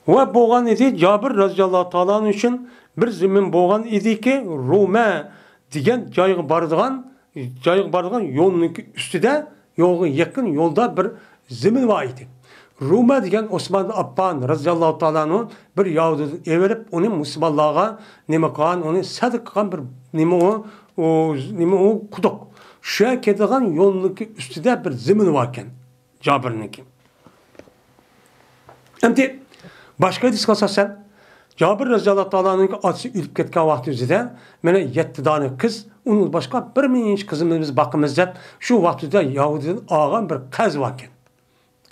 ۋە بولغان ئىدى، جابىر رازىياللاھۇ تائالا ئۈچۈن بىر زېمىن بولغان ئىدىكى، رومە دېگەن جايغا بارىدىغان، جايغا بارىدىغان يولنىڭكى ئۈستىدە، يولغا يېقىن يولدا بىر زېمىن بار ئىدى. رومە دېگەن ئوسمان ئىبن ئاففان رازىياللاھۇ تائالا ئەنھۇ بىر يەھۇدىيدىن ئېلىپ، ئۇنى مۇسۇلمانلارغا نېمە قىلغان، ئۇنى سەدىقە قىلغان بىر نېمە ئۇ، ئۇ نېمە ئۇ قۇدۇق. شۇ يەرگە كېتىدىغان يولنىڭكى ئۈستىدە بىر زېمىن باركەن، جابىرنىڭكى. ئەمدى باشقا ھەدىسكە ئاساسەن، جابىر رەزىياللاھۇ تائالا ئەنھۇنىڭ ئاتىسى ئۆلۈپ كەتكەن ۋاقتى ئۆزىدە، مانا يەتتە دانە قىز، ئۇنىڭدىن باشقا بىر مىڭ قىزىمىز باقىمىز دەپ، شۇ ۋاقتىدا يەھۇدىيدىن ئالغان بىر قەرز باركەن.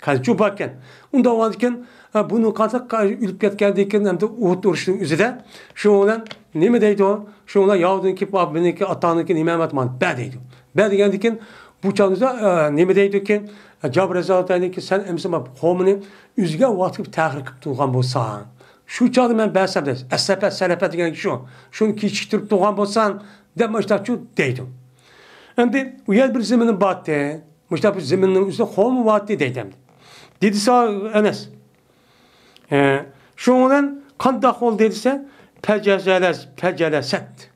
قەرزچۇ باركەن. ئۇنداق بولغاندىكىن، ھە، بۇنىڭ قاتتىق ئۆلۈپ كەتكەندىن كېيىن، ئەمدى ئۇھۇد ئۇرۇشىنىڭ ئۆزىدە، شۇنىڭ بىلەن نېمە دەيدۇ؟ شۇنىڭ بىلەن يەھۇدىينىڭكى، بۇ مېنىڭكى ئاتاڭنىڭكى نېمە ئەمەت، مانا بەر دەيدۇ. بەر دېگەندىن كېيىن، بۇ چاغدا، ئە، نېمە دەيدۇكى؟ جابىر رەزىياللاھۇ تائالا ئەنھۇكى، سەن ئەمسە ما قومىنى ئۈزگەن ۋاقتىدا تەخىر قىلىپ تۇرغان بولساڭ، شۇ چاغدا مەن بەرسەم دەيسەن، ئەسلەپە، سەلەپە دېگەن شۇ، شۇنى كېچىكتۈرۈپ تۇرغان بولساڭ، دەپ مۇشۇنداقچۇ دەيدۇ. ئەمدى ئۇ يەردە بىر زېمىنى بارتى، مۇشۇنداق بىر زېمىننىڭ ئۈستىدە قومى بارتى دەيدۇ ئەمدى. دېدى سا ئەنەس. ئە، شۇنىڭ بىلەن قانداق بولدى دېسە، پەجەزەلەس، پەجەلەسەت.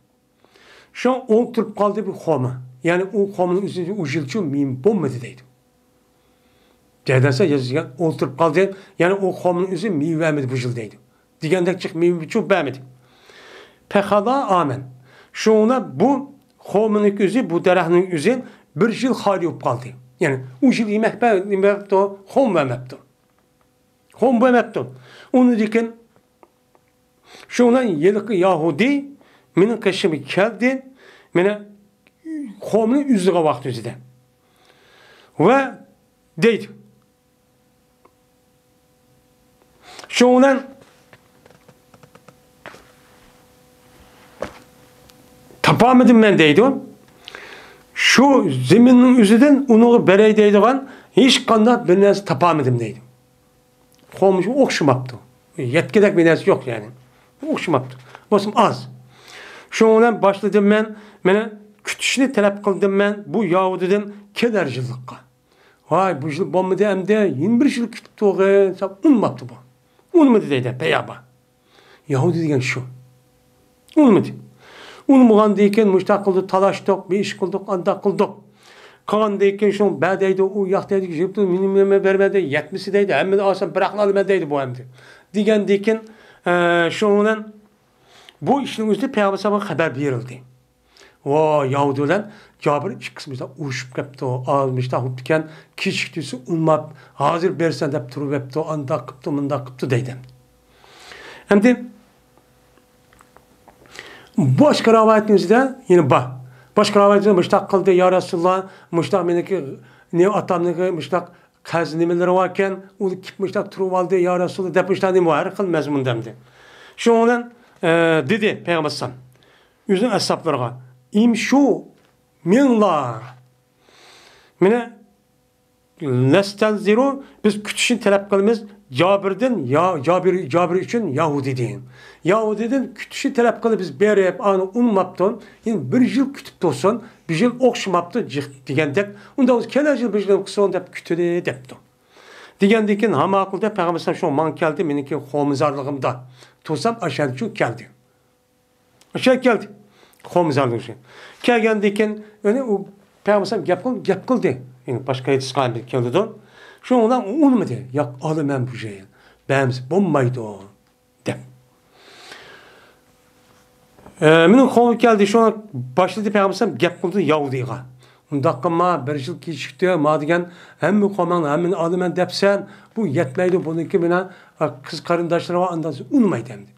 شۇڭا ئولتۇرۇپ قالدى بۇ قومى. يەنى ئۇ قومىنىڭ ئۆزى ئۇ يىلچۇ مېۋە بولمىدى دەيدۇ. جەدەسە يېزىلگەن ئولتۇرۇپ قالدى. يەنى ئۇ قومىنىڭ ئۆزى مېۋە بەرمىدى بۇ يىل دەيدۇ. دېگەندەك جىق مېۋە چوپ بەرمىدى. پەخالا ئامەن. شۇڭا بۇ قومىنىڭ ئۆزى، بۇ دەرەخنىڭ ئۆزى بىر يىل خالىي بولۇپ قالدى. يەنى ئۇ يىل يېمەك بەر-، نېمە بەرمەپتۇ؟ قوم بەرمەپتۇ. قوم بەرمەپتۇ. ئۇنىڭدىن كېيىن شۇنىڭ ھېلىقى يەھۇدىي مېنىڭ قېشىمغا كەلدى، مېنى قومنى ئۈزىدىغان ۋاقتى ئۆزىدە. ۋە دەيدۇ. شۇنىڭ بىلەن تاپالمىدىم مەن دەيدۇ. شۇ زېمىننىڭ ئۆزىدىن ئۇنىڭغا بېرەي دەيدىغان ھېچقانداق بىر نەرسە تاپالمىدىم دەيدۇ. قومۇشقا ئوخشىماپتۇ. يەتكۈدەك بىر نەرسە يوق يەنى. ئوخشىماپتۇ. بولسىمۇ ئاز. شۇنىڭ بىلەن باشلىدىم مەن، مانا كۈتۈشنى تەلەپ قىلدىم مەن بۇ يەھۇدىيدىن كېلەر يىللىققا. ۋاي، بۇ يىل بولمىدى ئەمدى، يەنە بىر يىل كۈتۈپ تۇرغىن، دېسەم ئۇنىماپتۇ بۇ. ئۇنىمىدى دەيدۇ، بەيابا. يەھۇدىي دېگەن شۇ. ئۇنىمىدى. ئۇنىمىغاندىن كېيىن مۇشۇنداق قىلدۇق، تالاشتۇق، بىر ئىش قىلدۇق، ئانداق قىلدۇق. قىلغاندىن كېيىن شۇ بەر دەيدۇ، ئۇ ياق دەيدۇ، يىغىپتۇ، مېنى نېمە بەرمە دەيدۇ، يەتمىسە دەيدۇ، ھەممىنى ئالسام بىراقلا ئالىمەن دەيدۇ بۇ ئەمدى. دېگەندىن كېيىن، ئە، شۇنىڭ بىلەن بۇ ئىشنىڭ ئۆزى پەيغەمبەر ئەلەيھىسسالامغا خەۋەر بېرىلدى. ۋا يەھۇدىي بىلەن جابىر ئىككىسى مۇشۇنداق ئۇرۇشۇپ كەپتۇ، ئاز مۇشۇنداق بوپتىكەن، كېچىكتۈرسە ئۇنىماپ، ھازىر بېرىسەن دەپ تۇرۇۋەپتۇ، ئانداق قىپتۇ، مۇنداق قىپتۇ دەيدۇ. ئەمدى باشقا رىۋايەتنىڭ ئۆزىدە يەنە بار. باشقا رىۋايەتتە مۇشۇنداق قىلدى، يا رەسۇلاللا، مۇشۇنداق مېنىڭكى نېمە ئاتامنىڭكى مۇشۇنداق قەرز نېمىلىرى باركەن، ئۇ كېلىپ مۇشۇنداق تۇرۇۋالدى، يا رەسۇلاللا، دەپ مۇشۇنداق نېمە بار، ھەر خىل مەزمۇندا ئەمدى. شۇنىڭ بىلەن، ئە، دېدى پەيغەمبەر ئەلەيھىسسالام ئۆزىنىڭ ئەسھابلىرىغا، ئىمشۇ، مېڭىڭلار. مانا نەستەنزىرۇ، بىز كۈتۈشنى تەلەپ قىلىمىز جابىردىن، يا، جابىر، جابىر ئۈچۈن يەھۇدىيدىن. يەھۇدىيدىن كۈتۈشنى تەلەپ قىلىپ بىز بېرىپ، ئانا ئۇنىماپتۇ. يەنە بىر يىل كۈتۈپ تۇرسۇن، بىر يىل ئوخشىماپتۇ جىق دېگەندەك. ئۇنداق بولسا كېلەر يىل بىر يىل قىلسۇن دەپ كۈتىدى دەپتۇ. دېگەندىن كېيىن ھاما قىلدى، پەيغەمبەر ئەلەيھىسسالام شۇ ماڭا كەلدى، مېنىڭكى قومىزارلىقىمدا تۇرسام، ئاشۇ يەرگىچۇ كەلدى. ئاشۇ يەرگە كەلدى. قومىزارلىق ئۈچۈن. كەلگەندىن كېيىن، يەنى ئۇ پەيغەمبەر ئەلەيھىسسالام گەپ قىل-، گەپ قىلدى. يەنى باشقا ھەدىسقا ھەم كېلىدۇ. شۇنىڭ بىلەن ئۇ ئۇنىمىدى. ياق، ئالىمەن بۇ يىل. بەرمىسە بولمايدۇ، دەپ. ئە، مېنىڭ قومۇم كەلدى. شۇڭا باشلىدى پەيغەمبەر ئەلەيھىسسالام گەپ قىلدى يەھۇدىيغا. ئۇنداق قىلما، بىر يىل كېچىكتى، ما دېگەن ھەممە قوماڭنى ھەممىنى ئالىمەن دەپسەن، بۇ يەتمەيدۇ، بۇنىڭكى بىلەن قىز قېرىنداشلىرى بار، ئاندىن ئۇنىمايدۇ ئەمدى.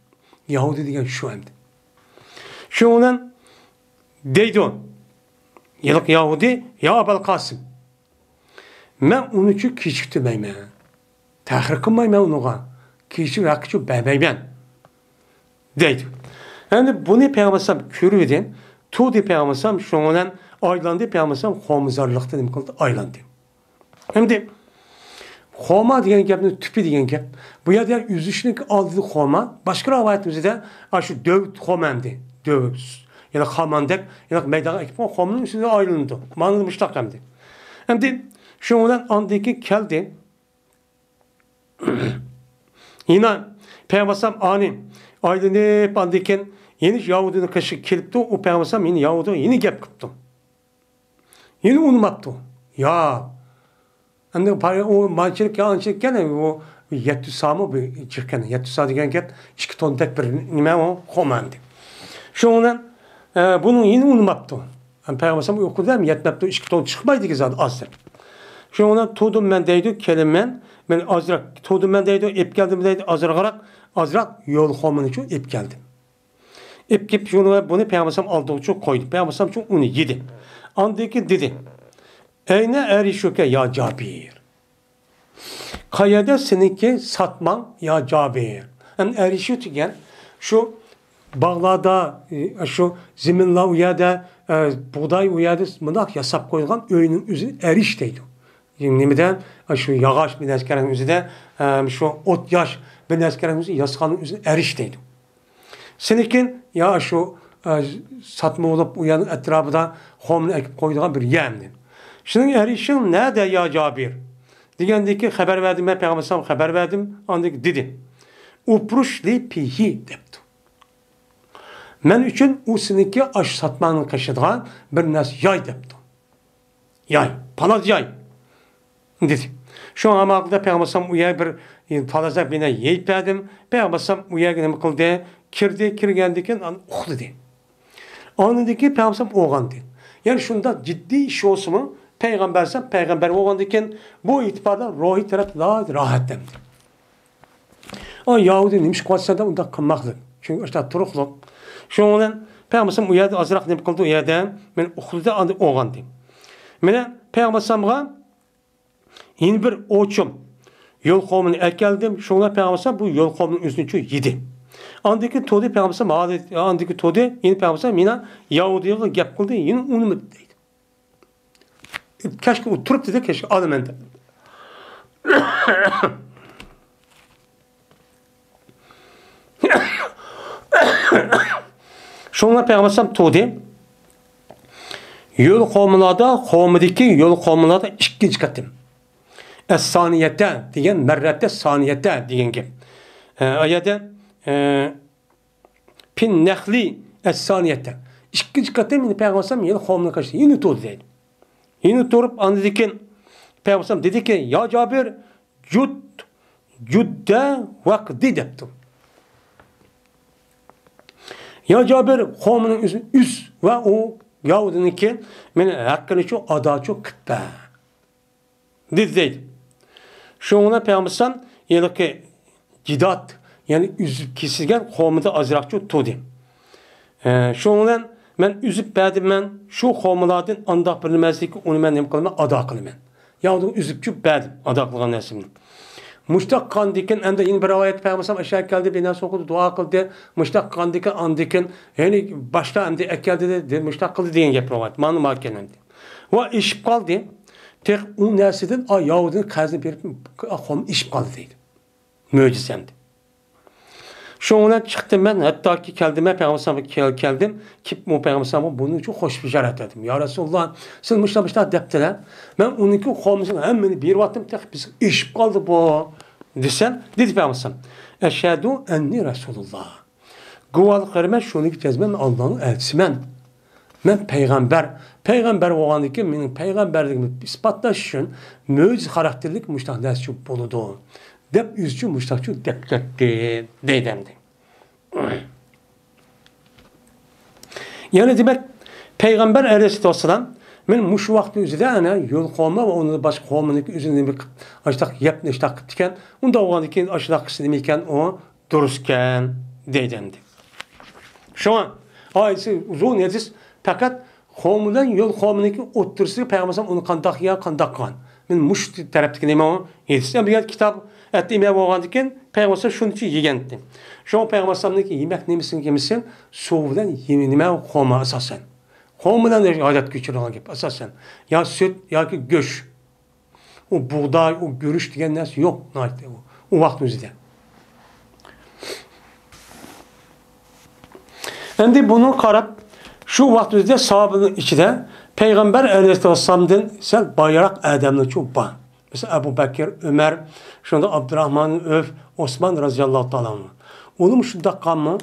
يەھۇدىي دېگەن شۇ ئەمدى. شۇنىڭ بىلەن دەيدۇ، ھېلىقى يەھۇدىي، يا ئابەل قاسىم، مەن ئۇنى ئۈچۈن كېچىكتۈرمەيمەن. تەخىر قىلمايمەن ئۇنىڭغا. كېچىكتۈرۈپ ھەققىچۇ بەرمەيمەن، دەيدۇ. ئەمدى بۇنى پەيغەمبەر ئەلەيھىسسالام كۆرۈۋىدى، تۇردى پەيغەمبەر ئەلەيھىسسالام، شۇنىڭ بىلەن ئايلاندى پەيغەمبەر ئەلەيھىسسالام، خومىزارلىقتا نېمە قىلدى؟ ئايلاندى. ئەمدى خوما دېگەن گەپنى تۈپى دېگەن گەپ. بۇ يەردە ئۆزۈشنىڭ ئالدىدا خوما، باشقا رىۋايەتىمىزدە ئاشۇ دۆۋىتى خوما ئەمدى. دۆۋىتى، يەنى خاماندەك، يەنى مەيدانغا ئەكىپ قويغان خومىنىڭ ئۈستىدە ئايلىنىدۇ. مانا مۇشۇنداق ئەمدى. ئەمدى شۇنىڭ بىلەن ئاندىن كېيىن كەلدى. يەنە پەيغەمبەر ئەلەيھىسسالام ئانى ئايلىنىپ، ئاندىن كېيىن يەنە يەھۇدىينىڭ قېشىغا كېلىپتۇ. ئۇ پەيغەمبەر ئەلەيھىسسالام يەنە يەھۇدىيغا يەنە گەپ قىپتۇ. يەنە ئۇنىماپتۇ. يا، ئەمدى پا-، ئۇ مانچىلىك يا ئانچىلىك ئىكەن، ئۇ يەتتە يۈز سامۇ بىر جىق ئىكەن. يەتتە يۈز سا دېگەن گەپ ئىككى توننىدەك بىر نېمە ئۇ، خوما ئەمدى. شۇنىڭ بىلەن، ئە، بۇنىڭ يەنە ئۇنىماپتۇ. پەيغەمبەر ئەلەيھىسسالام ئۇ قەدەر يەتمەپتۇ، ئىككى تون چىقمايدۇ ئىكەن زادى ئاز دەپ. شۇنىڭ بىلەن تۇردۇم مەن دەيدۇ، كېلىمەن، مەن ئازراق، تۇردۇم مەن دەيدۇ، ئېلىپ كەلدىم دەيدۇ، ئازراقراق، ئازراق يول خومىنى شۇ ئېلىپ كەلدىم. ئېلىپ كېلىپ شۇنى بۇنى پەيغەمبەر ئەلەيھىسسالام ئالدىغا شۇ قويدى. پەيغەمبەر ئەلەيھىسسالام شۇ ئۇنى يېدى. ئاندىن كېيىن دېدى، ئەينە ئەرىشۇكە يا جابىر؟ قەيەردە سېنىڭكى ساتماڭ يا جابىر؟ ئەمدى ئەرىشۇ دېگەن شۇ باغلاردا، ئە، شۇ زېمىنلار ئۇ يەردە، ئە، بۇغداي ئۇ يەردە مۇنداق ياساپ قويغان ئۆينىڭ ئۆزىنى ئەرىش دەيدۇ. نېمىدە؟ شۇ ياغاچ بىر نەرسىلەرنىڭ ئۆزىدە، ئە، شۇ ئوت ياش بىر نەرسىلەرنىڭ ئۆزى ياسىغاننىڭ ئۆزىنى ئەرىش دەيدۇ. سېنىكىن يا شۇ، ئە، ساتما بولۇپ ئۇ يەرنىڭ ئەتراپىدا خومنى ئەكىپ قويىدىغان بىر يەرمىدى؟ شۇنىڭ ئەرىشىڭ نەدە يا جابىر؟ دېگەندىكى خەۋەر بەردىم، مەن پەيغەمبەر ئەلەيھىسسالامغا خەۋەر بەردىم. ئاندىن دېدى، ئۇپرۇش لى پىھى دەپتۇ. مەن ئۈچۈن ئۇ سېنىڭكى ئاش ساتماڭنى قېشىدىغان بىر نەرسە ياي دەپتۇ. ياي، پالاز ياي، دېدى. شۇ ھاماقىدا پەيغەمبەر ئەلەيھىسسالام ئۇ يەرگە بىر، ئى، پالازدەك بىر نەرسە يېيىپ بەردىم. پەيغەمبەر ئەلەيھىسسالام ئۇ يەرگە نېمە قىلدى؟ كىردى، كىرگەندىن كېيىن ئۇخلىدى. ئاندىن كېيىن پەيغەمبەر ئەلەيھىسسالام ئويغاندى. يەنى شۇنداق جىددىي ئىش بولسىمۇ، پەيغەمبەر ئەلەيھىسسالام پەيغەمبەر بولغاندىن كېيىن بۇ ئېتىباردا روھىي تەرەپ راھەت ئەمدى. ئا، يەھۇدىي نېمە ئىش قىلىۋاتىسەن دەپ ئۇنداق قىلماقلىق. چۈنكى ئاشۇنداق تۇرۇقلۇق. شۇنىڭ بىلەن پەيغەمبەر ئەلەيھىسسالام ئۇ يەردە ئازراق نېمە قىلدى، ئۇ يەردە مەن ئۇخلىدى، ئاندىن ئويغاندى. مانا پەيغەمبەر ئەلەيھىسسالامغا يەنە بىر ئوچۇم يول خومىنى ئەكەلدىم. شۇڭا پەيغەمبەر ئەلەيھىسسالام بۇ يول خومىنىڭ ئۆزىنى شۇ يېدى. ئاندىن كېيىن تۇردى پەيغەمبەر ئەلەيھىسسالام، ھالى-، ئاندىن كېيىن تۇردى، يەنە پەيغەمبەر ئەلەيھىسسالام يەنە يەھۇدىيغا گەپ قىلدى، يەنە ئۇنىمىدى دەيدۇ. كەچكە ئۇ تۇرۇپ دېدى، كەچكە ئالىمەن دەپ. شۇڭا پەيغەمبەر ئەلەيھىسسالام تۇردى. يول خومىلاردا، خومىدىكى يول خومىلاردا ئىككىنچى قېتىم. ئەسسانىيەتە دېگەن، مەررەتە سانىيەتە دېگەن گەپ. ئە، ئايەتە، ئە، پىن نەخلى ئەسسانىيەتە. ئىككىنچى قېتىم يەنە پەيغەمبەر ئەلەيھىسسالام يەنە خومىنى قېشىدى، يەنە تۇردى دەيدۇ. يەنە تۇرۇپ، ئاندىن كېيىن پەيغەمبەر ئەلەيھىسسالام دېدىكى، يا جابىر، جۇد، جۇددە ۋەقدى دەپتۇ. يا جابىر، خومىنىڭ ئۆزىنى ئۈز ۋە ئۇ يەھۇدىينىڭكى مېنى ھەققىنىچۇ ئاداچۇ قىلىپ بەر. دېدى دەيدۇ. شۇنىڭ بىلەن پەيغەمبەر ئەلەيھىسسالام ھېلىقى جىدات، يەنى ئۈزۈپ كېسىلگەن خومىدا ئازراقچە تۇردى. ئە، شۇنىڭ بىلەن مەن ئۈزۈپ بەردىم، مەن شۇ خومىلاردىن ئانداق بىر نېمە ئەمەسكى، ئۇنى مەن نېمە قىلىمەن؟ ئادا قىلىمەن. يا ئۇنى ئۈزۈپ چۈپ بەردىم، ئادا قىلغان نەرسەمنى. مۇشتاق قاندىكىن، ئەمدى يەنە بىر رىۋايەتتە پەيغەمبەر ئەلەيھىسسالام ئاشۇ يەرگە كەلدى، بىر نەرسە ئوقۇدى، دۇئا قىلدى. مۇشتاق قاندىكىن، ئاندىكىن، يەنى باشتا ئەمدى ئەكەلدى، دېدى، مۇشتاق قىلدى دېگەن گەپ رىۋايەت. مانا ماكان ئەمدى. ۋە ئېشىپ قالدى. تېخى ئۇ نەرسىدىن، ئا، يەھۇدىينىڭ قەرزىنى بېرىپ، خوم ئېشىپ قالدى دەيدۇ. مۆجىزە ئەمدى. شۇنىڭ بىلەن چىقتىم مەن، ھەتتاكى كەلدىم، مەن پەيغەمبەر ئەلەيھىسسالامغا كەل-، كەلدىم، كېلىپ مۇ پەيغەمبەر ئەلەيھىسسالامغا بۇنىڭ ئۈچۈن خوش بېشارەت بەردىم. يا رەسۇلاللا، سىز مۇشۇنداق، مۇشۇنداق دەپتىلە. مەن ئۇنىڭكى خومىسىنىڭ ھەممىنى بېرىۋاتتىم، تېخى بىز ئېشىپ قالدى بۇ، دېسەم، دېدى پەيغەمبەر ئەلەيھىسسالام، ئەشھەدۇ ئەننى رەسۇلۇللا. گۇۋاھلىق بېرىمەن، شۇنىڭكى جەزمەن مەن ئاللانىڭ ئەلچىسىمەن. مەن پەيغەمبەر. پەيغەمبەر بولغاندىن كېيىن مېنىڭ پەيغەمبەرلىكىمنى ئىسپاتلاش ئۈچۈن مۆجىزە خاراكتېرلىك مۇشۇنداق نەرسە بولىدۇ، دەپ ئۆزىچە مۇشۇنداقچە دەپ كەتتى، دەيدۇ ئەمدى. يەنى دېمەك، پەيغەمبەر ئەلەيھىسسالاتۇ ۋەسسالام مەن مۇشۇ ۋاقىتنىڭ ئۆزىدە ئەنە يول قومى ۋە ئۇنىڭدىن باشقا قومىنىڭكى ئۆزىنى نېمە قىپ-، ئاشتاق يەپ، ئاشتاق قىپتىكەن. ئۇنداق بولغاندىن كېيىن ئاشۇنداق قىلسا نېمە ئىكەن، ئۇ دۇرۇسكەن دەيدۇ ئەمدى. شۇڭا ئايىسى ئۇزۇن ھەدىس پەقەت قومى بىلەن يول قومىنىڭكى ئوتتۇرىسىدا پەيغەمبەر ئۇنى قانداق يا قانداق قىلغان. مەن مۇشۇ تەرەپتىكى نېمە ئۇ ھەدىس. ئەمدى كىتاب ئەتىمە بولغاندىن كېيىن پەيغەمبەر شۇنچە يېگەنتى. شۇڭا پەيغەمبەرنىڭكى يېمەك نېمىسىنى يېمىسۇن، سۇ بىلەن يېمە، نېمە قومى ئاساسەن. قومى بىلەن ھاجەت كۆچۈرىدىغان گەپ ئاساسەن. يا سۈت ياكى گۆش. ئۇ بۇغداي، ئۇ گۈرۈچ دېگەن نەرسە يوق، ناھايىتى ئۇ، ئۇ ۋاقىتنىڭ ئۆزىدە. ئەمدى بۇنىڭغا قاراپ، شۇ ۋاقىتنىڭ ئۆزىدە ساھابىنىڭ ئىچىدە پەيغەمبەر ئەلەيھىسسالامدىن سەل بايراق ئادەملەرچۇ بار. مەسىلەن، ئەبۇ بەكىر، ئۆمەر، شۇنداق ئابدۇراھمان ئۆف، ئوسمان رازىياللاھۇ تائالا ئەنھۇ. ئۇلارمۇ شۇنداق قىلغانمۇ؟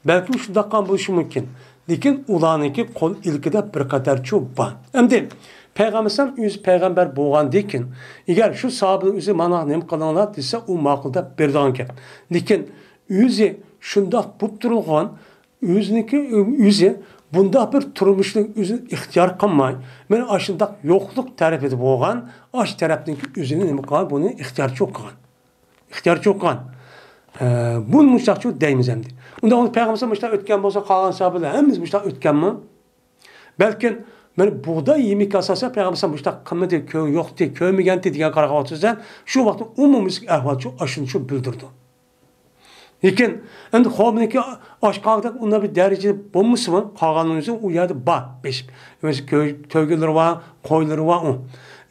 بەلكىم شۇنداق قىلغان بولۇشى مۇمكىن. لېكىن ئۇلارنىڭكى قول ئىلكىدە بىر قەدەرچۇ بار. ئەمدى پەيغەمبەر ئەلەيھىسسالام ئۆزى پەيغەمبەر بولغاندىن كېيىن، ئەگەر شۇ ساھابىنىڭ ئۆزى مانا نېمە قىلىڭلار دېسە، ئۇ ماقۇل دەپ بېرىدىغان گەپ. لېكىن ئۆزى شۇنداق بولۇپ تۇرغان، ئۆزىنىڭكى ئۆزى بۇنداق بىر تۇرمۇشنى ئۆزى ئىختىيار قىلماي، مانا ئاشۇنداق يوقلۇق تەرىپىدە بولغان، ئاش تەرەپنىڭكى ئۆزىنى نېمە قىلغان، بۇنى ئىختىيارچۇ قىلغان. ئىختىيارچۇ قىلغان. ھە، بۇنى مۇشۇنداقچۇ دەيمىز ئەمدى. ئۇنداق بولسا پەيغەمبەر مۇشۇنداق ئۆتكەن بولسا، قالغان ساھابىلەر ھەممىمىز مۇشۇنداق ئۆتكەنمۇ؟ بەلكىم مانا بۇغداي يېمىكى ئاساسەن پەيغەمبەر مۇشۇنداق قىلمىدى، كۆ-، يوقتى، كۆرمىگەنتى دېگەن قارىغان ۋاقتىدا شۇ ۋاقىتتا ئومۇميۈزلۈك ئەھۋالچۇ ئاشۇنچۇ بىلدۈرىدۇ. لېكىن ئەمدى قومىنىڭكى ئاش قالغۇدەك ئۇنداق بىر دەرىجىدە بولمىسىمۇ، قالغاننىڭ ئۆزى ئۇ يەردە بار، بېشىپ. مەسىلەن، كۆ-، تۆگىلىرى بار، قويلىرى بار ئۇ.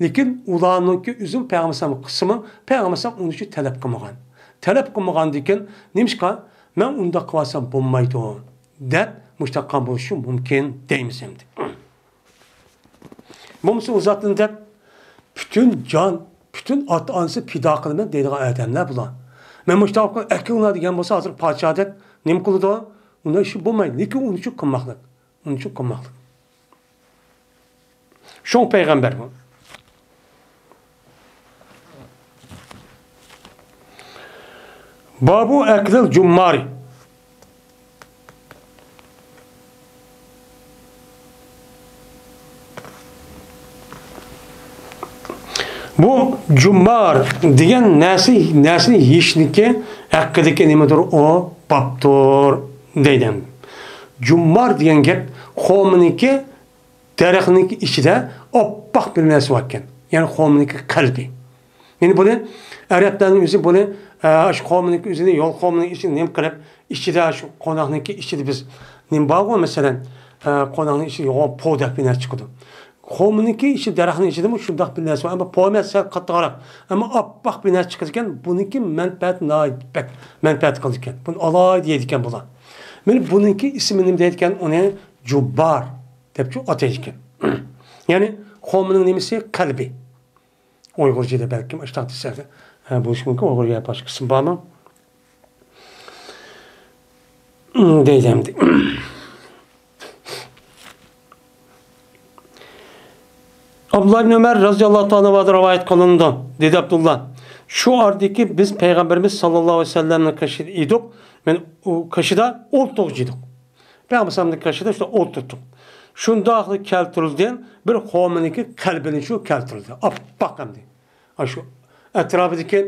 لېكىن ئۇلارنىڭكى ئۆزىمۇ پەيغەمبەر ئەلەيھىسسالام قىسمى، پەيغەمبەر ئەلەيھىسسالام ئۇنى ئۈچۈن تەلەپ قىلمىغان. تەلەپ قىلمىغاندىكىن، نېمىشقا مەن ئۇنداق قىلىۋالسام بولمايدۇ، دەپ مۇشۇنداق قىلغان بولۇشى مۇمكىن دەيمىز ئەمدى. بولمىسا ئۇ زاتنى دەپ، پۈتۈن جان، پۈتۈن ئاتا-ئانىسى پىدا قىلىمەن دەيدىغان ئادەملەر بۇلار. مەن مۇشۇنداق قىلىپ ئەكىڭلار دېگەن بولسا، ھازىر پادىشاھ دەپ نېمە قىلىدۇ؟ ئۇنداق ئىش بولمايدۇ. لېكىن ئۇنى شۇ قىلماقلىق. ئۇنى شۇ قىلماقلىق. شۇڭ پەيغەمبەر بۇ. بابۇ ئەكلىل جۇممارى. بۇ جۇممار دېگەن نەرسە، نەرسىنى يېيىشنىڭكى ھەققىدىكى نېمىدۇر ئۇ؟ بابتۇر دەيدۇ. جۇممار دېگەن گەپ خورمىنىڭكى دەرەخنىڭكى ئىچىدە ئاپئاق بىر نەرسە بار ئىكەن. يەنى خورمىنىڭكى قەلبى. يەنى بۇنى ئەرەبلەرنىڭ ئۆزى بۇنى، ئە، شۇ خورمىنىڭكى ئۆزىنى، يول خورمىنىڭ ئىچىنى نېمە قىلىپ، ئىچىدە شۇ قوناقنىڭكى ئىچىدە بىز نېمە بارغۇ، مەسىلەن، ئە، قوناقنىڭ ئىچىدە يوغان پو دەپ بىر نەرسە چىقىدۇ. خورمىنىڭكى ئىچى، دەرەخنىڭ ئىچىدىمۇ شۇنداق بىر نەرسە بار. ئەمما پو ئەمەس، سەل قاتتىقراق. ئەمما ئاپئاق بىر نەرسە چىقىدىكەن. بۇنىڭكى مەنپەئەتى ناھايىتى بەك مەنپەئەت قىلىدىكەن. بۇنى ئالاھىدە يەيدىكەن بۇلار. مانا بۇنىڭكى ئىسمى نېمە دەيدىكەن؟ ئۇنى جۇببار دەپچۇ ئاتايدىكەن. يەنى خورمىنىڭ نېمىسى؟ قەلبى. ئۇيغۇرچىدا بەلكىم ئاشۇنداق دېسە، ھە، بولۇشى مۇمكىن. ئۇيغۇرچە باشقا ئىسىم بارمۇ؟ دەيدۇ ئەمدى. ئابدۇللا ئىبن ئۆمەر رازىياللاھۇ تائالا ئەنھۇدىن رىۋايەت قىلىنىدۇ، دېدى ئابدۇللا. شۇ ئارىدىكى بىز پەيغەمبىرىمىز ساللاللاھۇ ئەلەيھى ۋەسەللەمنىڭ قېشىدا ئىدۇق. مەن ئۇ قېشىدا ئولتۇرغۇچى ئىدۇق. پەيغەمبەر ئەلەيھىسسالامنىڭ قېشىدا شۇنداق ئولتۇرتتۇق. شۇنداقلا كەلتۈرۈلدى، بىر خورمىنىڭكى قەلبىنى شۇ كەلتۈرۈلدى. ئاپئاق ئەمدى. ئاشۇ ئەتراپىدىكى،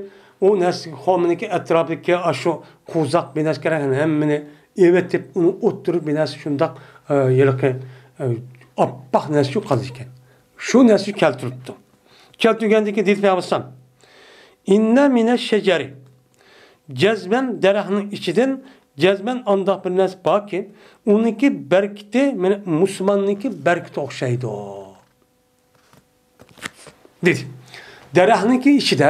ئۇ نەرسە، خورمىنىڭكى ئەتراپىدىكى ئاشۇ قوزاق بىر نەرسە كېرەك، ھەممىنى ئېۋىتىپ، ئۇنى ئوتتۇرىغا بىر نەرسە شۇنداق، ئە، ھېلىقى، ئە، ئاپئاق نەرسە شۇ قالىدىكەن. شۇ نەرسە كەلتۈرۈپتۇ. كەلتۈرگەندىن كېيىن دېدى پەيغەمبەر ئەلەيھىسسالام، ئىننە مىنە شەجەرى، جەزمەن دەرەخنىڭ ئىچىدىن جەزمەن ئانداق بىر نەرسە باركى، ئۇنىڭكى بەرىكىتى مانا مۇسۇلماننىڭكى بەرىكىتىگە ئوخشايدۇ، دېدى. دەرەخنىڭكى ئىچىدە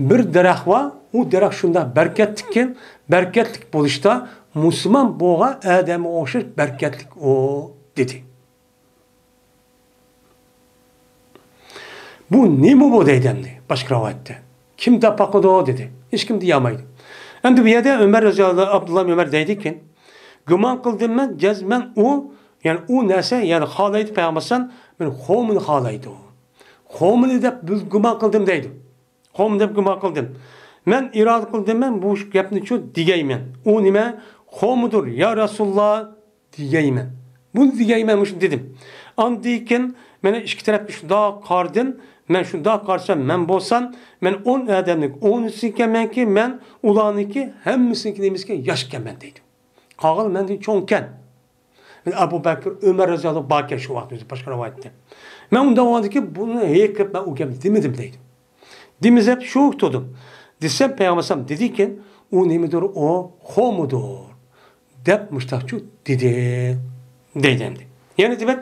بىر دەرەخ بار، ئۇ دەرەخ شۇنداق بەرىكەتلىككەن، بەرىكەتلىك بولۇشتا مۇسۇلمان بولغان ئادەمگە ئوخشاش بەرىكەتلىك ئۇ، دېدى. بۇ نېمە بۇ دەيدۇ ئەمدى باشقا رىۋايەتتە. كىم دەپ باقىدۇ دېدى. ھېچكىم دېيەلمەيدۇ. ئەمدى بۇ يەردە ئۆمەر رەزىياللاھۇ، ئابدۇللا ئۆمەر دەيدىكەن، گۇمان قىلدىم مەن، جەزمەن ئۇ، يەنى ئۇ نەرسە، يەنى خالايدۇ پەيغەمبەر ئەلەيھىسسالام، مېنى خورمىنى خالايدۇ. خورمىنى دەپ بىز گۇمان قىلدىم دەيدۇ. خورمىنى دەپ گۇمان قىلدىم. مەن ئىرادە قىلدىم مەن بۇ گەپنى شۇ دېگەيمەن. ئۇ نېمە؟ خورمىدۇر، يا رەسۇلاللا، دېگەيمەن. بۇنى دېگەيمەن، مۇشۇنى دېدىم. ئاندىن كېيىن مانا ئىككى تەرەپكە شۇنداق قارىدىم، مەن شۇنداق قارىسام، مەن بولسام، مەن ئون ئادەمنىڭ ئونىسى ئىكەنمەنكى، مەن ئۇلارنىڭكى ھەممىسىنىڭكى نېمىسىكەن، ياش ئىكەنمەن دەيدۇ. قالغان مەندىن چوڭكەن. ئەبۇ بەكرى، ئۆمەر رەزىياللاھۇ باركەن شۇ ۋاقىت ئۆزى باشقا رىۋايەتتە. مەن ئۇنداق بولغاندىكىن بۇنى ھېيىقىپ مەن ئۇ گەپنى دېمىدىم دەيدۇ. دېمىزەپ شۇ تۇردۇم. دېسەم پەيغەمبەر ئەلەيھىسسالام دېدىكەن، ئۇ نېمىدۇر، ئۇ قومىدۇر دەپ مۇشتاقچۇ دېدى دەيدۇ ئەمدى. يەنە دېمەك،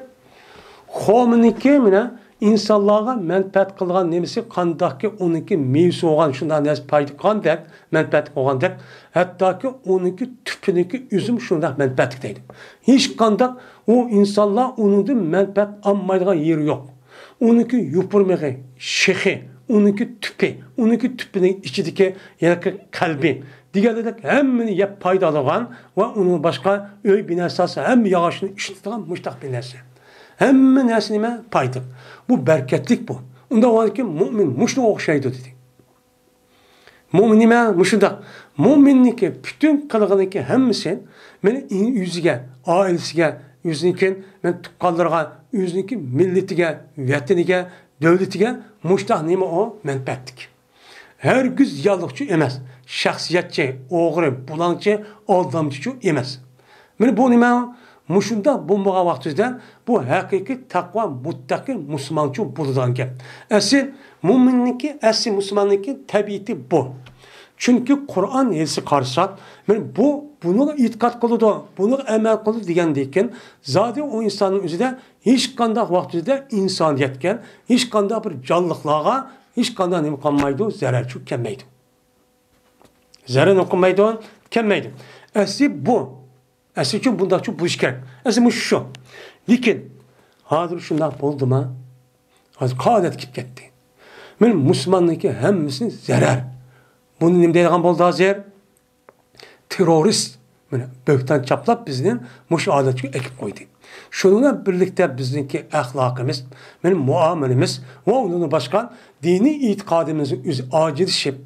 قومىنىڭكى مانا ئىنسانلارغا مەنپەئەت قىلغان نېمىسى قانداقكى ئۇنىڭكى مېۋىسى بولغان شۇنداق نەرسە پايدا قىلغاندەك، مەنپەئەت قىلغاندەك، ھەتتاكى ئۇنىڭكى تۈپىنىڭكى ئۆزىمۇ شۇنداق مەنپەئەتلىك دەيدۇ. ھېچقانداق ئۇ ئىنسانلار ئۇنىڭدىن مەنپەئەت ئالمايدىغان يېرى يوق. ئۇنىڭكى يوپۇرمىقى، شېخى، ئۇنىڭكى تۈپى، ئۇنىڭكى تۈپىنىڭ ئىچىدىكى يەنىكى قەلبى دېگەندەك ھەممىنى يەپ پايدا ئالىدىغان ۋە ئۇنىڭ باشقا ئۆي بىنا سالسا ھەممە ياغاچنى ئىشلىتىدىغان مۇشتاق بىر نەرسە. ھەممە نەرسە نېمە؟ پايدىلىق. بۇ بەرىكەتلىك بۇ. ئۇنداق بولغاندىكىن مۆمىن مۇشۇنىڭغا ئوخشايدۇ دېدى. مۆمىن نېمە؟ مۇشۇنداق. مۆمىننىڭكى پۈتۈن قىلغىنىكى ھەممىسى مېنىڭ ئۆزىگە، ئائىلىسىگە، ئۆزىنىڭكى مېنىڭ تۇغقانلىرىغا، ئۆزىنىڭكى مىللىتىگە، ۋەتىنىگە، دۆلىتىگە مۇشتاق نېمە ئۇ؟ مەنپەئەتلىك. ھەرگىز زىيانلىقچۇ ئەمەس، شەخسىيەتچى، ئوغرى، بۇلاڭچى، ئالدامچىچۇ ئەمەس. مانا بۇ نېمە؟ مۇشۇنداق بولمىغان ۋاقتىدا بۇ ھەقىقىي تەقۋا، مۇتتەقىي مۇسۇلمانچۇ بولىدىغان گەپ. ئەسلى مۆمىننىڭكى، ئەسلى مۇسۇلماننىڭكى تەبىئىتى بۇ. چۈنكى قۇرئان ھەدىسكە قارىساق، مانا بۇ بۇنىڭغا ئېتىقاد قىلىدۇ، بۇنىڭغا ئەمەل قىلىدۇ دېگەندىن كېيىن، زادى ئۇ ئىنساننىڭ ئۆزىدە ھېچقانداق ۋاقتىدا ئىنسانىيەتكە، ھېچقانداق بىر جانلىقلارغا ھېچقانداق نېمە قالمايدۇ، زەرەرچۇ كەلمەيدۇ. زەرەر نوقۇمايدۇ، كەلمەيدۇ. ئەسلى بۇ. ئەسلى ئۈچۈن بۇنداقچۇ بولۇش كېرەك. ئەسلى مۇشۇ شۇ. لېكىن ھازىر شۇنداق بولدىما؟ ھازىر قائىدەت كېلىپ كەتتى. مانا مۇسۇلماننىڭكى ھەممىسى زەرەر. بۇنى نېمە دەيدىغان بولدى ھازىر؟ تېررورىست. مانا بۆھتان چاپلاپ بىزنى مۇشۇ ھالەتكە ئەكىپ قويدى. شۇنىڭ بىلەن بىرلىكتە بىزنىڭكى ئەخلاقىمىز، مانا مۇئامىلىمىز ۋە ئۇنىڭدىن باشقا دىنىي ئېتىقادىمىزنىڭ ئۆزى ئاجىزلىشىپ،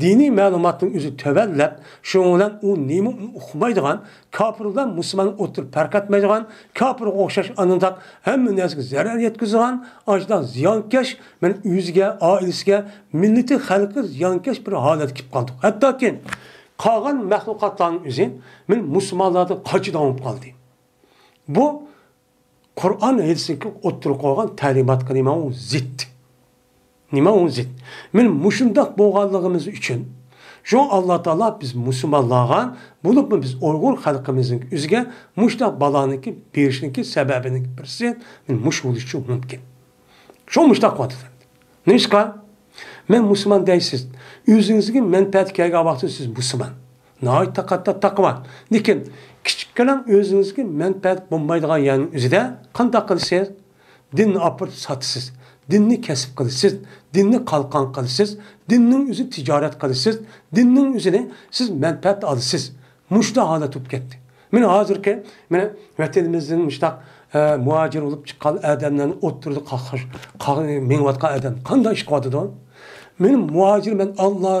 دىنىي مەلۇماتنىڭ ئۆزى تۆۋەنلەپ، شۇنىڭ بىلەن ئۇ نېمە ئۇقمايدىغان، كاپىر بىلەن مۇسۇلمان ئوتتۇرىدا پەرق ئەتمەيدىغان، كاپىرغا ئوخشاش ئانىنداق ھەممە نەرسىگە زەرەر يەتكۈزىدىغان، ئاشۇنداق زىيانكەش، مانا ئۆزىگە، ئائىلىسىگە، مىللىتى، خەلقىگە زىيانكەش بىر ھالەتكە كېلىپ قالدۇق. ھەتتاكى قالغان مەخلۇقاتلارنىڭ ئۆزى مانا مۇسۇلمانلاردىن قاچىدىغان بولۇپ قالدى. بۇ قۇرئان ھەدىستىكى ئوتتۇرىغا قويغان تەلىماتقا نېمە ئۇ زىت؟ نېمە ئۇ زىت؟ مانا مۇشۇنداق بولغانلىقىمىز ئۈچۈن، شۇ ئاللا تائالا بىز مۇسۇلمانلارغا، بولۇپمۇ بىز ئۇيغۇر خەلقىمىزنىڭ ئۆزىگە مۇشۇنداق بالانىڭكى بېرىشنىڭكى سەۋەبىنىڭ بىرسى مانا مۇشۇ بولۇشى مۇمكىن. شۇ مۇشۇنداق قىلىۋاتىدۇ. نېمىشقا؟ مەن مۇسۇلمان دەيسىز. ئۆزىڭىزگە مەنپەئەت كەلگەن ۋاقىتتا سىز مۇسۇلمان. ناھايىتى تاقاتتا تەقۋا. لېكىن كىچىككىنە ئۆزىڭىزگە مەنپەئەت بولمايدىغان يەرنىڭ ئۆزىدە قانداق قىلىسىز؟ دىننى ئاپىرىپ ساتىسىز. دىننى كەسىپ قىلىسىز. دىننى قالقان قىلىسىز. دىننىڭ ئۆزىنى تىجارەت قىلىسىز. دىننىڭ ئۆزىنى سىز مەنپەئەت ئالىسىز. مۇشۇنداق ھالەت بولۇپ كەتتى. مانا ھازىرقى، مانا ۋەتىنىمىزدىن مۇشۇنداق، ئە، مۇھاجىر بولۇپ چىققان ئادەملەرنى ئوتتۇرىدا قاقشاش-، قا-، مېڭىۋاتقان ئادەم قانداق ئىش قىلىۋاتىدۇ؟ مەن مۇھاجىر، مەن ئاللا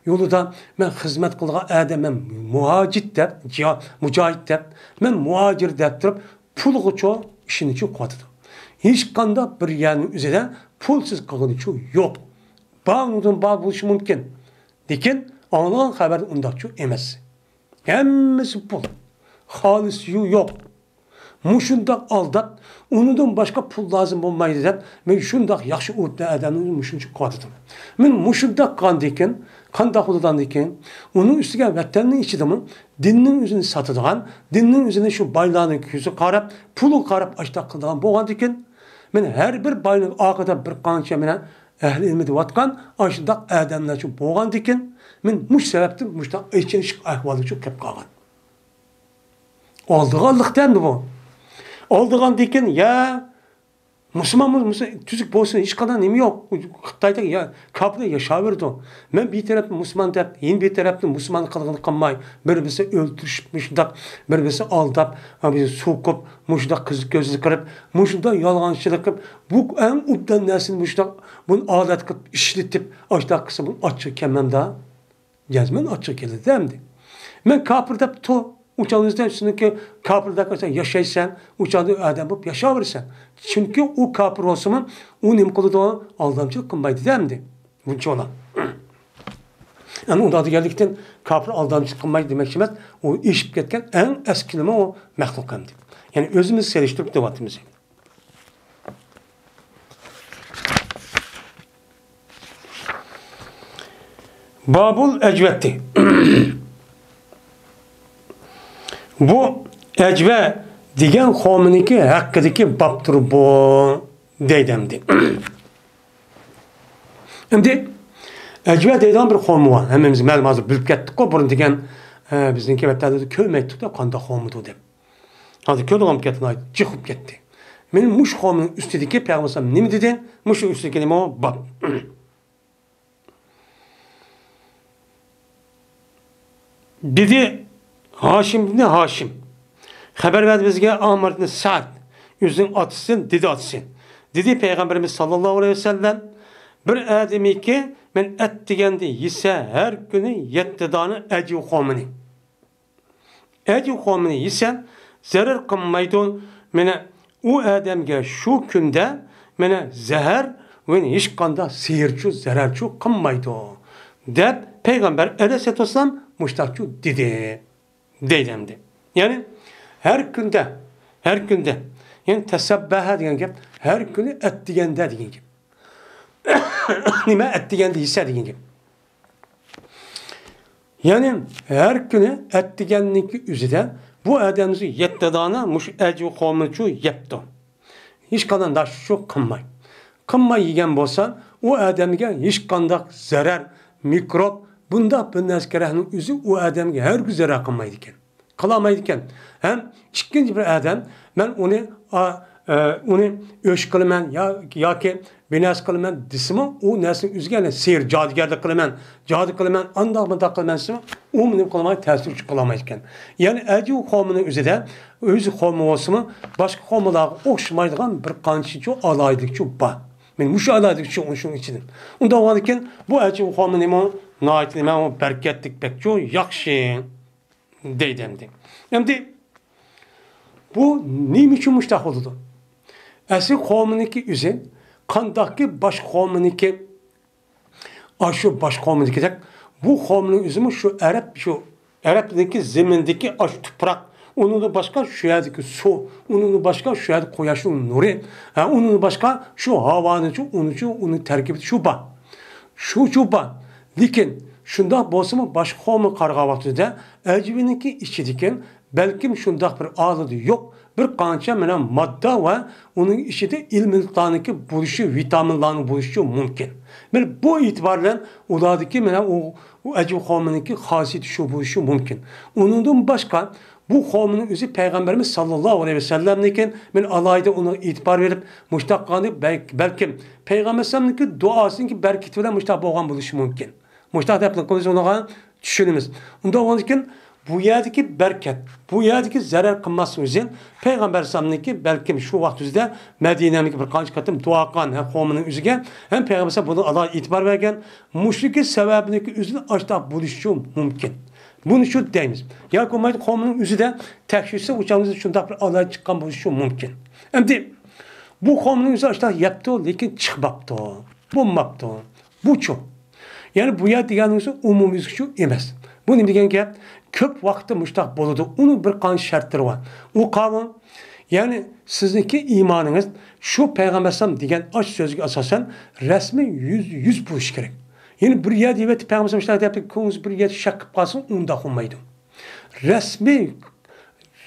يولىدا مەن خىزمەت قىلغان ئادەم، مەن مۇھاجىر دەپ، جىھاد، مۇجاھىد دەپ، مەن مۇھاجىر دەپ تۇرۇپ، پۇلغىچۇ ئىشىنىچۇ قىلىۋاتىدۇ. ھېچقانداق بىر يەرنىڭ ئۆزىدە پۇلسىز قىلغىنىچۇ يوق. بار، ئۇنىڭدىن بار بولۇشى مۇمكىن. لېكىن ئاڭلىغان خەۋەر ئۇنداقچۇ ئەمەس. ھەممىسى پۇل. خالىسى يوق. مۇشۇنداق ئالداپ، ئۇنىڭدىن باشقا پۇل لازىم بولمايدۇ دەپ، مەن شۇنداق ياخشى ئۇرۇپتۇ ئادەمنى مۇشۇنچە قىلىۋاتىدۇ. مەن مۇشۇنداق قىلغاندىكىن، قانداق بولىدىغاندىكىن، ئۇنىڭ ئۈستىگە ۋەتەننىڭ ئىچىدىمۇ دىننىڭ ئۆزىنى ساتىدىغان، دىننىڭ ئۆزىنى شۇ بايلارنىڭ كۆزىگە قاراپ، پۇلىغا قاراپ ئاشتاق قىلىدىغان بولغاندىكىن، مەن ھەر بىر باينىڭ ئارقىدا بىر قانچە مەن ئەھلى ئىلمى دەۋاتقان ئاشۇنداق ئادەملەرچۇ بولغاندىكىن، مەن مۇشۇ سەۋەبتىن مۇشۇنداق ئېچىنىشلىق ئەھۋالغىچۇ كەپ قالغان. ئالدىغانلىقتا ئەمدى بۇ. ئالدىغاندىكىن، يا مۇسۇلمان بولسا، تۈزۈك بولسۇن، ھېچقانداق نېمە يوق. خىتايدا يا-، كاپىرلار ياشاۋېرىدۇ. مەن بىر تەرەپنى مۇسۇلمان دەپ، يەنە بىر تەرەپنى مۇسۇلمان قىلغىنى قىلماي، بىر بىرسى ئۆلتۈرۈشۈپ مۇشۇنداق، بىر بىرسى ئالداپ، ھە، بىر سوقۇپ، مۇشۇنداق قىزىق كۆزلۈك قىلىپ، مۇشۇنداق يالغانچىلىق قىلىپ، بۇ ئەڭ ئوبدان نەرسىنى مۇشۇنداق، بۇنى ئادەت قىلىپ ئىشلىتىپ، ئاشۇنداق قىلسا، بۇنى ئاچچىقى كەلمەمدا؟ جەزمەن ئاچچىقى كېلىدۇ ئەمدى. مەن كاپىر دەپ تۇ-، ئۇ چاغدا سەن شۇنىڭكى كاپىردەك سەن ياشايسەن، ئۇ چاغدا ئادەم بولۇپ ياشاۋېرىسەن. چۈنكى ئۇ كاپىر بولسىمۇ، ئۇ نېمە قىلىدۇ؟ ئالدامچىلىق قىلمايدۇ دەمدى. بۇنچىۋالا. يەنى ئۇنداق دېگەنلىكتىن كاپىر ئالدامچىلىق قىلمايدۇ دېمەكچى ئەمەس. ئۇ ئېشىپ كەتكەن ئەڭ ئەسكىلىمە ئۇ مەخلۇق ئەمدى. يەنى ئۆزىمىز سېلىشتۇرۇپ دەۋاتىمىز. بابۇل ئەجۋەتى. بۇ ئەجۋە دېگەن قومىنىڭكى ھەققىدىكى بابتۇر بۇ، دەيدۇ ئەمدى. ئەمدى ئەجۋە دەيدىغان بىر قومى بار. ھەممىمىز مەلۇم، ھازىر بىلىپ كەتتۇققۇ، بۇرۇن دېگەن، ئە، بىزنىڭكى ۋەتەندە كۆرمەيتتۇق-دە، قانداق قومىدۇ دەپ. ھازىر كۆرىدىغان بولۇپ كەتتى، ناھايىتى جىق بولۇپ كەتتى. مېنىڭ مۇشۇ قومنىڭ ئۈستىدىكى پەيغەمبەر نېمە دېدى؟ مۇشۇ ئۈستىدىكى نېمە بار؟ دېدى، ھاشىم ئىبنى ھاشىم خەۋەر بەردى بىزگە، ئامر ئىبنى سەئد، ئۆزىنىڭ ئاتىسىدىن، دېدى ئاتىسى. دېدى پەيغەمبىرىمىز ساللاللاھۇ ئەلەيھى ۋەسەللەم، بىر ئادەمكى مەن ئەتىگەندە يېسە، ھەر كۈنى يەتتە دانە ئەجۋە قومىنى. ئەجۋە قومىنى يېسە، زەرەر قىلمايدۇ. مانا ئۇ ئادەمگە شۇ كۈندە مانا زەھەر ۋە ھېچقانداق سېھىرچۇ، زەرەرچۇ قىلمايدۇ، دەپ پەيغەمبەر ئەلەيھىسسالاتۇ ۋەسسالام مۇشتاقچۇ دېدى، دەيدۇ ئەمدى. يەنى ھەر كۈندە، ھەر كۈندە، يەنى تەسەببەھە دېگەن گەپ، ھەر كۈنى ئەتىگەندە دېگەن گەپ. نېمە ئەتىگەندە يېسە دېگەن گەپ. يەنى ھەر كۈنى ئەتىگەننىڭكى ئۆزىدە بۇ ئادەمنىڭ يەتتە دانە مۇشۇ ئەجۋە قومىنىچۇ يەپتۇ. ھېچقانداق ناشتىچۇ قىلماي. قىلماي يېگەن بولسا، ئۇ ئادەمگە ھېچقانداق زەرەر، مىكروب، بۇنداق بىر نەرسە كېرەكنىڭ ئۆزى ئۇ ئادەمگە ھەرگىز زەرەر قىلمايدىكەن. قىلالمايدىكەن. ھەم ئىككىنچى بىر ئادەم، مەن ئۇنى، ئا، ئە، ئۇنى ئۆچ قىلىمەن يا، ياكى بىر نەرسە قىلىمەن دېسىمۇ، ئۇ نەرسىنىڭ ئۆزىگە يەنە سېھىر، جادۇگەرلىك قىلىمەن، جادۇ قىلىمەن، ئانداق مۇنداق قىلىمەن دېسىمۇ، ئۇ نېمە قىلالمايدۇ، تەسىر كۈچ قىلالمايدىكەن. يەنى ئەجۋە قومىنىڭ ئۆزىدە، ئۆز قومى بولسىمۇ، باشقا قوملارغا ئوخشىمايدىغان بىر قانچىچۇ ئالاھىدىلىكچۇ بار. مەن مۇشۇ ئالاھىدىلىكچۇ شۇنىڭ ئىچىدىن. ئۇنداق بولغاندىكىن، بۇ ئەجۋە قومى نېمە، ناھايىتى نېمە، بەرىكەتلىك بەكچۇ ياخشى. دەيدۇ ئەمدى. ئەمدى بۇ نېمە ئۈچۈن مۇشۇنداق بولىدۇ؟ ئەسلى قومىنىڭكى ئۆزى قانداقكى باشقا قومىنىڭكى، ئاشۇ باشقا قومىنىڭكىدەك، بۇ قومنىڭ ئۆزىمۇ شۇ ئەرەب، شۇ ئەرەبنىڭكى زېمىنىدىكى ئاشۇ تۇپراق، ئۇنىڭدىن باشقا شۇ يەردىكى سۇ، ئۇنىڭدىن باشقا شۇ يەردە قۇياشنىڭ نۇرى، ھە، ئۇنىڭدىن باشقا شۇ ھاۋانىچۇ، ئۇنىچۇ، ئۇنىڭ تەركىبىدە شۇ بار. شۇچۇ بار. لېكىن شۇنداق بولسىمۇ، باشقا قومغا قارىغان ۋاقتىدا ئەجۋىنىڭكى ئىچىدىكى بەلكىم شۇنداق بىر ئالىدى يوق بىر قانچە مانا ماددا ۋە ئۇنىڭ ئىچىدە ئېلېمېنتلارنىڭكى بولۇشى، ۋىتامىنلارنىڭ بولۇشى مۇمكىن. مانا بۇ ئېتىبار بىلەن ئۇلاردىكى مانا ئۇ، ئۇ ئەجۋە قومىنىڭكى خاسىيىتى شۇ بولۇشى مۇمكىن. ئۇنىڭدىن باشقا بۇ قومنىڭ ئۆزى پەيغەمبىرىمىز ساللاللاھۇ ئەلەيھى ۋەسەللەمنىڭكى، مانا ئالاھىدە ئۇنىڭغا ئېتىبار بېرىپ، مۇشتاق قىلغاندا بەلكىم پەيغەمبەر ئەلەيھىسسالامنىڭكى دۇئاسىنىڭكى بەرىكىتى بىلەن مۇشتاق بولغان بولۇشى مۇمكىن. مۇشتاق دەپ قىلىمىز ئۇنىڭغا چۈشىنىمىز. ئۇنداق بولغاندىكىن بۇ يەردىكى بەرىكەت، بۇ يەردىكى زەرەر قىلماسلىق ئۈچۈن پەيغەمبەر ئەلەيھىسسالامنىڭكى بەلكىم شۇ ۋاقىت ئۆزىدە مەدىنەمگە بىر قانچە قېتىم دۇئا قىلغان ھەم قومىنىڭ ئۆزىگە، ھەم پەيغەمبەر ئەلەيھىسسالام بۇنى ئالاھىدە ئېتىبار بەرگەن. مۇشۇنىڭكى سەۋەبىنىڭكى ئۆزىدىن ئاشتاق بولۇشى مۇمكىن. بۇنى شۇ دەيمىز. ياكى بولمايدۇ قومىنىڭ ئۆزىدە تەكشۈرسە ئۇ چاغدا شۇنداق بىر ئالاھىدە چىققان بولۇشى مۇمكىن. ئەمدى بۇ قومىنىڭ ئۆزى ئاشتاق يەپتۇ، لېكىن چىقماپتۇ، بولماپتۇ. بۇچۇ؟ يەنى بۇ يەر دېگەننىڭ ئۆزى ئومۇميۈزلۈكچۇ ئەمەس. بۇ نېمە دېگەن گەپ؟ كۆپ ۋاقىتتا مۇشتاق بولىدۇ. ئۇنىڭ بىر قانچە شەرتلىرى بار. ئۇ قاۋۇ، يەنى سىزنىڭكى ئىمانىڭىز شۇ پەيغەمبەر ئەلەيھىسسالام دېگەن ئاشۇ سۆزگە ئاساسەن رەسمىي يۈز، يۈز بولۇشى كېرەك. يەنى بىر يەر دېيىۋېتىپ پەيغەمبەر ئەلەيھىسسالام مۇشۇنداق دەپ كۆڭلىڭىز بىر يەردە شەك قىلىپ قالسا ئۇنداق بولمايدۇ. رەسمىي،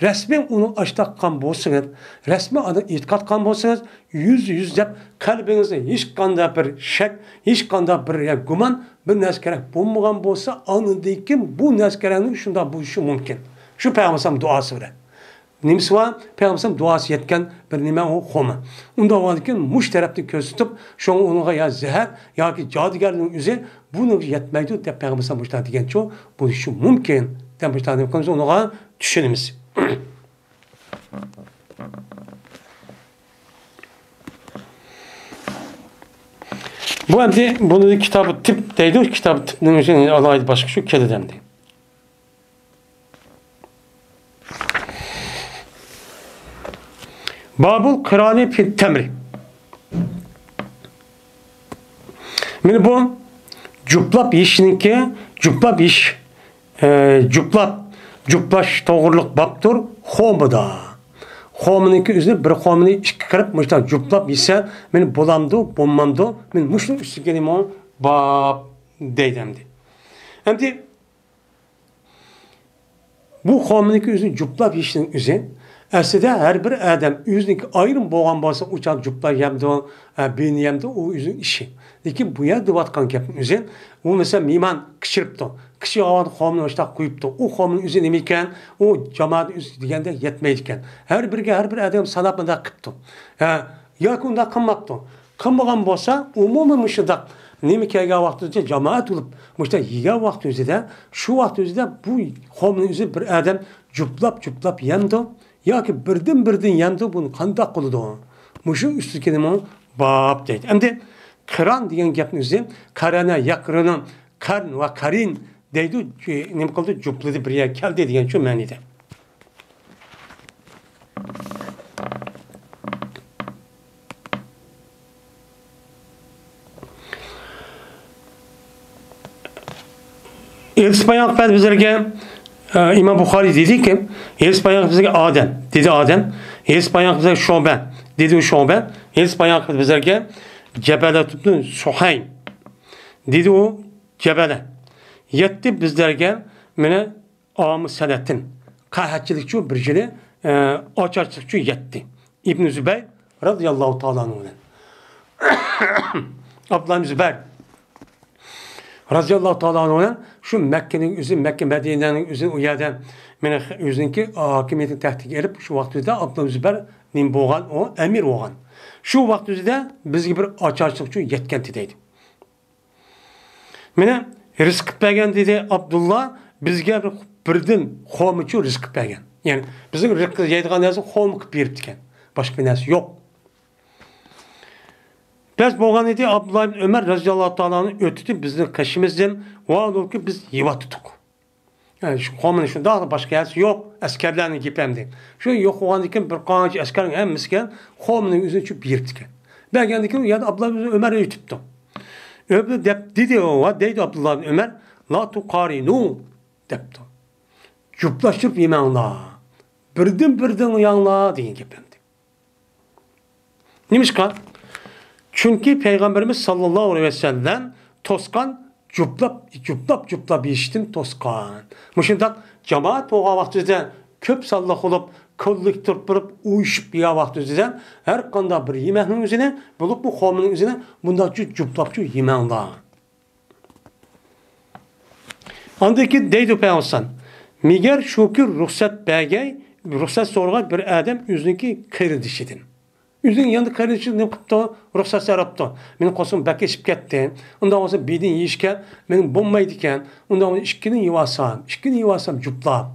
رەسمىي ئۇنىڭ ئاشتاق قىلغان بولسىڭىز، رەسمىي ئاندىن ئېتىقاد قىلغان بولسىڭىز، يۈز، يۈز دەپ قەلبىڭىزدە ھېچقانداق بىر شەك، ھېچقانداق بىر يا گۇمان، بىر نەرسە كېرەك بولمىغان بولسا، ئاندىن كېيىن بۇ نەرسە كېرەكنىڭ شۇنداق بولۇشى مۇمكىن. شۇ پەيغەمبەر ئەلەيھىسسالام دۇئاسى بىلەن. نېمىسى بار؟ پەيغەمبەر ئەلەيھىسسالام دۇئاسى يەتكەن بىر نېمە ئۇ قومى. ئۇنداق بولغاندىكىن مۇشۇ تەرەپتىن كۆرسىتىپ، شۇڭا ئۇنىڭغا يا زەھەر ياكى جادۇگەرنىڭ ئۆزى بۇنىڭغا يەتمەيدۇ دەپ پەيغەمبەر ئەلەيھىسسالام مۇشۇنداق دېگەنچۇ بولۇشى مۇمكىن دەپ مۇشۇنداق نېمە قىلىمىز، ئۇنىڭغا چۈشىنىمىز. بۇ ئەمدى بۇنى كىتابى تىب دەيدۇ، كىتابى تىبنىڭ ئۆزى ئالاھىدە باشقا شۇ كېلىدۇ ئەمدى. بابۇل قىرانى فىت تەمرى. مانا بۇ جۇپلاپ يېيىشنىڭكى، جۇپلاپ يېيىش، ئە، جۇپلاپ، جۇپلاش توغرىلىق بابتۇر خومىدا. خومىنىڭكى ئۆزىنى، بىر خومىنى ئىككى قىرىپ، مۇشۇنداق جۇپلاپ يېسە، مانا بولامدۇ، بولمامدۇ، مانا مۇشۇنىڭ ئۈستىگە نېمە باب دەيدۇ ئەمدى. ئەمدى بۇ خومىنىڭكى ئۆزىنى جۇپلاپ يېيىشنىڭ ئۆزى، ئەسلىدە ھەر بىر ئادەم ئۆزىنىڭكى ئايرىم بولغان بولسا، ئۇ چاغ جۇپلاپ يەمدۇ، ئە، بىرنى يەمدۇ، ئۇ ئۆزىنىڭ ئىشى. لېكىن بۇ يەردە دەۋاتقان گەپنىڭ ئۆزى، ئۇ مەسىلەن، مېھمان قىچىرىپتۇ، قىچىرغان خومىنى مۇشۇنداق قويۇپتۇ. ئۇ خومىنىڭ ئۆزى نېمە ئىكەن؟ ئۇ جامائەتنىڭ ئۆزى دېگەندە يەتمەيدىكەن. ھەر بىرىگە، ھەر بىر ئادەم ساناپ مۇنداق قىپتۇ. ھە، ياكى ئۇنداق قىلماپتۇ. قىلمىغان بولسا، ئومۇمىي مۇشۇنداق نېمە كەلگەن ۋاقتىدا جامائەت بولۇپ، مۇشۇنداق يېگەن ۋاقتى ئۆزىدە، شۇ ۋاقتى ئۆزىدە بۇ خومنى ئۆزى بىر ئادەم جۇپلاپ-جۇپلاپ يەمدۇ ياكى بىردىن-بىردىن يەمدۇ، بۇنى قانداق قىلىدۇ؟ مۇشۇ ئۈستىدىكىنىمۇ باب دەيدۇ. ئەمدى قىران دېگەن گەپنىڭ ئۆزى، قەرەنە، يەقرىنۇ، قەرن ۋە قەرىن دەيدۇ، نېمە قىلدى؟ جۇپلىدى، بىر يەرگە كەلدى دېگەن شۇ مەنىدە. ھەدىس بايان قىلىپ بىزلەرگە، ئە، ئىمام بۇخارىي دېدىكى، ھەدىس بايان قىلىپ بىزلەرگە ئادەم، دېدى ئادەم، ھەدىس بايان قىلىپ بىزلەرگە شۇبە، دېدى ئۇ شۇبە، ھەدىس بايان قىلىپ بىزلەرگە جەبەلە ئىبنى سۇھەي، دېدى ئۇ جەبەلە، يەتتى بىزلەرگە مانا ئامۇ سەنەتىن، قەھەتچىلىكچۇ بىر يىلى، ئە، ئاچارچىلىقچۇ يەتتى. ئىبنى زۇبەير رازىياللاھۇ تائالا ئەنھۇ بىلەن. ئابدۇللا ئىبنى زۇبەير رازىياللاھۇ تائالا ئەنھۇ بىلەن شۇ مەككىنىڭ ئۆزى، مەككە مەدىنەنىڭ ئۆزى ئۇ يەردە مېنى ئۆزىنىڭكى ھاكىمىيىتىنى تەختىگە ئېلىپ، شۇ ۋاقتىدا ئابدۇللا ئىبنى زۇبەير نېمە بولغان؟ ئۇ ئەمىر بولغان. شۇ ۋاقتىدا بىزگە بىر ئاچارچىلىقچۇ يەتكەنتى دەيدۇ. مانا رىزىق قىلىپ بەرگەن دېدى ئابدۇللا، بىزگە بىر، بىردىن خومىچۇ رىزىق قىلىپ بەرگەن. يەنى بىزنىڭ رىزىق يەيدىغان نەرسە خومى قىلىپ بېرىپتىكەن. باشقا بىر نەرسە يوق. بەس بولغان ئىدى، ئابدۇللا ئىبن ئۆمەر رەزىياللاھۇ تائالا ئەنھۇ ئۆتتى بىزنىڭ قېشىمىزدىن، ۋاھالۇنكى بىز يەۋاتىدۇق. يەنى شۇ قومىنى شۇنداق باشقا يەرسى يوق، ئەسكەرلەرنىڭ گېپى ئەمدى. شۇ يوق بولغاندىن كېيىن بىر قانچە ئەسكەرنىڭ ھەممىسىگە قومىنىڭ ئۆزىنى چۈپ بېرىپتىكەن. بەرگەندىن كېيىن يەنە ئابدۇللا ئۆمەر ئۆتۈپتۇ. ئۆپتى دەپ دېدى ئۇ، دەيدۇ ئابدۇللا ئۆمەر، لا تۇقارىنۇ دەپتۇ. جۈپلاشتۇرۇپ يېمەڭلار. بىردىن بىردىن يەڭلار دېگەن گەپ ئەمدى. نېمىشقا؟ چۈنكى پەيغەمبىرىمىز ساللاللاھۇ ئەلەيھى ۋەسەللەم توسقان، جۇپلاپ، جۇپلاپ، جۇپلاپ يېيىشتىن توسقان. مۇشۇنداق جامائەت بولغان ۋاقتىدا، كۆپ سانلىق بولۇپ، كوللېكتىپ بولۇپ، ئۇيۇشۇپ يېگەن ۋاقتىدا، ھەر قانداق بىر يېمەكنىڭ ئۆزىنى، بولۇپمۇ خومىنىڭ ئۆزىنى بۇنداق جۇ-، جۇپلاپچۇ يېمەڭلار. ئاندىن كېيىن دەيدۇ پەيغەمبەر، مەگەر شۇكى رۇخسەت بەرگەي، رۇخسەت سورىغاي بىر ئادەم ئۆزىنىڭكى قېرىندىشىدىن. ئۆزىنىڭ يېنىدا قېرىندىشى نېمە قىپتۇ؟ رۇخسەت سوراپتۇ. مېنىڭ قورسىقىم بەك ئېچىپ كەتتى. ئۇنداق بولسا بىردىن يېيىشكە مېنىڭ بولمايدىكەن. ئۇنداق بولسا ئىككىدىن يېۋالسام، ئىككىدىن يېۋالسام جۇپلاپ.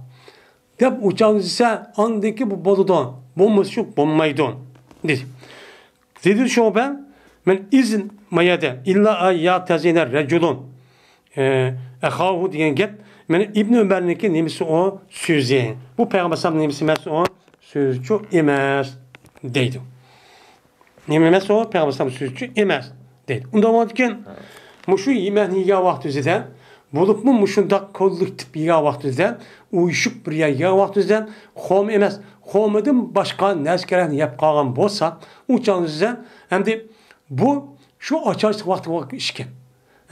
دەپ ئۇچالنى دېسە، ئاندىن كېيىن بۇ بولىدۇ. بولمىسا شۇ بولمايدۇ. دېدى. دېدى شۇبە، مەن ئىزىن مايەدە، ئىللا ئەن يەئتەزىنە رەجۇلۇن، ئە، ئەخاھۇ دېگەن گەپ، مەن ئىبنى ئۆمەرنىڭكى نېمىسى ئۇ سۆزى. بۇ پەيغەمبەر ئەلەيھىسسالام نېمىسى ئەمەس ئۇ سۆزىچۇ ئەمەس دەيدۇ. نېمە ئەمەس ئۇ؟ پەيغەمبەر ئەلەيھىسسالام سۆزىچۇ ئەمەس دەيدۇ. ئۇنداق بولغاندىكىن، مۇشۇ يېمەكنى يېگەن ۋاقتىمىزدا، بولۇپمۇ مۇشۇنداق كوللېكتىپ يېگەن ۋاقتىمىزدا، ئۇيۇشۇپ بىر يەر يېگەن ۋاقتىمىزدا، خومى ئەمەس، خومىدىن باشقا نەرسە-كېرەكنى يەپ قالغان بولسا، ئۇ چاغدا ئەمدى بۇ شۇ ئاچارچىلىق ۋاقتىغا ئىش ئىكەن.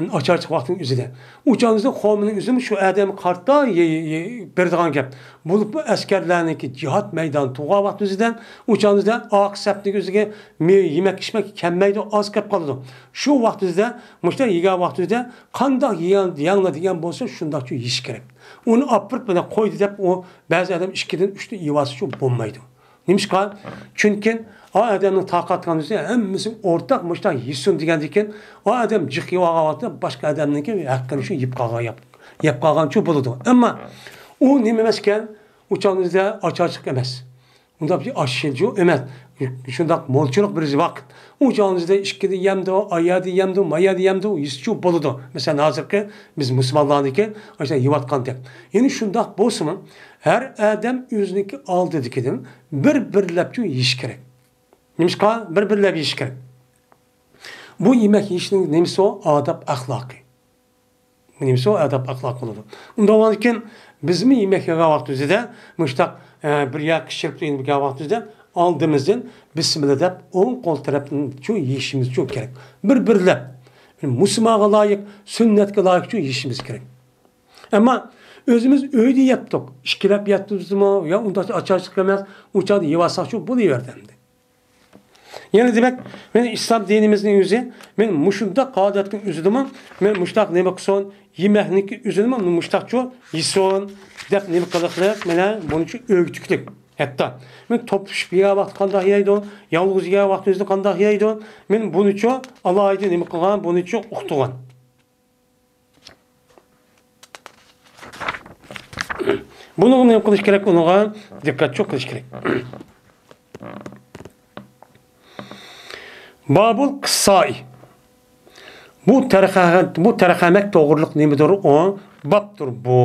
ئاچارچىلىق ۋاقتىنىڭ ئۆزىدە. ئۇ چاغدا خومىنىڭ ئۆزىمۇ شۇ ئادەمگە قارىتا يە-، يە-، بېرىدىغان گەپ. بولۇپمۇ ئەسكەرلەرنىڭكى جىھاد مەيدانى تۇرغان ۋاقتىمىزدا، ئۇ چاغدا ئارقا سەپنىڭ ئۆزىگە مې-، يېمەك-ئىچمەك كەلمەيدۇ، ئاز كەپ قالىدۇ. شۇ ۋاقتىمىزدا مۇشۇنداق يېگەن ۋاقتىمىزدا قانداق يېگەن، يەڭلا دېگەن بولسا، شۇنداقچۇ يېيىش كېرەك. ئۇنى ئاپىرىپ، مانا قويدى دەپ، ئۇ بەزى ئادەم ئىككىدىن، ئۈچتىن يېۋالسىچۇ بولمايدۇ. نېمىشقا؟ چۈنكى ئا ئادەمنىڭ تاقاتى قانچە ھەممىسى ئورتاق مۇشۇنداق يېسۇن دېگەندىكىن، ئا ئادەم جىق يېۋالغان ۋاقتىدا باشقا ئادەمنىڭكى ھەققىنى شۇ يەپ قالغان، يەپ، يەپ قالغانچۇ بولىدۇ. ئەمما ئۇ نېمە ئەمەسكەن؟ ئۇ چاغدا ئاچارچىلىق ئەمەس. ئۇنداق بىر ئاچ شىنجۇ ئەمەس. شۇنداق مولچىلىق بىر ۋاقىت. ئۇ چاغدا ئىككىدە يەمدۇ، ئايادا يەمدۇ، مايادا يەمدۇ، يېسىچۇ بولىدۇ. مەسىلەن، ھازىرقى بىز مۇسۇلمانلارنىڭكى ئاشۇنداق يەۋاتقاندەك. يەنى شۇنداق بولسىمۇ، ھەر ئادەم ئۆزىنىڭكى ئالدىدىكىدىن بىر-بىرلەپچۇ يېيىش كېرەك. نېمىشقا؟ بىر-بىرلەپ يېيىش كېرەك. بۇ يېمەك يېيىشنىڭ نېمىسى ئۇ؟ ئاداب ئەخلاقى. نېمىسى ئۇ؟ ئاداب ئەخلاق بولىدۇ. ئۇنداق بولغاندىكىن بىزمۇ يېمەك يېگەن ۋاقتىمىزدا مۇشتاق، ئە، بىر ياق كىشىرىپ يېگەن ۋاقتىمىزدا ئالدىمىزدىن بىسمىللا دەپ ئوڭ قول تەرەپتىنچۇ يېيىشىمىزچۇ كېرەك. بىر-بىرلەپ. مۇسۇلمانغا لايىق، سۈننەتكە لايىقچۇ يېيىشىمىز كېرەك. ئەمما ئۆزىمىز ئۆيدە يەتتۇق. ئىككىلەپ يەتتىمىزمۇ يا ئۇنداق ئاچارچىلىق ئەمەس، ئۇ چاغدا يەۋالساقچۇ بولۇۋەردى ئەمدى. يەنە دېمەك، مەن ئىسلام دىنىمىزنىڭ ئۆزى، مەن مۇشۇنداق ھالەتنىڭ ئۆزىدىمۇ، مەن مۇشتاق نېمە قىلسۇن، يېمەكنىڭكى ئۆزىنىمۇ مۇشتاقچۇ يېسۇن دەپ نېمە قىلىقلىق، مانا بۇنىچۇ ئۆگىتىكلىك. ھەتتا مەن توپلىشىپ يېگەن ۋاقتى قانداق يەيدۇ، يالغۇز يېگەن ۋاقتىمىزدا قانداق يەيدۇ، مەن بۇنىچۇ ئالاھىدە نېمە قىلغان، بۇنىچۇ ئۇقتۇرغان. بۇنىڭغا نېمە قىلىش كېرەك؟ ئۇنىڭغا دىققەتچۇ قىلىش كېرەك. بابۇل قىسسائى. بۇ تەرخەمەك، بۇ تەرخەمەك توغرىلىق نېمىدۇر ئۇ؟ بابتۇر بۇ.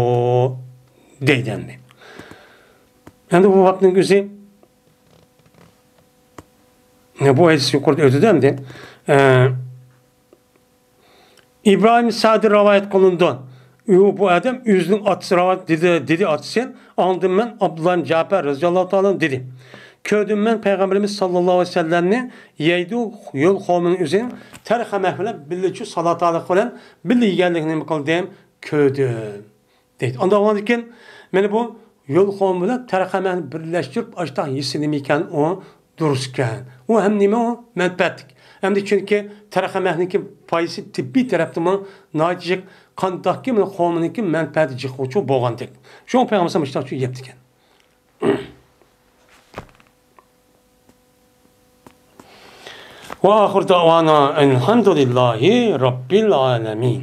دەيدۇ ئەمدى. ئەمدى بۇ بابنىڭ ئۆزى، بۇ ھەدىس يۇقىرىدا ئۆتىدۇ ئەمدى. ئە، ئىبراھىم سەدى رىۋايەت قىلىنىدۇ. ئۇ، بۇ ئادەم ئۆزىنىڭ ئاتىسى رىۋايەت دېدى، دېدى ئاتىسى. ئاندىن مەن ئابدۇللا ئىبن جەپەر رەزىياللاھۇ تائالا ئەنھۇ دېدى. كۆردۈم مەن پەيغەمبىرىمىز ساللاللاھۇ ئەلەيھى ۋەسەللەمنى يەيدۇ، يول قومىنىڭ ئۆزىنى تەرخەمەك بىلەن بىللىچۇ سالاتالىق بىلەن بىللە يېگەنلىكىنى نېمە قىلدىم؟ كۆردۈم. دەيدۇ. ئانداق بولغاندىكىن، مانا بۇ يول قومى بىلەن تەرخەمەكنى بىرلەشتۈرۈپ ئاشتاق يېسە نېمە ئىكەن ئۇ؟ دۇرۇس ئىكەن. ئۇ ھەم نېمە ئۇ؟ مەنپەئەتلىك. ئەمدى چۈنكى تەرخەمەكنىڭكى پايدىسى تېببىي تەرەپتىنمۇ ناھايىتى جىق، قانداقكى مانا قومىنىڭكى مەنپەئەتى جىققۇچۇ بولغاندەك. شۇڭا پەيغەمبەر ئاشتاقچۇ يەپتىكەن. وآخر دعوانا أن الحمد لله رب العالمين.